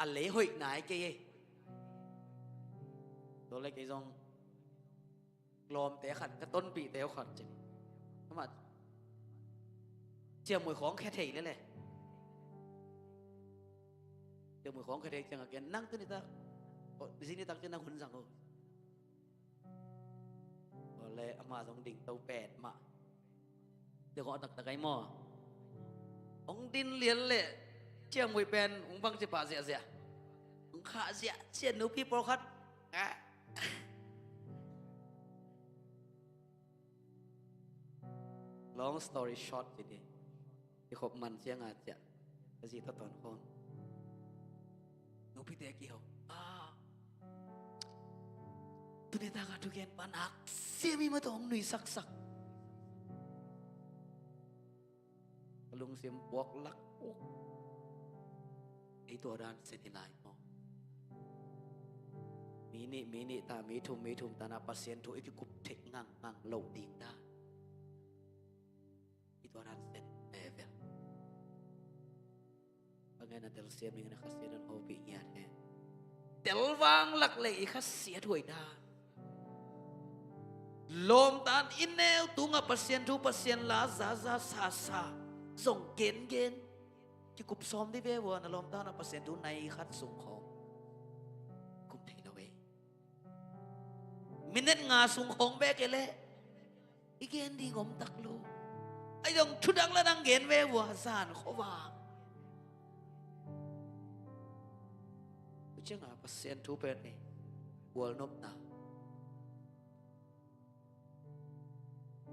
A lei hoih nai kei ei. Tua le kei zong lawmte khat, ka tonpihte uh khat ci. Amah ciamui khawng khia thei lele. Ciamui khawng khia thei ciangah ken nang tuni tak, zing ni tak ciang nang hun zang uh. Tua le amah zong ding to pet mah. Tua khawng a taktak ai maw? Hong din lian le ciamui pen hong bang ci pah ziahziah, hong khah ziah, cian nupi pawlkhat. Ah. Long story short ci dih. I khop man ciangah ciah ka zi tawh tawn khawm. Nupite kiho. Ah. Tuni taka thugen pan hak siam i matawh hong nuisaksak. Ka lungsim puak lak uk. Ei tua dan sen hi lai maw? Mi nih, mi nih ta, mi thum, mi thum ta na Pasian thu i kikup theih ngangngang loh ding dan. I tua dan sen level. Bang ngen a telsiam ding na Kha Siangtho in hopih ngiat hen. Tel vang lak le i khasiat huai dan. Lawmtan i neu tungah Pasian thu, Pasian la zaza sasa zong gengen. Kikup sawm dih ve vua na lawmtan ah Pasian thu nai khat sung khawng. Kum thei lo ei. Minute nga sung khawng bek e leh i gen ding om tak lo. Ai dong thudang la dang gen ve vua zan khuavang. Tua ciangah Pasian thu pen ei gualnopna.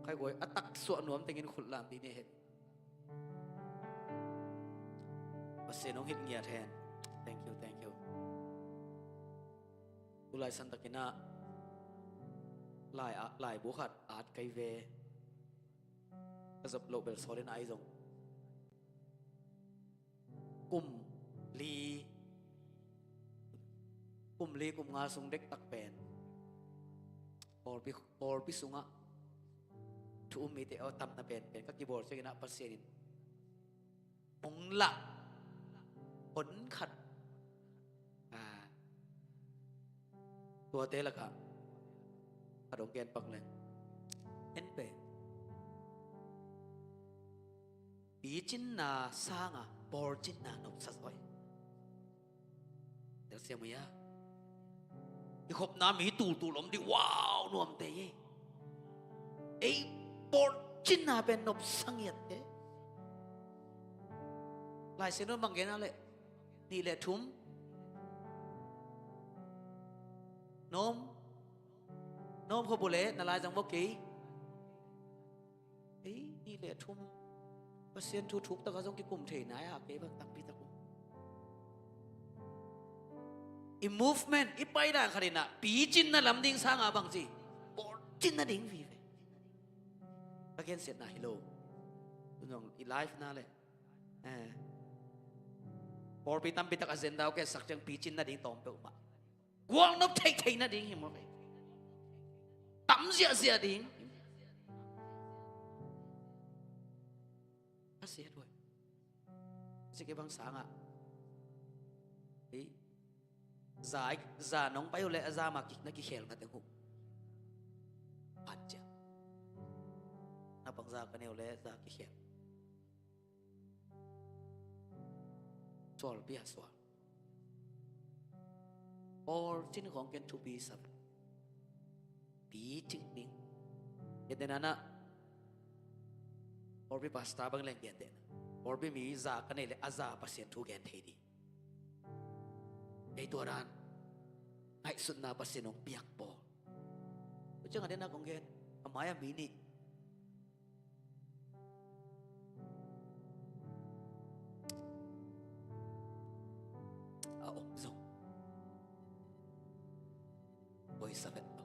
Khaiguai a taksuah nuam tengin khut lam dih ni hen. Pasian hong hilh ngiat hen. Thank you, thank you. Tulai santakin ah lai, lai bu khat at kai ve. Ka zop loh bel sawlin ai zong kum li, kum li kum nga sung dektak pen pawlpi, pawlpi sungah thu um mite aw tamna penpen ka kibawl ciangin ah Pasian in hong lah hon khat. Ah, tuate lakah khat hong gen pak leng en pen picinna sanga bawlcinna nopsa zaw hi. Telsiam uh ia. I khopna mi tultul om dih, wow, nuamte ei. Ei bawlcinna pen nopsa ngiat te. Lai Siangtho bang gen a leh nih le thum. Nowm, nowm khop uh leh na lai zang vua kei. Ei, nih le thum Pasian thu thuk taka zong kikum thei nai a kei bang tampi tak uh. I movement, i paidan khat in ah picinna lam ding sanga bang ci, bawlcinna ding vive. Ka gensiatna hi lo. Tun zong i life na le, eh, pawlpi tampi tak agenda uh ke sak ciang picinna ding tawm peuhmah. Gualnop theihtheih nading hi mawk ei. Tam ziahziah ding. A sia duai. A sia kei bang sangah Ei, za, za nong pai uh le a za ma kik na kikhel na teng uh. Phat ciang. Naupang za ka nei uh le za kikhel. Sual pia sual. Pawlcin khawng ken thupi sa. Picing ding. Gentehna na. Pawlpi pastor bang leng gentehna. Pawlpi mi za ka nei le a za Pasian thu gen thei ding. Ei tua dan. Ngaihsutna Pasian hong piak pawl. Tua ciang a den a kong gen. A mai a mi nih. A om zong. Boisa vet lo.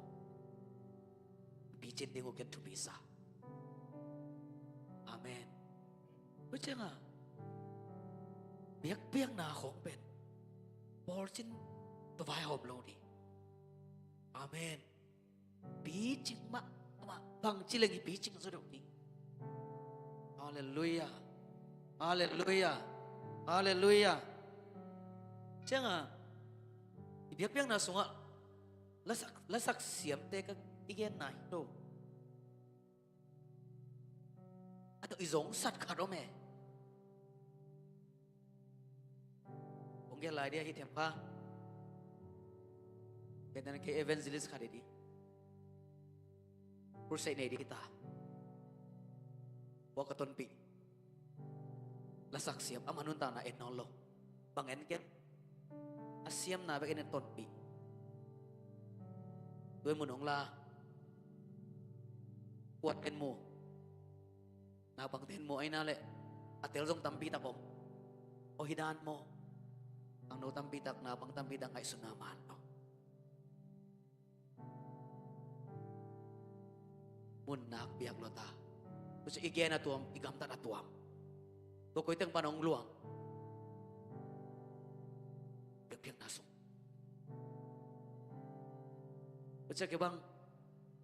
Picin ding uh ken thupi sa. Amen. Tua ciang a. Biakpiakna khawng pen. Pawlcin tua vai hawm lo ding. Amen. Picing mah, mah, bangci leng i picing zaw deuh ding. Halleluiah. Halleluiah. Halleluiah. Ciang a, i biakpiakna sungah, lasak, lasak siamte ka i genna hi lo. A tawh i zongsat khat om e. Kong gen lai dia hi them kha. Ken dan kei evangelist khat hi di. Crusade nei di hi ta. Ua ka tonpih. Lasak siam ama nuntakna en nawn lo. Bang en ken. A siamna bek en en tonpih. Tua mun hong la. Kuat en mu. Naupangte en mu aina le. A tel zong tampi tak om. Aw hi dan maw. Khangno tampi tak, naupang tampi tak ngaihsutna man lo. Mun nak piak lo ta. Tua ciang i gen a tuam, i gamtat a tuam. Tua koi teng pan hong luang. Biakpiakna sung. Tua ciang kei bang.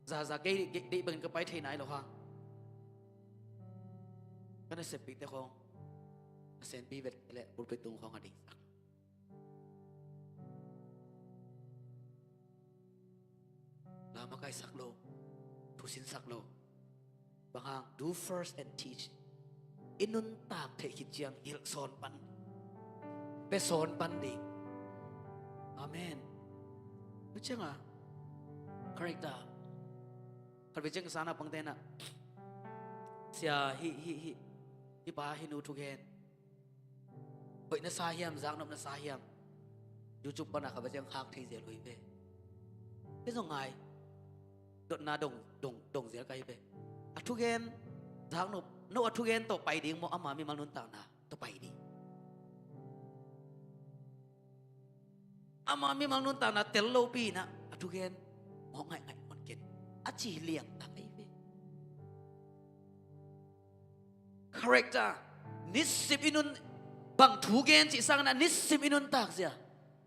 Zaza kei, kei, deih bangin ka pai thei nai lo hang. Ka naseppihte khawng. Ka senpi vet le pulpit tung khawng a dingsak. La makaisak lo, thusinsak lo. Bang hang, do first and teach. I nuntak theih khit ciang hilh sawn pan. Pia sawn pan ding. Amen. Tua ciang a, character. Khat vei ciang ka sa naupangte na. Sia, hi, hi, hi. Hi pa, hi nu thugen. Hoih na sa hiam, zaknop na sa hiam. YouTube pan a kha ba ciang khak thei zel uh hi ve. Kei zong ngai. Dotna dong, dong, dong zel ka hi ve. A thugen, zaknop, no a thugen tawh pai ding maw, ama mimal nuntakna tawh pai ding. Ama mimal nuntakna tel lopi na, a thugen. Mawh ngaih ngaih mawn ken. A ci liang tak ka hi ve. Character. Nisim i nun bang thu gen cih sangin a nisim i nuntak zia.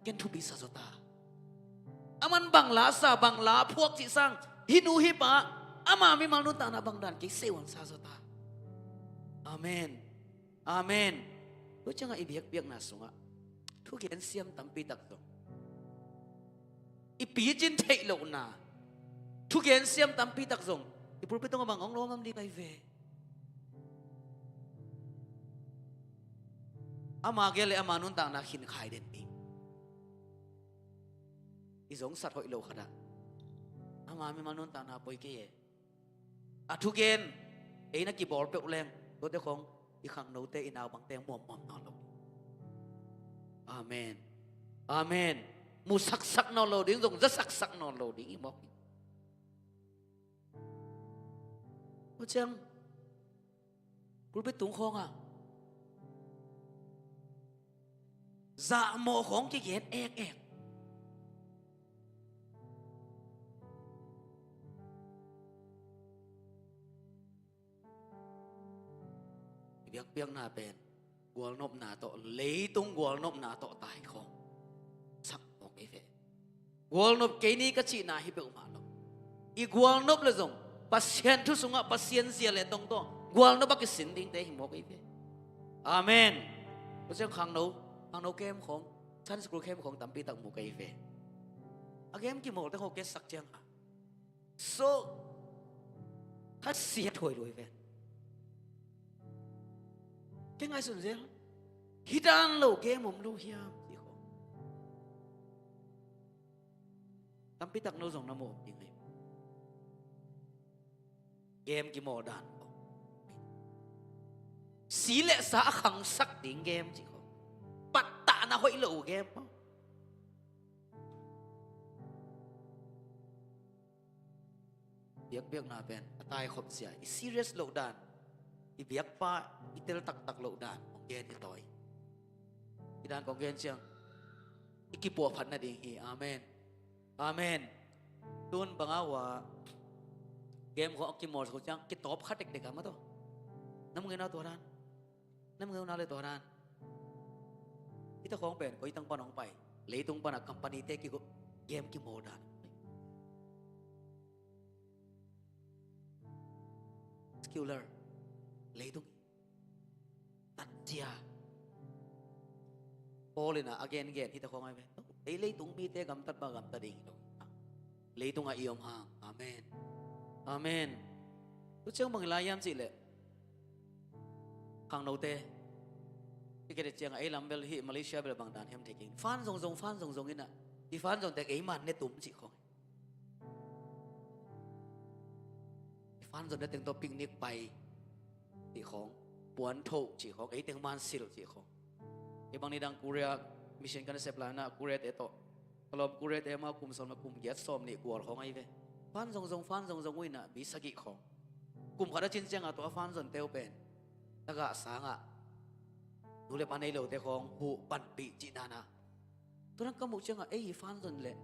Ken thupi sa zaw ta. Aman bang la sa, bang la phuak cih sang. Hi nu hi pa. Ama mimal nuntakna bang dan kei seiwan sa zaw ta. Amen. Amen. Tua ciangah i biakpiakna sungah. Thugen siam tampi tak zong. I picin theih lohna. Thugen siam tampi tak zong. I pulpit tungah bang hong lawmam ding ahi ve. Ama gel le ama nuntakna khin khai den ding. I zongsat hoih lo khatah. Ama mimal nuntakna poi kei e. A thugen. Ei na kibawl peuh leng. Tuate khong. I khangnote i naupangte muammuam nawn lo. Amen. Amen. Musaksak nawn lo ding zong zasaksak nawn lo ding i mawk hi. Tua ciang pulpit tung khawngah zahmawh khawng kigen ekek. I biakpiakna pen gualnopna tawh, leitung gualnopna tawh tai khawng sak mawk ei ve. Gualnop kei ni ka cihna hi peuhmah lo. I gualnop le zong Pasian thu sungah Pasian zia le tong tawh gualnop a kisin dingte hi mawk ei ve. Amen. Pasian khangno, khangno kem khawng. Sunday school camp khawng tampi tak mu ka hi ve. A game kimawl teng khawng ka etsak ciang a, so, ka siat huai luai ve. Ka ngaihsun zel, hih dan lo game om lo hiam cih khawng. Tampi tak no zong na mu om ding hi. Game kimawl dan khawng, si le sa a khangsak ding game cih khawng, pattahna hoih lo game khawng. Biakpiakna pen a taikhop zia, i serious loh dan, i biakpa i tel taktak loh dan kong gen hi tawi. Hih dan kong gen ciang i kipuahphat nading hi. Amen. Amen. Tun bang a uh a game khawng a kimawl sa uh ciang kitawp kha dekdek a, maw taw. Na mu ngei na tua dan. Na mu ngei na le tua dan. Hih ta khawng pen koi tang pan hong pai, leitung pan a company te kigo, game kimawl dan. Secular, leitung tatzia. Paul in a a gengen hih ta khawng a hi ve. Ei leitung mite gamtat bang a gamta ding hi lo. Leitung a i om hang. Amen. Amen. Tu ciang bang i lai hiam cih leh, khangnote, i kei ciang a ei lam bel hih Malaysia bel bang dan hiam thei keng. Fan zongzong, fan zongzong in a, i fan zong tek ei man ne tum cih khawng. I fan zon na teng tawh picnic pai cih khawng, puan thoh cih khawng, ei teng man silh cih khawng. Ei bang ni dang Korea mission kan sep lai na, Korea te tawh, ka lawm Korea te ma kum sawm na kum giat sawm nih gual khawng ahi ve. Fan zongzong, fan zongzong uh in a mi sagih khawng. Kum khat a cin ciang a tua fan zon te uh pen tagah sang a nu le pa nei lo te khawng huh panpih cih na na. Tua dan ka muh ciang a, ei, hih fan zon leh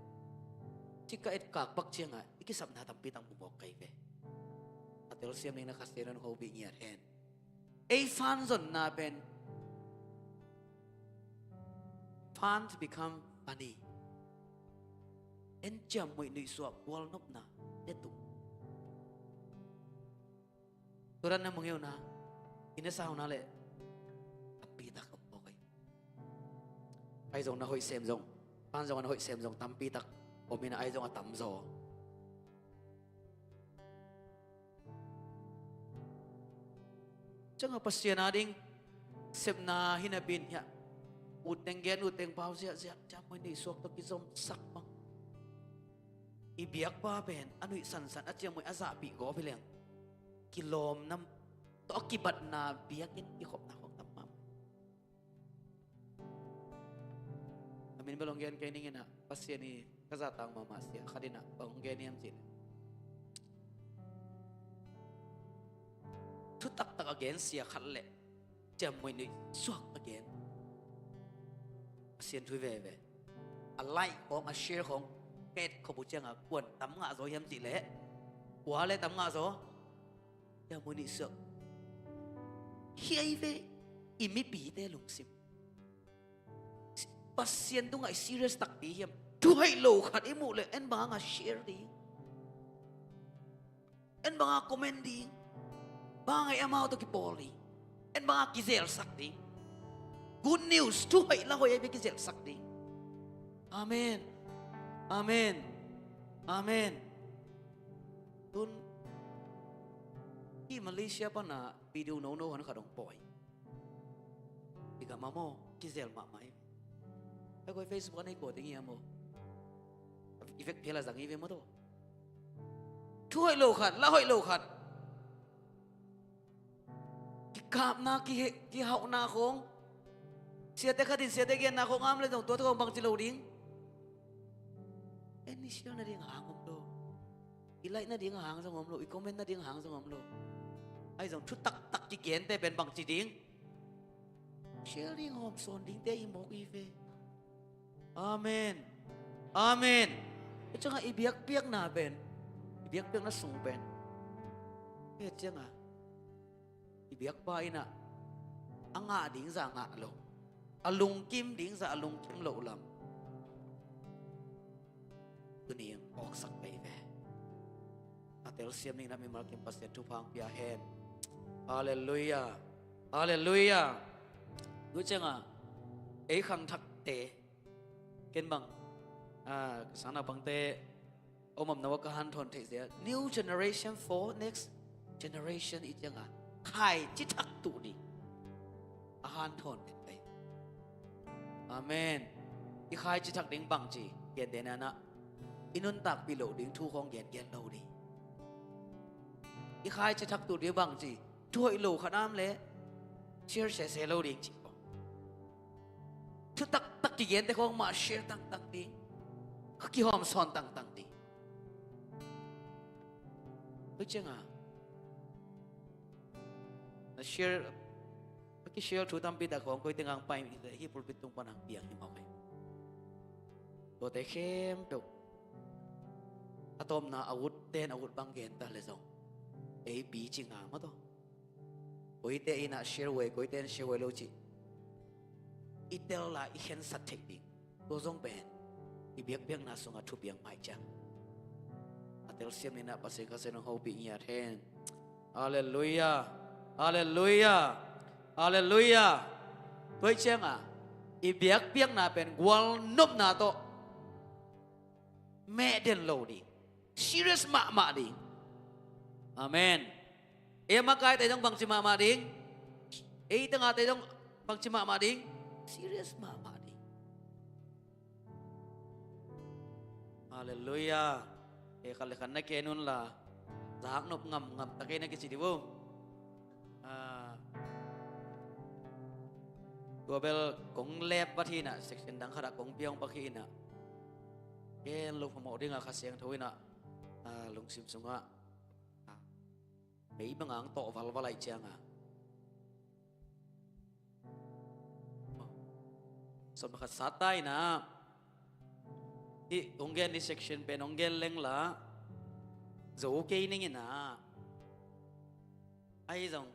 cih ka etkak pak ciang a i kisapna tampi tak mu mawk ka hi ve. A telsiam ding na Kha Siangtho in hong hopih ngiat hen. Ei fan zonna pen, fun become funny. En ciamnuih nuihsuah gualnopna ne tum. Tua dan na mu ngei uh na, i na sa uh na leh tampi tak om mawk hi. Ahi zong na hoih sem zong, fan zong a na hoih sem zong tampi tak om in a, ahi zong a tamzaw. Ciang a Pasian a ding sepna hi napi in hiah, ut teng gen, ut teng pau ziahziah, ciamnuih nuihsuak tawh kizomsak bang. I biakpa pen a nuih sansan, a ciamnuih a zahpih gawp hi leng, kilawmna tawh a kibatna biakinn kikhopna khawng tam mahmah. A min bel hong gen kei ning in a, Pasian i ka zahtang mahmah sia khat in a bang hong gen hiam cih leh, thu taktak a gen sia khat leh ciamnuih nuihsuak a gen, Pasian thu hi veve. A like khawng, a share khawng ka etkhop uh ciang a kuan tam ngah zaw hiam cih leh, kua leh tam ngah zaw? Ciamnuih nuihsuak. Hi ahi ve, i mipite lungsim. Pasian tungah i serious takpi hiam? Thu hoih lo khat i muh leh en bang a share ding, en bang a comment ding, bang a amau tawh kipawl ding, en bang a kizelsak ding. Good news, thu hoih la hoih ahi ve, kizelsak ding. Amen. Amen. Amen. Tun hih Malaysia pan a video nono han khat hong pawi. I gam a maw, kizel mahmah hi. Hei koi Facebook a nei kua ding hi a maw. I vek phel a zang hi ve maw taw. Thu hoih lo khat, la hoih lo khat. Kikapna, kihe-, kihauhna khawng. Siate khat in siate genna khawng a om leh zong tua tawh khawng bangci lo ding. En i share nading hang om lo. I like nading hang zong om lo, i comment nading hang zong om lo. Ahi zong thu taktak kigente pen bangci ding? Share ding, hawmsawn dingte i mawk hi ve. Amen. Amen. Hih ciangah i biakpiakna pen, i biakpiakna sung pen, hih ciangah i biakpa in a, a ngah ding zah ngah lo, a lungkim ding zah a lungkim loh lam tuni in awksak pei ve. A telsiam ding na mimal kim Pasian thupha hong pia hen. Halleluiah. Halleluiah. Tu ciangah ei khangthakte, Ken bang, ah, ka sang naupangte om om na wa ka hanthawn theih zia, new generation for next generation i cianga khaici thak tuh ding a hanthawn den kai. Amen. I khaici thak ding bangci, gentehna-in ah i nuntakpih loh ding thu khawng gengen lo ding. I khaici thak tuh ding bangci, thu hoih lo khat a om leh share sese lo ding ci khawng. Thutak tak kigente khawng mah share tangtang ding, kihawm sawn tangtang ding. Tua cianga na share, a kishare thu tampi tak khawng koi teng hong pai, hih pulpit tung pan hong piang hi mawk hi. Tuate khempeuh a tawpna a utte in a ut bang gen ta leh zong ei pi ci nga maw taw. Koite in ah share huai, koite in share huai lo cih i tel lai i khensat theih ding. Tua zong pen i biakpiakna sungah thupiang mah hi ciang, a telsiam ni in ah Pasian Kha Siangtho in hong hopih ngiat hen. Halleluiah. Halleluiah. Halleluiah. Tua hi ciangah i biakpiakna pen gualnopna tawh meh den lo ding. Serious mahmah ding. Amen. Ei a makaite zong bangci mahmah ding? Ei tengate zong bangci mahmah ding? Serious mahmah ding. Halleluiah. Ei khat le khat na ken un la, zaknop ngamngam tak ei na kici dih uh. Ah, tua bel kong lep vat hi in ah, section dang khatah kong piang pak hi in ah, gen lo phamawh dingah Kha Siangtho in ah, ah, lungsim sungah, ah, mei bangah hong tawh valval ahih ciangah, sawm khat sat ta in ah, hih hong gen ni section pen hong gen leng la, zo kei ning in ah, ahi zong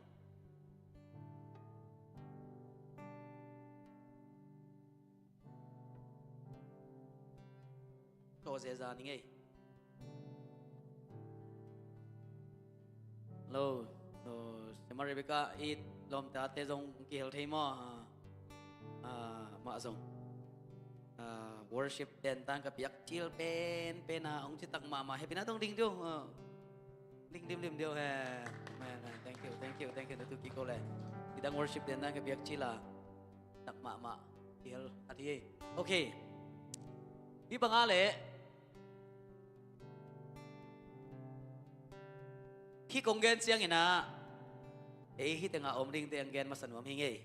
thawh zeza ning ei. Hello. So, Sema Rebecca, i lawmtate zong kihel thei maw? Ah, ah, mah zong, ah, worship den tan ka piak cil pen pen a hong ci tak mahmah, happy na tong ding diu. Ah, ding dim dim diu he. Man, man, thank you, thank you, thank you. Na tu kiko le, i dang worship den tan ka piak cil a tak mahmah kihel a ti ei. Okay. Hih bang a leh hih kong gen ciangin ah, ei hih tengah om dingte hong gen masa nuam hi ing ei.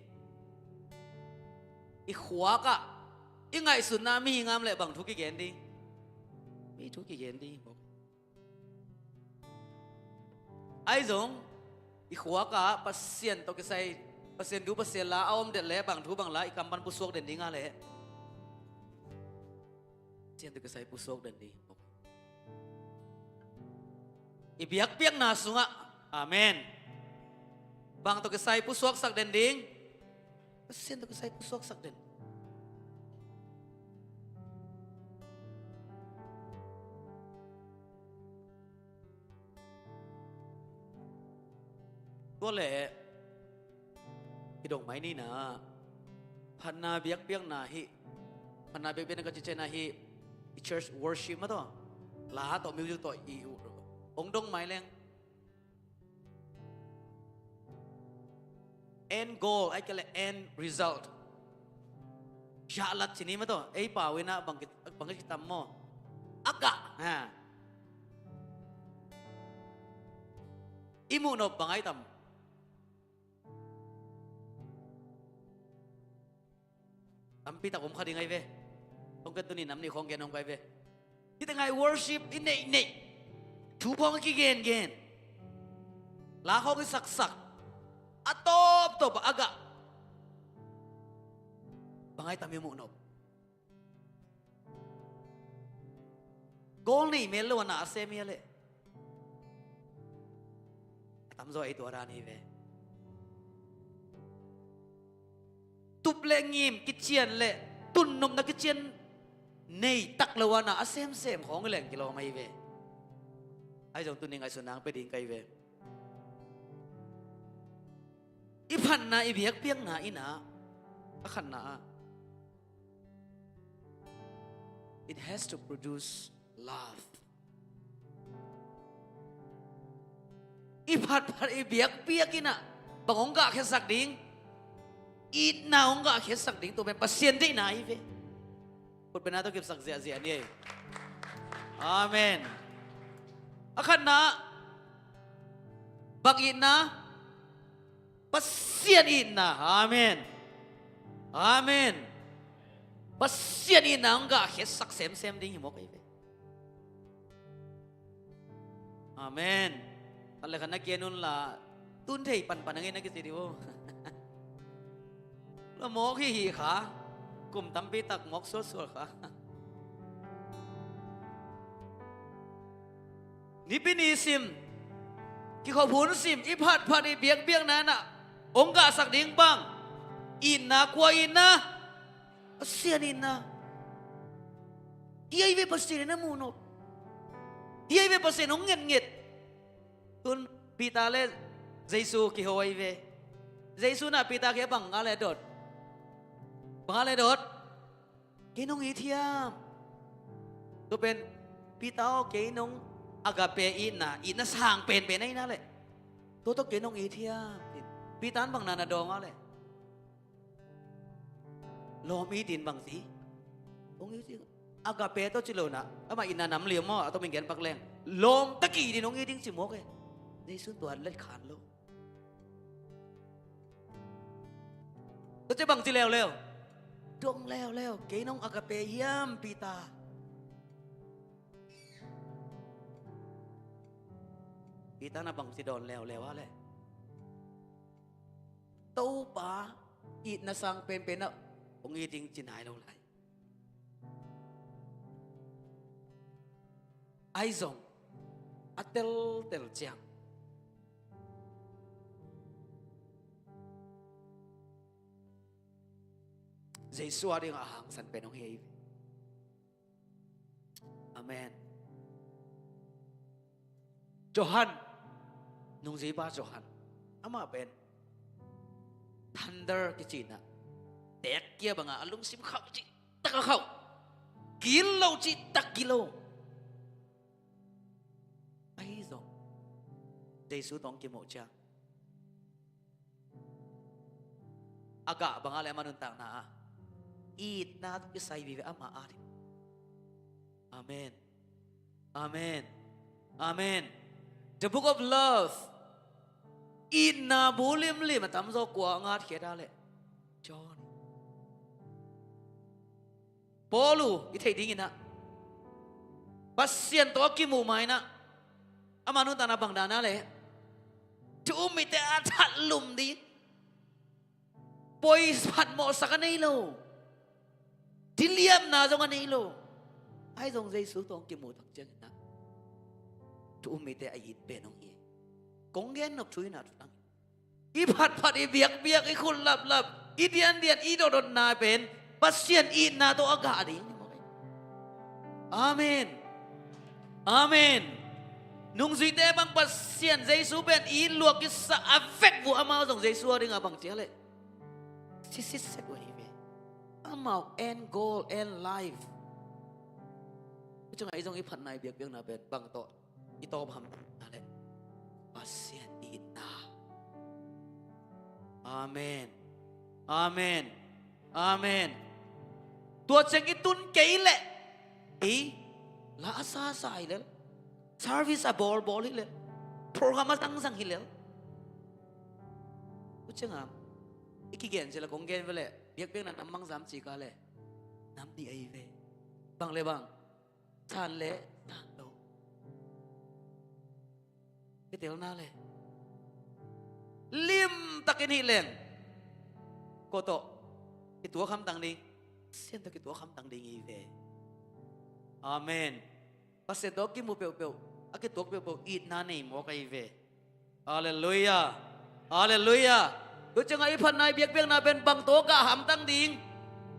I khuak ah i ngaihsutna mihing a om leh bang thu kigen ding? Mei thu kigen ding. Ahi zong i khuak ah Pasian tawh kisai, Pasian thu, Pasian la a om den leh bang thu bang la i kam pan pusuak den ding a leh? Pasian tawh kisai pusuak den ding. I biakpiakna sungah. Amen. Bang tawh kisai pusuaksak den ding? Pasian tawh kisai pusuaksak den. Tua leh i dong mai ni in ah, phatna biakpiakna hih, phatna biakpiakna ka ci ciangin ah hih i church worship mah tawh, la tawh, music tawh i hong dong mai leng, end goal, ahih kei leh end result, zahlat ci ni mah tawh, ei pau in ah bang ki, bang ki tam maw? A gah, ha, i muh nop bang a i tam? Tampi tak om kha ding ahi ve. Kong ken tuni nam nih khawng gen om kha ahi ve. Hih tengah i worship i neihneih, thu khawng i kigengen, la khawng i saksak, a tawptawp a gah bang a i tam i muh nop? Goal nei mel lo a na a sem hi a leh, a tamzaw ei tua dan hi ve. Tup le ngim kician le tunnopna kician nei tak lo a na a semsem khawng hi leng kilawm ahi ve. Ahi zong tuni ngaihsutna hong pia ding ka hi ve. I phatna, i biakpiakna in ah, a khatna ah, It has to produce love. I phatphat, i biakbiak in ah bang hong gahkhiatsak ding? Itna hong gahkhiatsak ding. Tua pen Pasian deihna hi ve. Khutbetna tawh kipsak ziahziah ni ei. Amen. A khatna, bang itna? Pasian itna. Amen. Amen. Pasian itna hong gahkhiatsak semsem ding hi mawk ei ve. Amen. Khat le khat na ki-en un la, tun thei panpan a ngei na kici dih uh. La mawk hi hi kha. Kum tampi tak mawk sualsual kha. Nipi ni sim, kikhop hun sim, i phatphat, i biakbiakna in ah hong gahsak ding bang? Itna. Kua itna? Pasian itna. Hi ei ve Pasian in a muhnop. Hi ei ve Pasian hong ngetnget. Tun Peter le Jesu kiho ei ve. Jesu in ah Peter kiang bang a le dot? Bang a le dot? Kei nong it hiam? Tua pen, Peter aw, kei nong, agape itna, itna sang penpen a hi na leh, tua tawh kei nong it hiam? Peter in bang na na dawng a leh? Lawm it in bang ci? Hong it hi. Agape tawh ci lo na, amah itna nam liam maw, a tawh min gen pak leng, lawm tak it in hong it ding ci mawk e. Jesu in tua let khan lo. Tua ci bang ci leuleu? Dong leuleu, kei nong agape hiam Peter? Peter in ah bang ci dawn leuleu a leh? Topa itna sang penpen ah hong it ding ci nai lo lai. Ahi zong a teltel ciang Jesu a dingah a hangsan pen hong hi ei ve. Amen. Johan, nungzuipa Johan, amah pen thunder kici in ah, teek kia bangah a lungsim khauh cihtak a khauh, gilo cihtak gilo. Ahi zong Jesu tawh hong kimuh ciang a gah bang a leh ama nuntakna ah itna tawh kisai vive ama a ding. Amen. Amen. Amen. The book of love. Itna bu limlim a tamzaw kua a ngatkhiat a leh? John. Paul uh i theih ding in ah, Pasian tawh a kimuh ma in ah, ama nuntakna bang dan a leh? Thu um mite a that lum ding, poi phat mawhsak a nei lo, diliamna zong a nei lo. Ahi zong Jesu tawh hong kimuh tak ciangin ah thu um mite a it pen hong hi. Kong gen nop thu in ah thu tang, i phatphat, i biakbiak, i khut laplap, i diandian, i dotdotna pen Pasian itna tawh a gah ding. Amen. Amen. Nungzuite bang Pasian Jesu pen it luak kisa a vek uh, amau zong Jesu a dingah bang ci a leh? Sisitset uh ahi ve. Amau end goal, end life. Tua ciangah i zong i phatna, i biakbiakna pen bang tawh i tawp hamtang a leh? Pasian itna. Amen. Amen. Amen. Tua ciang i tun kei leh ei la a sasa hi lel, service a bawlbawl hi lel, program a zangzang hi lel. Tua ciangah i kigen ci leh kong gen ve leh, biakbiakna nam bangzah hiam ci ka leh, nam nih ahi ve. Bang le bang? San le san lo. Kitelna le limtakin hih leng, kua tawh kituak hamtang ding? Pasian tawh kituak hamtang ding hi ve. Amen. Pasian tawh a kimu peuhpeuh, a kituak peuhpeuh itna nei mawk ahi ve. Halleluiah. Halleluiah. Tua ciangah i phatna, i biakbiakna pen bang tawh a gah hamtang ding?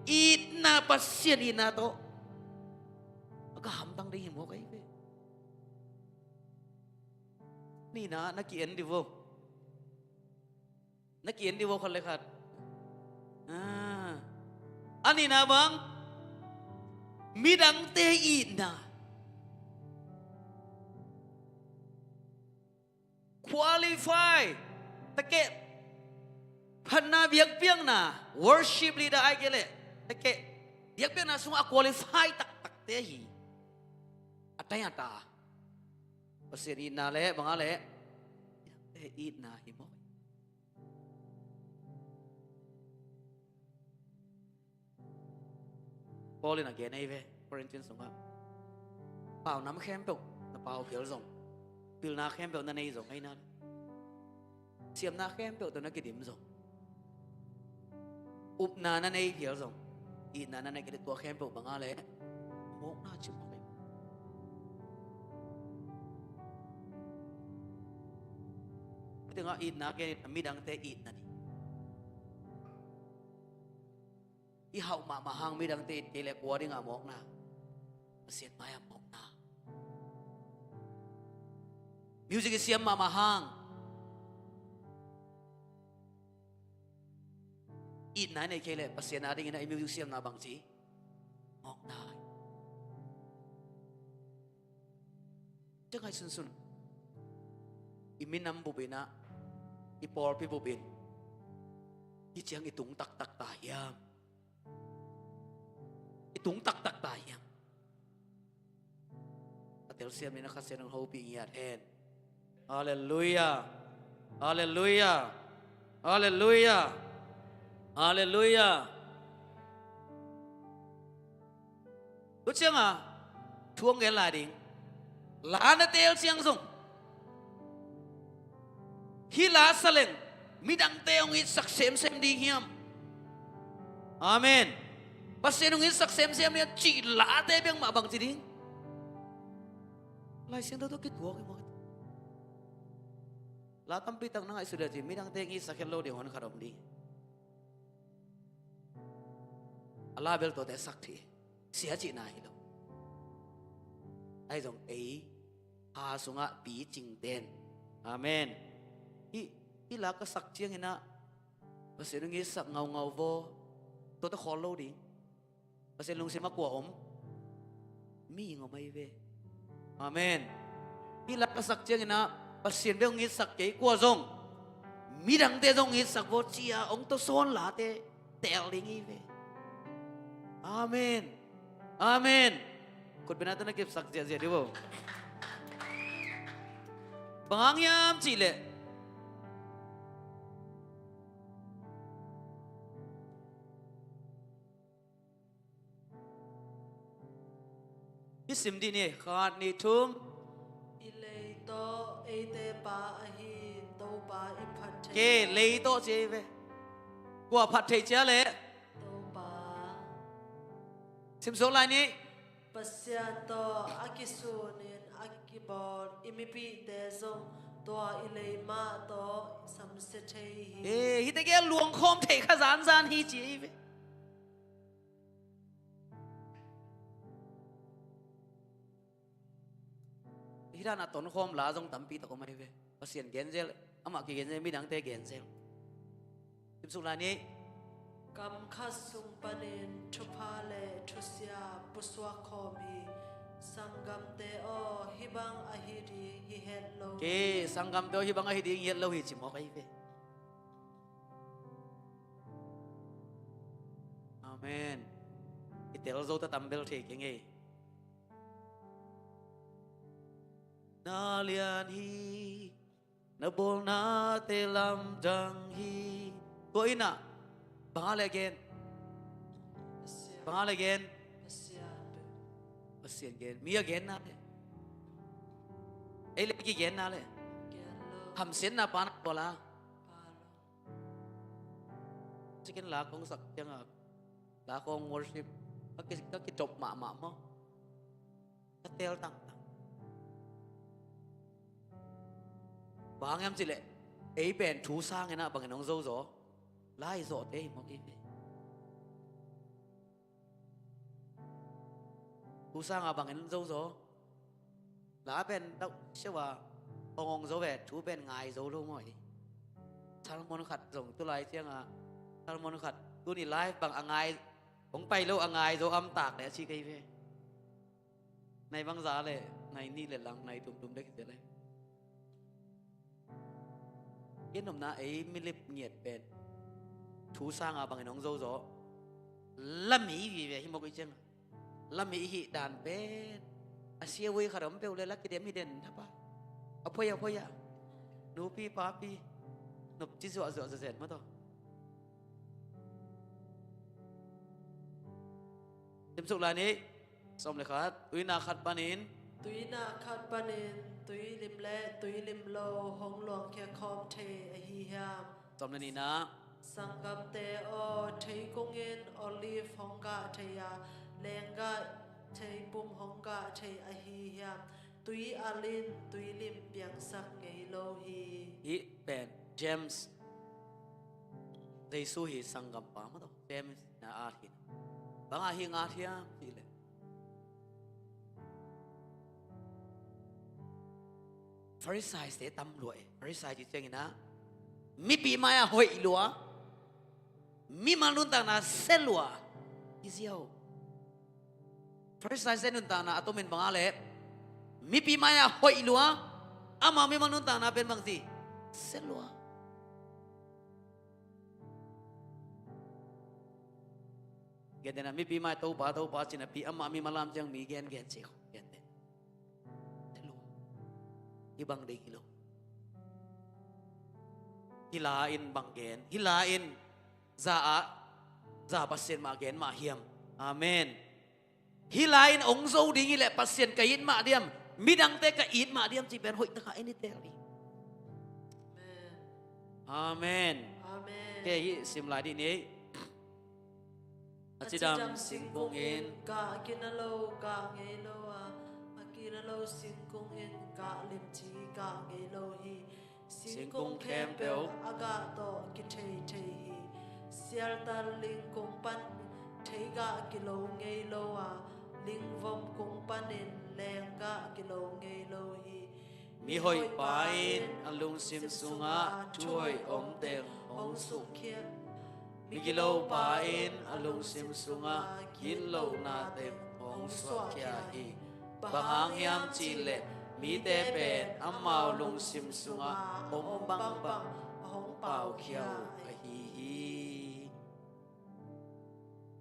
Itna, Pasian itna tawh a gah hamtang ding hi mawk ahi ve. Nihna na ki-en dih vo. Na ki-en dih vo khat le khat. Ah. A nihna bang? Midangte itna. Qualify. Takeh. Phatna biakpiakna. Worship leader ai kei leh. Takeh. Biakpiakna sungah a qualify taktakte hi. A tai a ta. Pasian itna leh banga leh. Midangte itna hi maw. Paul in a gen ahi ve, Corinthian sungah. Pau nam khempeuh na pau phial zong, pilna khempeuh na nei zong, ahi na, siamna khempeuh tawh na kidim zong, upna na nei phial zong, itna na nei kei leh tua khempeuh banga leh mawkna ci mawk hi. Tengah itna gen in a midangte itna ni. I hauh mahmah hang midangte it kei leh kua dingah mawkna? Pasian mai-ah mawkna. Music i siam mahmah hang itna i nei kei leh Pasian a dingin a i music siamna bangci? Mawkna. Cia ngaihsunsun. I minam bup in ah, i pawlpi bup in, hih ciang i tung taktak ta hiam? I tung taktak ta hiam? A telsiam in a Kha Siangtho hopih ngiat hen. Halleluiah. Halleluiah. Halleluiah. Halleluiah. Tua ciangah thu hong gen lai ding. La na teel ciang zong, hih la sa leng midangte hong itsak semsem ding hiam? Amen. Pasian hong itsak semsem ding a cih late bek mah bangci ding? Lai Siangtho tawh kituak hi maw? La tampi tak na ngaihsut leh ci, midangte hong itsak het lo ding hon khat om ding. A la bel tuate sak thei, sia cihna hi lo. Ahi zong ei, ha sungah picing ten. Amen. Hih, hih la ka sak ciangin ah Pasian hong itsak ngaungau vaw, tuate khawl lo ding. Pasian lungsim a kua om? Mi ngom ahi ve. Amen. Hih la ka sak ciangin ah Pasian bek hong itsak kei, kua zong, midangte zong hong itsak vaw ci-a hong tawsawn late teel ding hi ve. Amen. Amen. Khutbetna tawh na kipsak ziahziah dih bo. Bang hang hiam cih leh, i sim dih ni, khat, nih, thum. I lei tawh eite pa ahi Topa i phat thei. Ke, lei tawh ci hi ve. Kua phat thei cia leh? Topa. Sim suak lai ni. Pasian tawh a kisunin a kibawl i mipihte zong tua i lei mah tawh samsia thei hi. Eh, hihte kia luangkhawm thei kha zanzan hi ci hi ve. Hih dan a tonkhawm la zong tampi tak om ahi ve. Pasian genzel, amah kigenzel, midangte genzel. Simsuk lai ni. Kam khat sung panin thupha le thusia pusuak khawm hi. Sanggamte aw, hih bang ahi ding hi het lo. Ke, sanggamte aw, hih bang ahi ding hi het lo hi ci mawk ahi ve. Amen. I tel zo ta tambel thei keng ei. Na lian hi, na bawlnate lamdang hi. Tua in ah bang a le gen? Bang a le gen? Pasian gen. Mi a genna le, ei le kigenna le, hamsiatna pa na bawl a. Cikin la kong sak ciangah, la kong worship, ka ki, ka kitop mahmah maw? Ka tel tangtang. Bang hiam cih leh, ei pen thu sangin ah bangin hong zozo? Lai zawhte hi mawk hi ve. Thu sangah bangin zozo? La pen dauh siau a hong hong zo ve, thu pen ngai zo lo maw hi. Sermon khat zong tulai ciangah, sermon khat tuni live bang a ngai, hong pai lo a ngai zo amtak le a ci kei ve. Nai bangzah le, nai nih le lang, nai tumtum dek hi zel e. I nopna ei milip ngiat pen thu sanga bangin hong zo zaw. Lami vive hi mawk i ciang. Lami i hih dan pen a sia ui khat om peuh le la kidem hi den thapa. A phoi a phoi a. Nupi papi nopci zuahzuah zazen maw taw. Simsuk lai ni. Sawm le khat. Tuina khat panin. Tuina khat panin tuilim le tuilim lo hong luangkhia khawm thei ahi hiam? Sawm le nihna. Sanggamte aw, theikung in olive hong gah thei a, lenggah theipum hong gah thei ahi hiam? Tui al in tuilim piangsak ngei lo hi. Hih pen James, Jesu hi sanggampa maw taw. James na at hi. Bangah hi ngat hiam cih leh Pharisaite tam lua e. Pharisai cih ciangin ah mipi mai-ah hoih lua, mimal nuntakna sia lua hi ziau. Pharisaite nuntakna a tomin bangah leh mipi mai-ah hoih lua, ama mimal nuntakna pen bangci sia lua. Gentehna mipi mai Topa Topa cinapi amah mimal lam ciang mi gengen ci khawng genteh. Sia lua. Hi bang ding hi lo. Hi la in bang gen, hi la in za ah za Pasian mah gen mah hiam? Amen. Hi la in hong zo ding hi leh Pasian ka it mah diam, midangte ka it mah diam cih pen hoih takah en i tel ding. Amen. Amen. Kei hih sim lai dih ni. A cidam singkung in gah kina lo gah ngei lo a, a kina lo singkung in gah limci gah ngei lo hi. Singkung khempeuh a gah tawh kithei thei hi. Sialtan ling kung pan theigah kilo ngei lo a, lingvom kung panin lenggah kilo ngei lo hi. Mihoih pa in a lungsim sungah thu hoih om teng hong suhkhia. Migilo pa in a lungsim sungah gitlohna teng hong suahkhia hi. Bang hang hiam cih leh mite pen amau lungsim sungah om bangbang a hong paukhia uh ahi hi.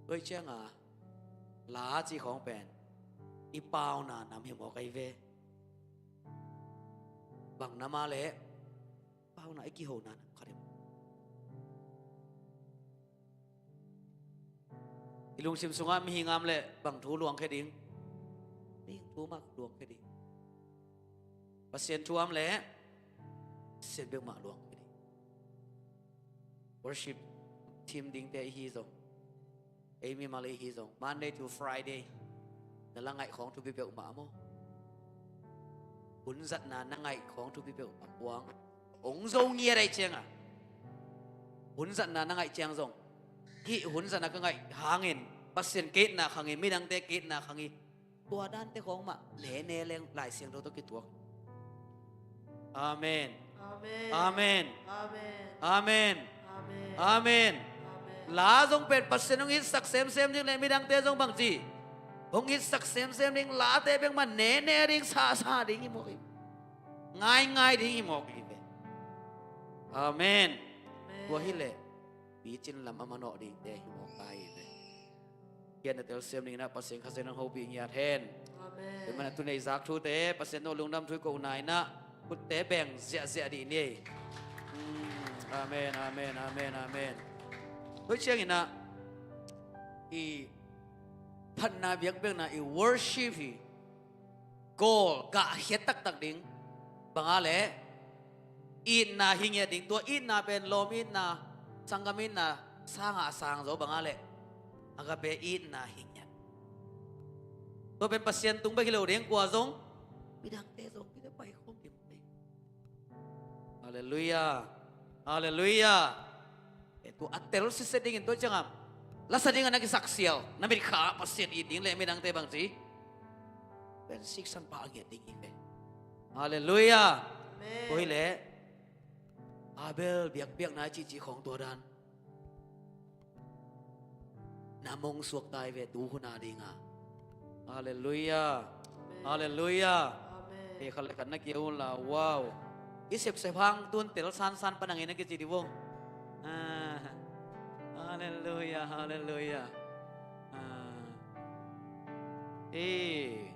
Tua ciangah la cih khawng pen i pauna nam hi mawk ahi ve. Bang nam ah leh pauna i kihona nam khat hi mawk. I lungsim sungah mihing a om leh bang thu luangkhia ding? Mihing thu mah luangkhia ding. Pasian thu a om leh Pasian bek mah luangkhia ding. Worship team dingte i hi zong, ei mimal i hi zong, Monday to Friday na la ngaih khawng thupi peuhmah maw? Hun zatna na ngaih khawng thupi peuhmah puang hong zo ngiat ahih ciangah, hun zatna na ngaih ciang zong, hih hun zatna ka ngaih hangin Pasian ka itna khang hi, midangte ka itna khang hi, tua dante khawng mah nene leng Lai Siangtho tawh kituak. Amen. Amen. Amen. Amen. Amen. Amen. Amen. La zong pen Pasian hong itsak semsem ding leh midangte zong bangci hong itsak semsem ding, late bek mah nene ding, sasa ding hi mawk hi. Ngaingai ding hi mawk hi ve. Amen. Amen. Tua hi leh picin lam a manawh dingte hi mawk ta hi ve. Kiatna telsiam dingin ah Pasian Kha Siangtho in hong hopih ngiat hen. Amen. Tua manin ah tu-in i zak thute Pasian tungah lungdam thu i kohna in ah khutte beng ziahziah dih ni. Hmm, amen, amen, amen, amen. Tua ciangin ah i phatna biakpiakna, i worship hi. Goal gahkhiat taktak ding bang a leh itna hi ngiat ding. Tua itna pen lawm itna, sanggam itna sangah a sang zo bang a leh agape itna hi ngiat. Tua pen Pasian tung bek hi lo ding, kua zong, midangte zong, midang pai khawm ding. Halleluiah. Halleluiah. Eh, tua a tel sitset dingin tua ciangah lasa dingah na kisaksial, na mitkha Pasian it ding leh midangte bangci, pen siksan pah a ngiat ding hi ve. Halleluiah. Amen. Tua hi leh Abel biakpiakna i cihcih khawng tua dan na mong suak ta hi ve tu hun a dingah. Halleluiah. Halleluiah. Amen. Hei, khat le khat na kia un la, wow. I sepsep hang tun tel sansan pan hangin a kici di vong. Ah. Halleluiah, halleluiah. Ah. Ei.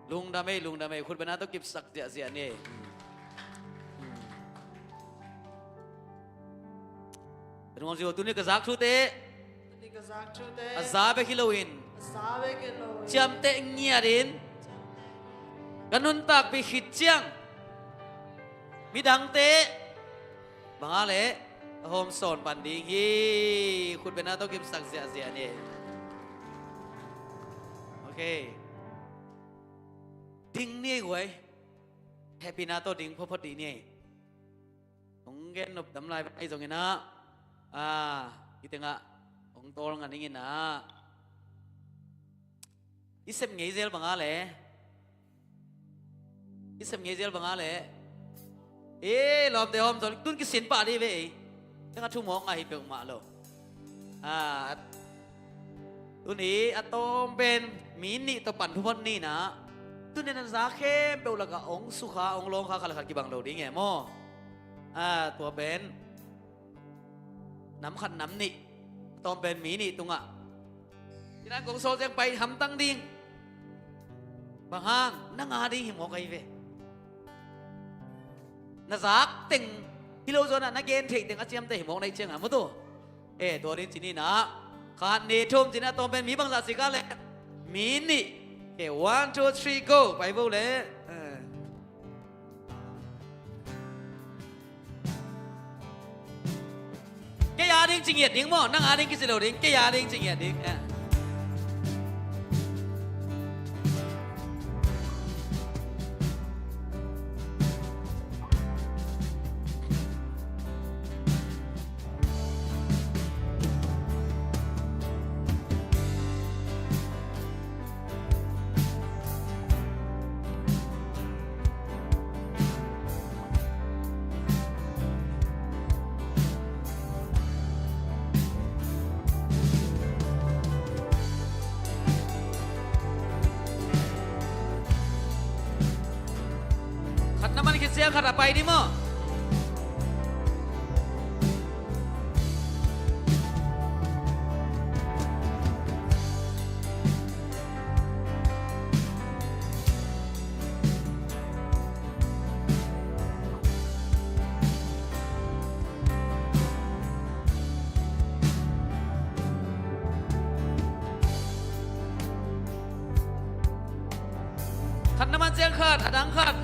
Lungdam ei, lungdam ei. Khutbetna tawh kipsak ziahziah ni ei. Tuni ka zak thute. Tuni ka zak thute. A za bek hi loin. A za bek hi loin. Ciamteh ngiatin. Ka nuntakpih khit ciang midangte banga le a hawmsawn pan ding hi. Khutbetna tawh kipsak ziahziah ni. Ok. Ding ni ei guai. Hehpihna tawh ding photphot dih ni ei. Hong gen nop dam lai bang ahi zongin ah, ah, i tengah hong tawl ngan ing in ah. I sep ngei zel banga le. I sep ngei zel banga le. Eh, lawmte hawm tawl tun kisin pah dih ve ei. Tengah thu mawk ngah hi peuhmah lo. Ah, tuni a tawm pen mi nih tawh pan thuphot ni in ah. Tuni na za khempeuh lakah hong sukha, hong lawngkha khat le khat kibang lo ding e maw. Ah, tua pen nam khat nam nih, a tawm pen mi nih tungah. Ina kong sawl ciang pai hamtang ding. Bang hang, na nga ding hi mawk ahi ve. Na zak teng hi lo zaw in ah, na gen theih teng a ciamteh hi mawk na hih ciangin ah, mu tu. Eh, tua ding ci ni in ah. Khat, nih, thum ci in ah, a tawm pen mi bangzah si ka le. Mi nih. Ok, one, two, three, go. Pai vo le. Eh. Kei a ding ci ngiat ding maw, nang a ding kici lo ding, kei a ding ci ngiat ding. Eh. Khat na man khit ciang khat a pai dih maw. Khat na man ciang khat, a dang khat.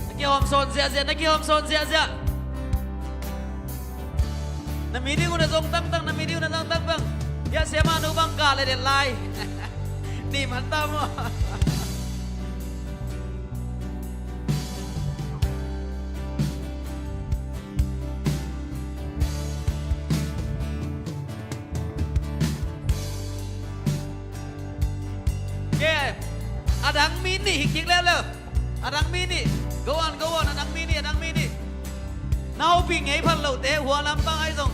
Na kihawm sawn ziahziah, na kihawm sawn ziahziah. Na mi ding uh na zong tangtang, na mi ding uh na zong tangtang. Hiah siamah nu bang kah le den lai. Nih man ta maw. Ke, a dang mi nih hi kik leuleu. A dang mi nih. Go on, go on, a dang mi nih, a dang mi nih. Na hopih ngei phat lote, hua lampang ahi zong.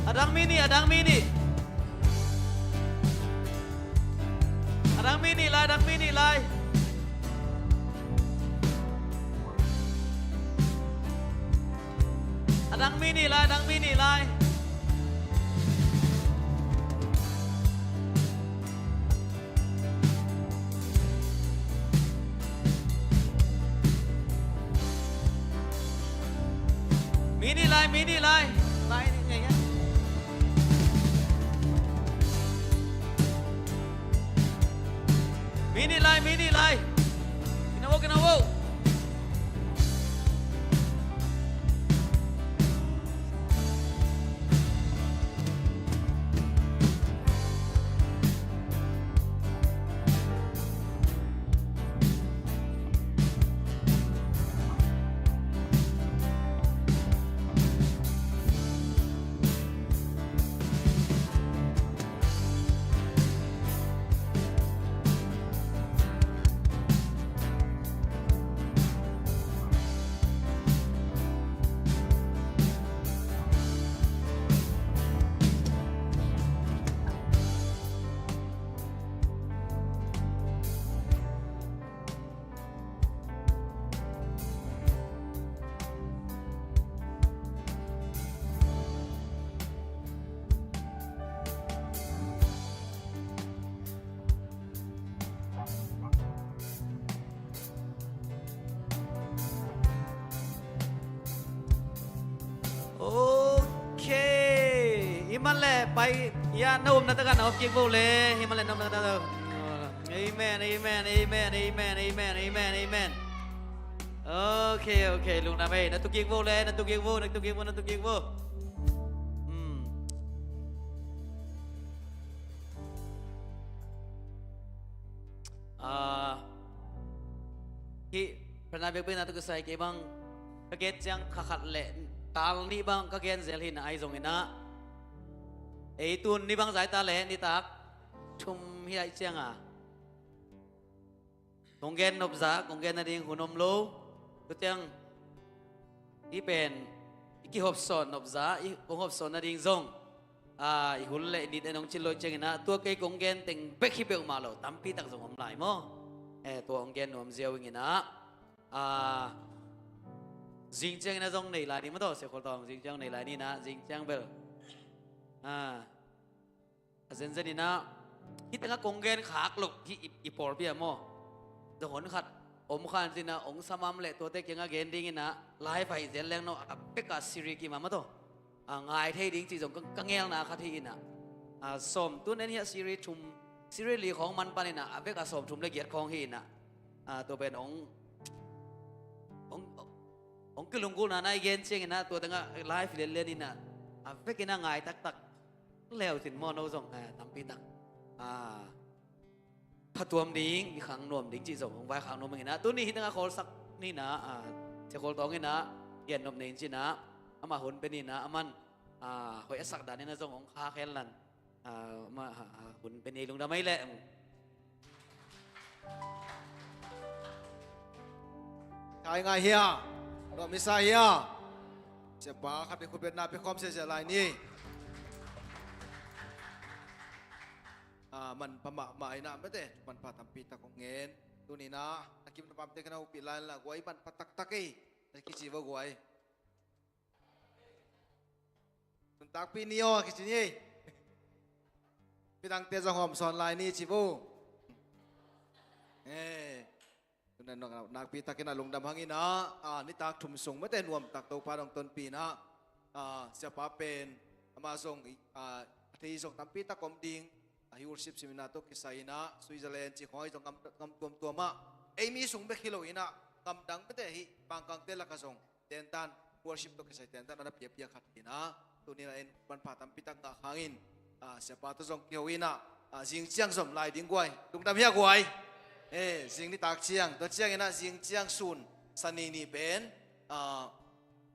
A dang mi nih, a dang mi nih. A dang mi nih lai, a dang mi nih lai. A dang mi nih lai, a dang mi nih lai. Mi nih lai, mi nih lai. Lai nih, ngei a. Mi nih lai, mi nih lai. Kina wo, kina wo. Hih man leh pai, ya, na omna takah na om kik vo le. Hih man leh na omna takah. Amen, amen, amen, amen, amen, amen, amen. Okay, okay, lungdam ei. Na tu kik vo le, na tu kik vo, na tu kik vo, na tu kik vo. Hmm. Ah, hih, pranai bekbek na tu kisai kei bang, ka gen ciang kha khat le tal nih bang ka gen zel hi na ahi zongin ah, ei tun ni bang zai ta le nitak thum hi ahi ciang a, kong gen nopza, kong gen nading hun om lo. Tua ciang i pen i kihopsawn nopza, i kong hopsawn nading zong, ah, i hun le i nit en hong cin lo ciangin ah, tua kei kong gen teng bek hi peuhmah lo, tampi tak zong om lai maw. Eh, tua hong gen nuam ziau ing in ah, ah, zing ciangin ah zong nei lai ni maw taw, Sia Khual Tawng, zing ciang nei lai ni in ah, zing ciang bel. Ah, a zenzen in ah, hih tengah kong gen khak loh hih i, i pawlpi ah maw. Zong hun khat om khan cin ah, hong samam leh tuate kiangah gen ding in ah, live ah i zel leng no, a bek a series kim a maw taw. A ngai thei ding cih zong ka, ka ngelna khat hi in ah. A sawm, tun en hiah series thum, series li khawng man pan in ah, a bek a sawm thum le giat khawng hi in ah. A, tua pen hong, hong, hong kilunggulhna na i gen ciangin ah, tua tengah live lianlian in ah, a vekin ah ngai taktak leu cin maw no zong, eh, tampi tak. Ah, phatuam ding, i khang nuam ding cih zong hong vaikhak nuam ing in ah, tuni hih tengah khawlsak ni in ah, ah, Sia Khual Tawng in ah gen nop nei in cin ah, amah hun pia ni in ah, aman, ah, hoih a sak dan in ah zong hong khak hen lan, ah, amah, ah, ah, hun pia ni, lungdam ei leh. Khai ngai hia? Nuam i sa hia? Siapa khat bek khutbetna pia khawm ziahziah lai ni. Ah, manpha mahmah in ah mate, manpha tampi tak hong ngen. Tuni in ah, na kim na pamte kei na hopih lai la, guai manpha taktak ei. Na kici vo guai. Nuntakpih ni aw kici ni. Midangte zong hawmsawn lai ni ci vo. Eh. Tuna nakpi takin ah lungdam hang in ah, ah, nitak thum sung mate nuamtak Topa hong tonpih in ah, ah, siapa pen, amah zong, ah, a thei zong tampi tak om ding, ah, hih worship seminar tawh kisai in ah, Switzerland cih khawng ah zong gam, gam tuamtuam ah, ei mi sung bek hi lo in ah, gam dang mate hih Pangkangte lakah zong tentan, worship tawh kisai tentan a na piapia khat hi in ah, tuni in ah en manpha tampi tak ngah hangin, ah, siapa tawh zong kiho in ah, ah, zing ciang zom lai ding guai. Lungdam hia guai? Eh, zing nitak ciang, tua ciangin ah zing ciang sun, Sani ni pen, ah,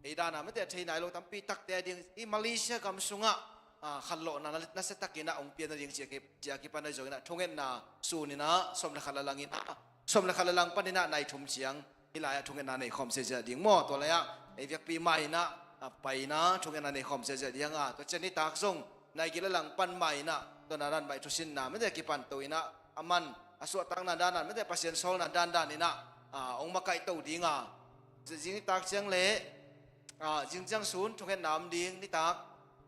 ei dan ah mate a thei nai lo tampi takte a ding, i Malaysia gam sungah, ah, khanlawhna na, nasia takin ah hong pian nading ci a ki, ci a kipan ahi zongin ah, thungetna sun in ah, sawm le khat la lang in ah, sawm le khat la lang panin ah nai thum ciang, hih lai-ah thungetna nei khawm ziahziah ding maw. Tua lai-ah ei biakpi mah in ah, a pai in ah thungetna nei khawm ziahziah ding a, tua ciang nitak zong nai giat le lang pan mah in ah, tua na dan mah i thusinna mate kipan to in ah, aman a suahtakna dandan mate Pasian sawlna dandan in ah, ah, hong makaih to ding a, zing nitak ciang le, ah, zing ciang sun thungetna om ding, nitak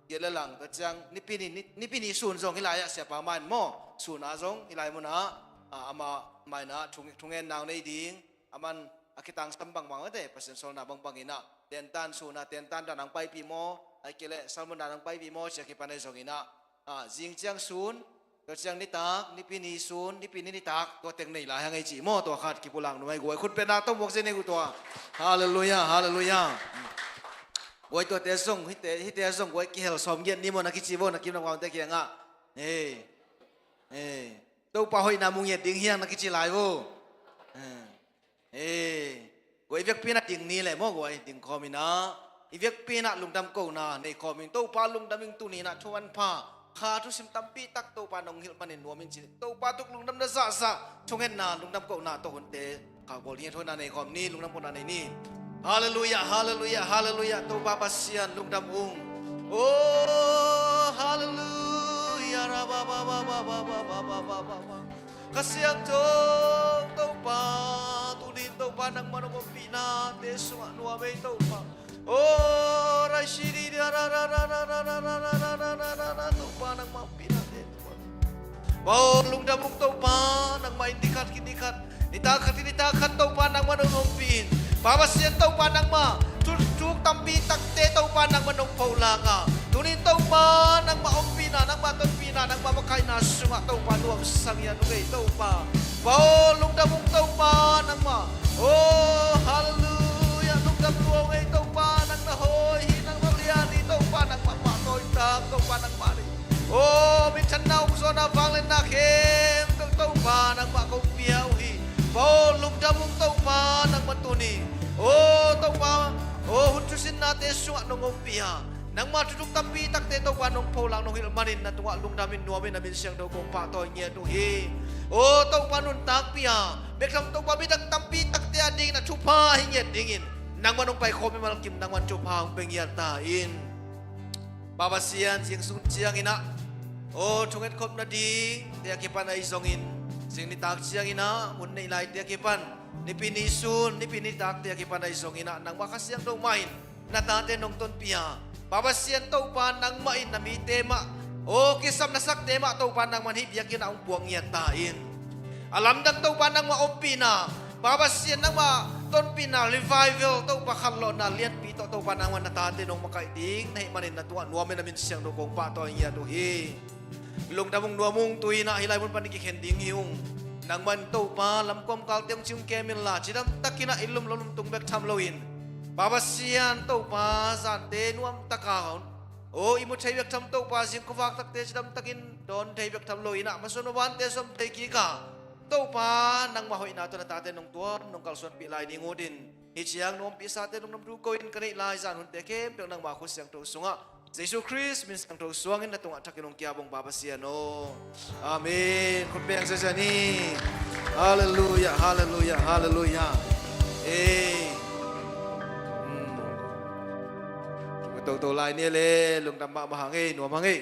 giat le lang, tua ciang nipi ni, ni, nipi ni sun zong hih lai-ah siapa mah in maw, sun ah zong hih lai munah, ah, amah mah in ah thung, thungetna hong nei ding, aman a kitangsam bangbang mate Pasian sawlna bangbang in ah, tentan sun ah tentan dan hong paipih maw, ahih kei leh sermon dan hong paipih maw ci a kipan ahi zongin ah, ah, zing ciang sun, tua ciang nitak, nipi ni sun, nipi ni nitak, tua teng nei lai hang ei ci maw, tua khat kipulak nuam ei guai, khutbetna tawh muak zen ei uh tua. Halleluiah, halleluiah. Guai tuate zong, hihte, hihte zong guai kihel sawm giat ni maw na kici vo, na kim na pamte kiangah. Ei, ei. Topa hoihna mu ngiat ding hi hang na kici lai vo. Eh. Eh, guai i vekpi in ah ding ni leh maw guai, ding khawm in ah, i vekpi in ah lungdam kohna nei khawm ing. Topa lungdam ing, tuni in ah thu manpha, kha thusim tampi tak Topa nong hilh panin nuam in ci. Topa tung lungdamna zahzah, thungetna, lungdam kohna tawh hunte kha bawl ding, thungetna nei khawm ni, lungdam kohna nei ni. Halleluiah, halleluiah, halleluiah. Topa Pasian lungdam ung. Oh, halleluiah. Ra ba ba ba. Kha Siangtho Topa, tuni in Topa nangmah nong ompihnate sungah nuam ei Topa. Oh, rai si di dia ra ra ra. Topa nangmah ompihnate Topa. Bawl lungdam ung Topa, nangmah in ni khat khit ni khat, nitak khat khit nitak khat Topa nangmah nong ompih in. Pa Pasian Topa nangmah thu, thu tampi takte Topa nangmah nong pholak a, tuni in Topa Pa, nangmah ompihna, nangmah tonpihna, nangmah makaihna sungah Topa nuamsa ngiat ung ei Topa. Pa aw, lungdam ung Topa nangmah. Oh, halleluiah, lungdam lua ung ei Topa, nang na hawi hi, nang na lian hi Topa, nangmah pahtawi tak Topa nangmah hi. Oh, minthanna, ukzawhna, vangliatna khempeuh Topa nangmah kong pia uh hi. Pa aw, lungdam ung Topa nangmah tuni. Oh Topa, oh hun thusinnate sungah nong ompih a, nangmah thuthuk tampi takte Topa nong pholak nong hilh manin na tungah lungdamin nuamin na min siangtho kong pahtawi ngiat uh hi. Oh Topa, nuntakpih a bek tham Topa, midang tampi takte adingin a thupha hi ngiat dingin nangmah nong paikhawm mimal kim nangmah thupha hong pia ngiat ta in. Pa Pasian, zingsung ciangin ah, oh thungetkhop nadingte a kipan ahi zongin, zing nitak ciangin ah mun neih laite a kipan, nipi ni sun, nipi nitakte a kipan ahi zongin ah, nangmah Kha Siangtho mah in na tate nong tonpih a, Pa Pasian Topa nangmah in na mite mah, oh kisam na sakte mah Topa nangmah in hih biakinn ah hong puak ngiat ta in. A lamdang Topa nangmah ompihna, Pa Pasian nangmah tonpihna, revival Topa, khanlawhna lianpi tawh Topa nangmah na tate nong makaih ding na hih manin na tungah nuamin na min siangtho kong pahtawi ngiat uh hi. Lungdam ung, nuam ung, tu-in ah hih lai mun panin kikhen ding hi ung. Nangmah in Topa lamkuam kalte hong cing kem inla, cidamtakin ah i lum lo lungtung bek tham loin, Pa Pasian Topa, zante nuamtaka, oh i mu thei bek tham Topa, zing khuavak takte cidamtakin dawn thei bek tham loin ah, masuan mavante suam thei kik a, Topa nangmah hoihna tawh na tate nong tuam nong kalsuanpih lai ding ut in, hih ciang nong ompihsate lungdam thu ko-in ka neih lai zan hunte khempeuh nangmah khut siangtho sungah Jesu Khrist min siangtho suangin na tungah thakin hong kiap ung Pa Pasian aw. Amen. Khut beng ziazia ni. Halleluiah, halleluiah, halleluiah. Ei. Hmm. Toto lai ni le, lungdam mahmah hang ei, nuam hang ei.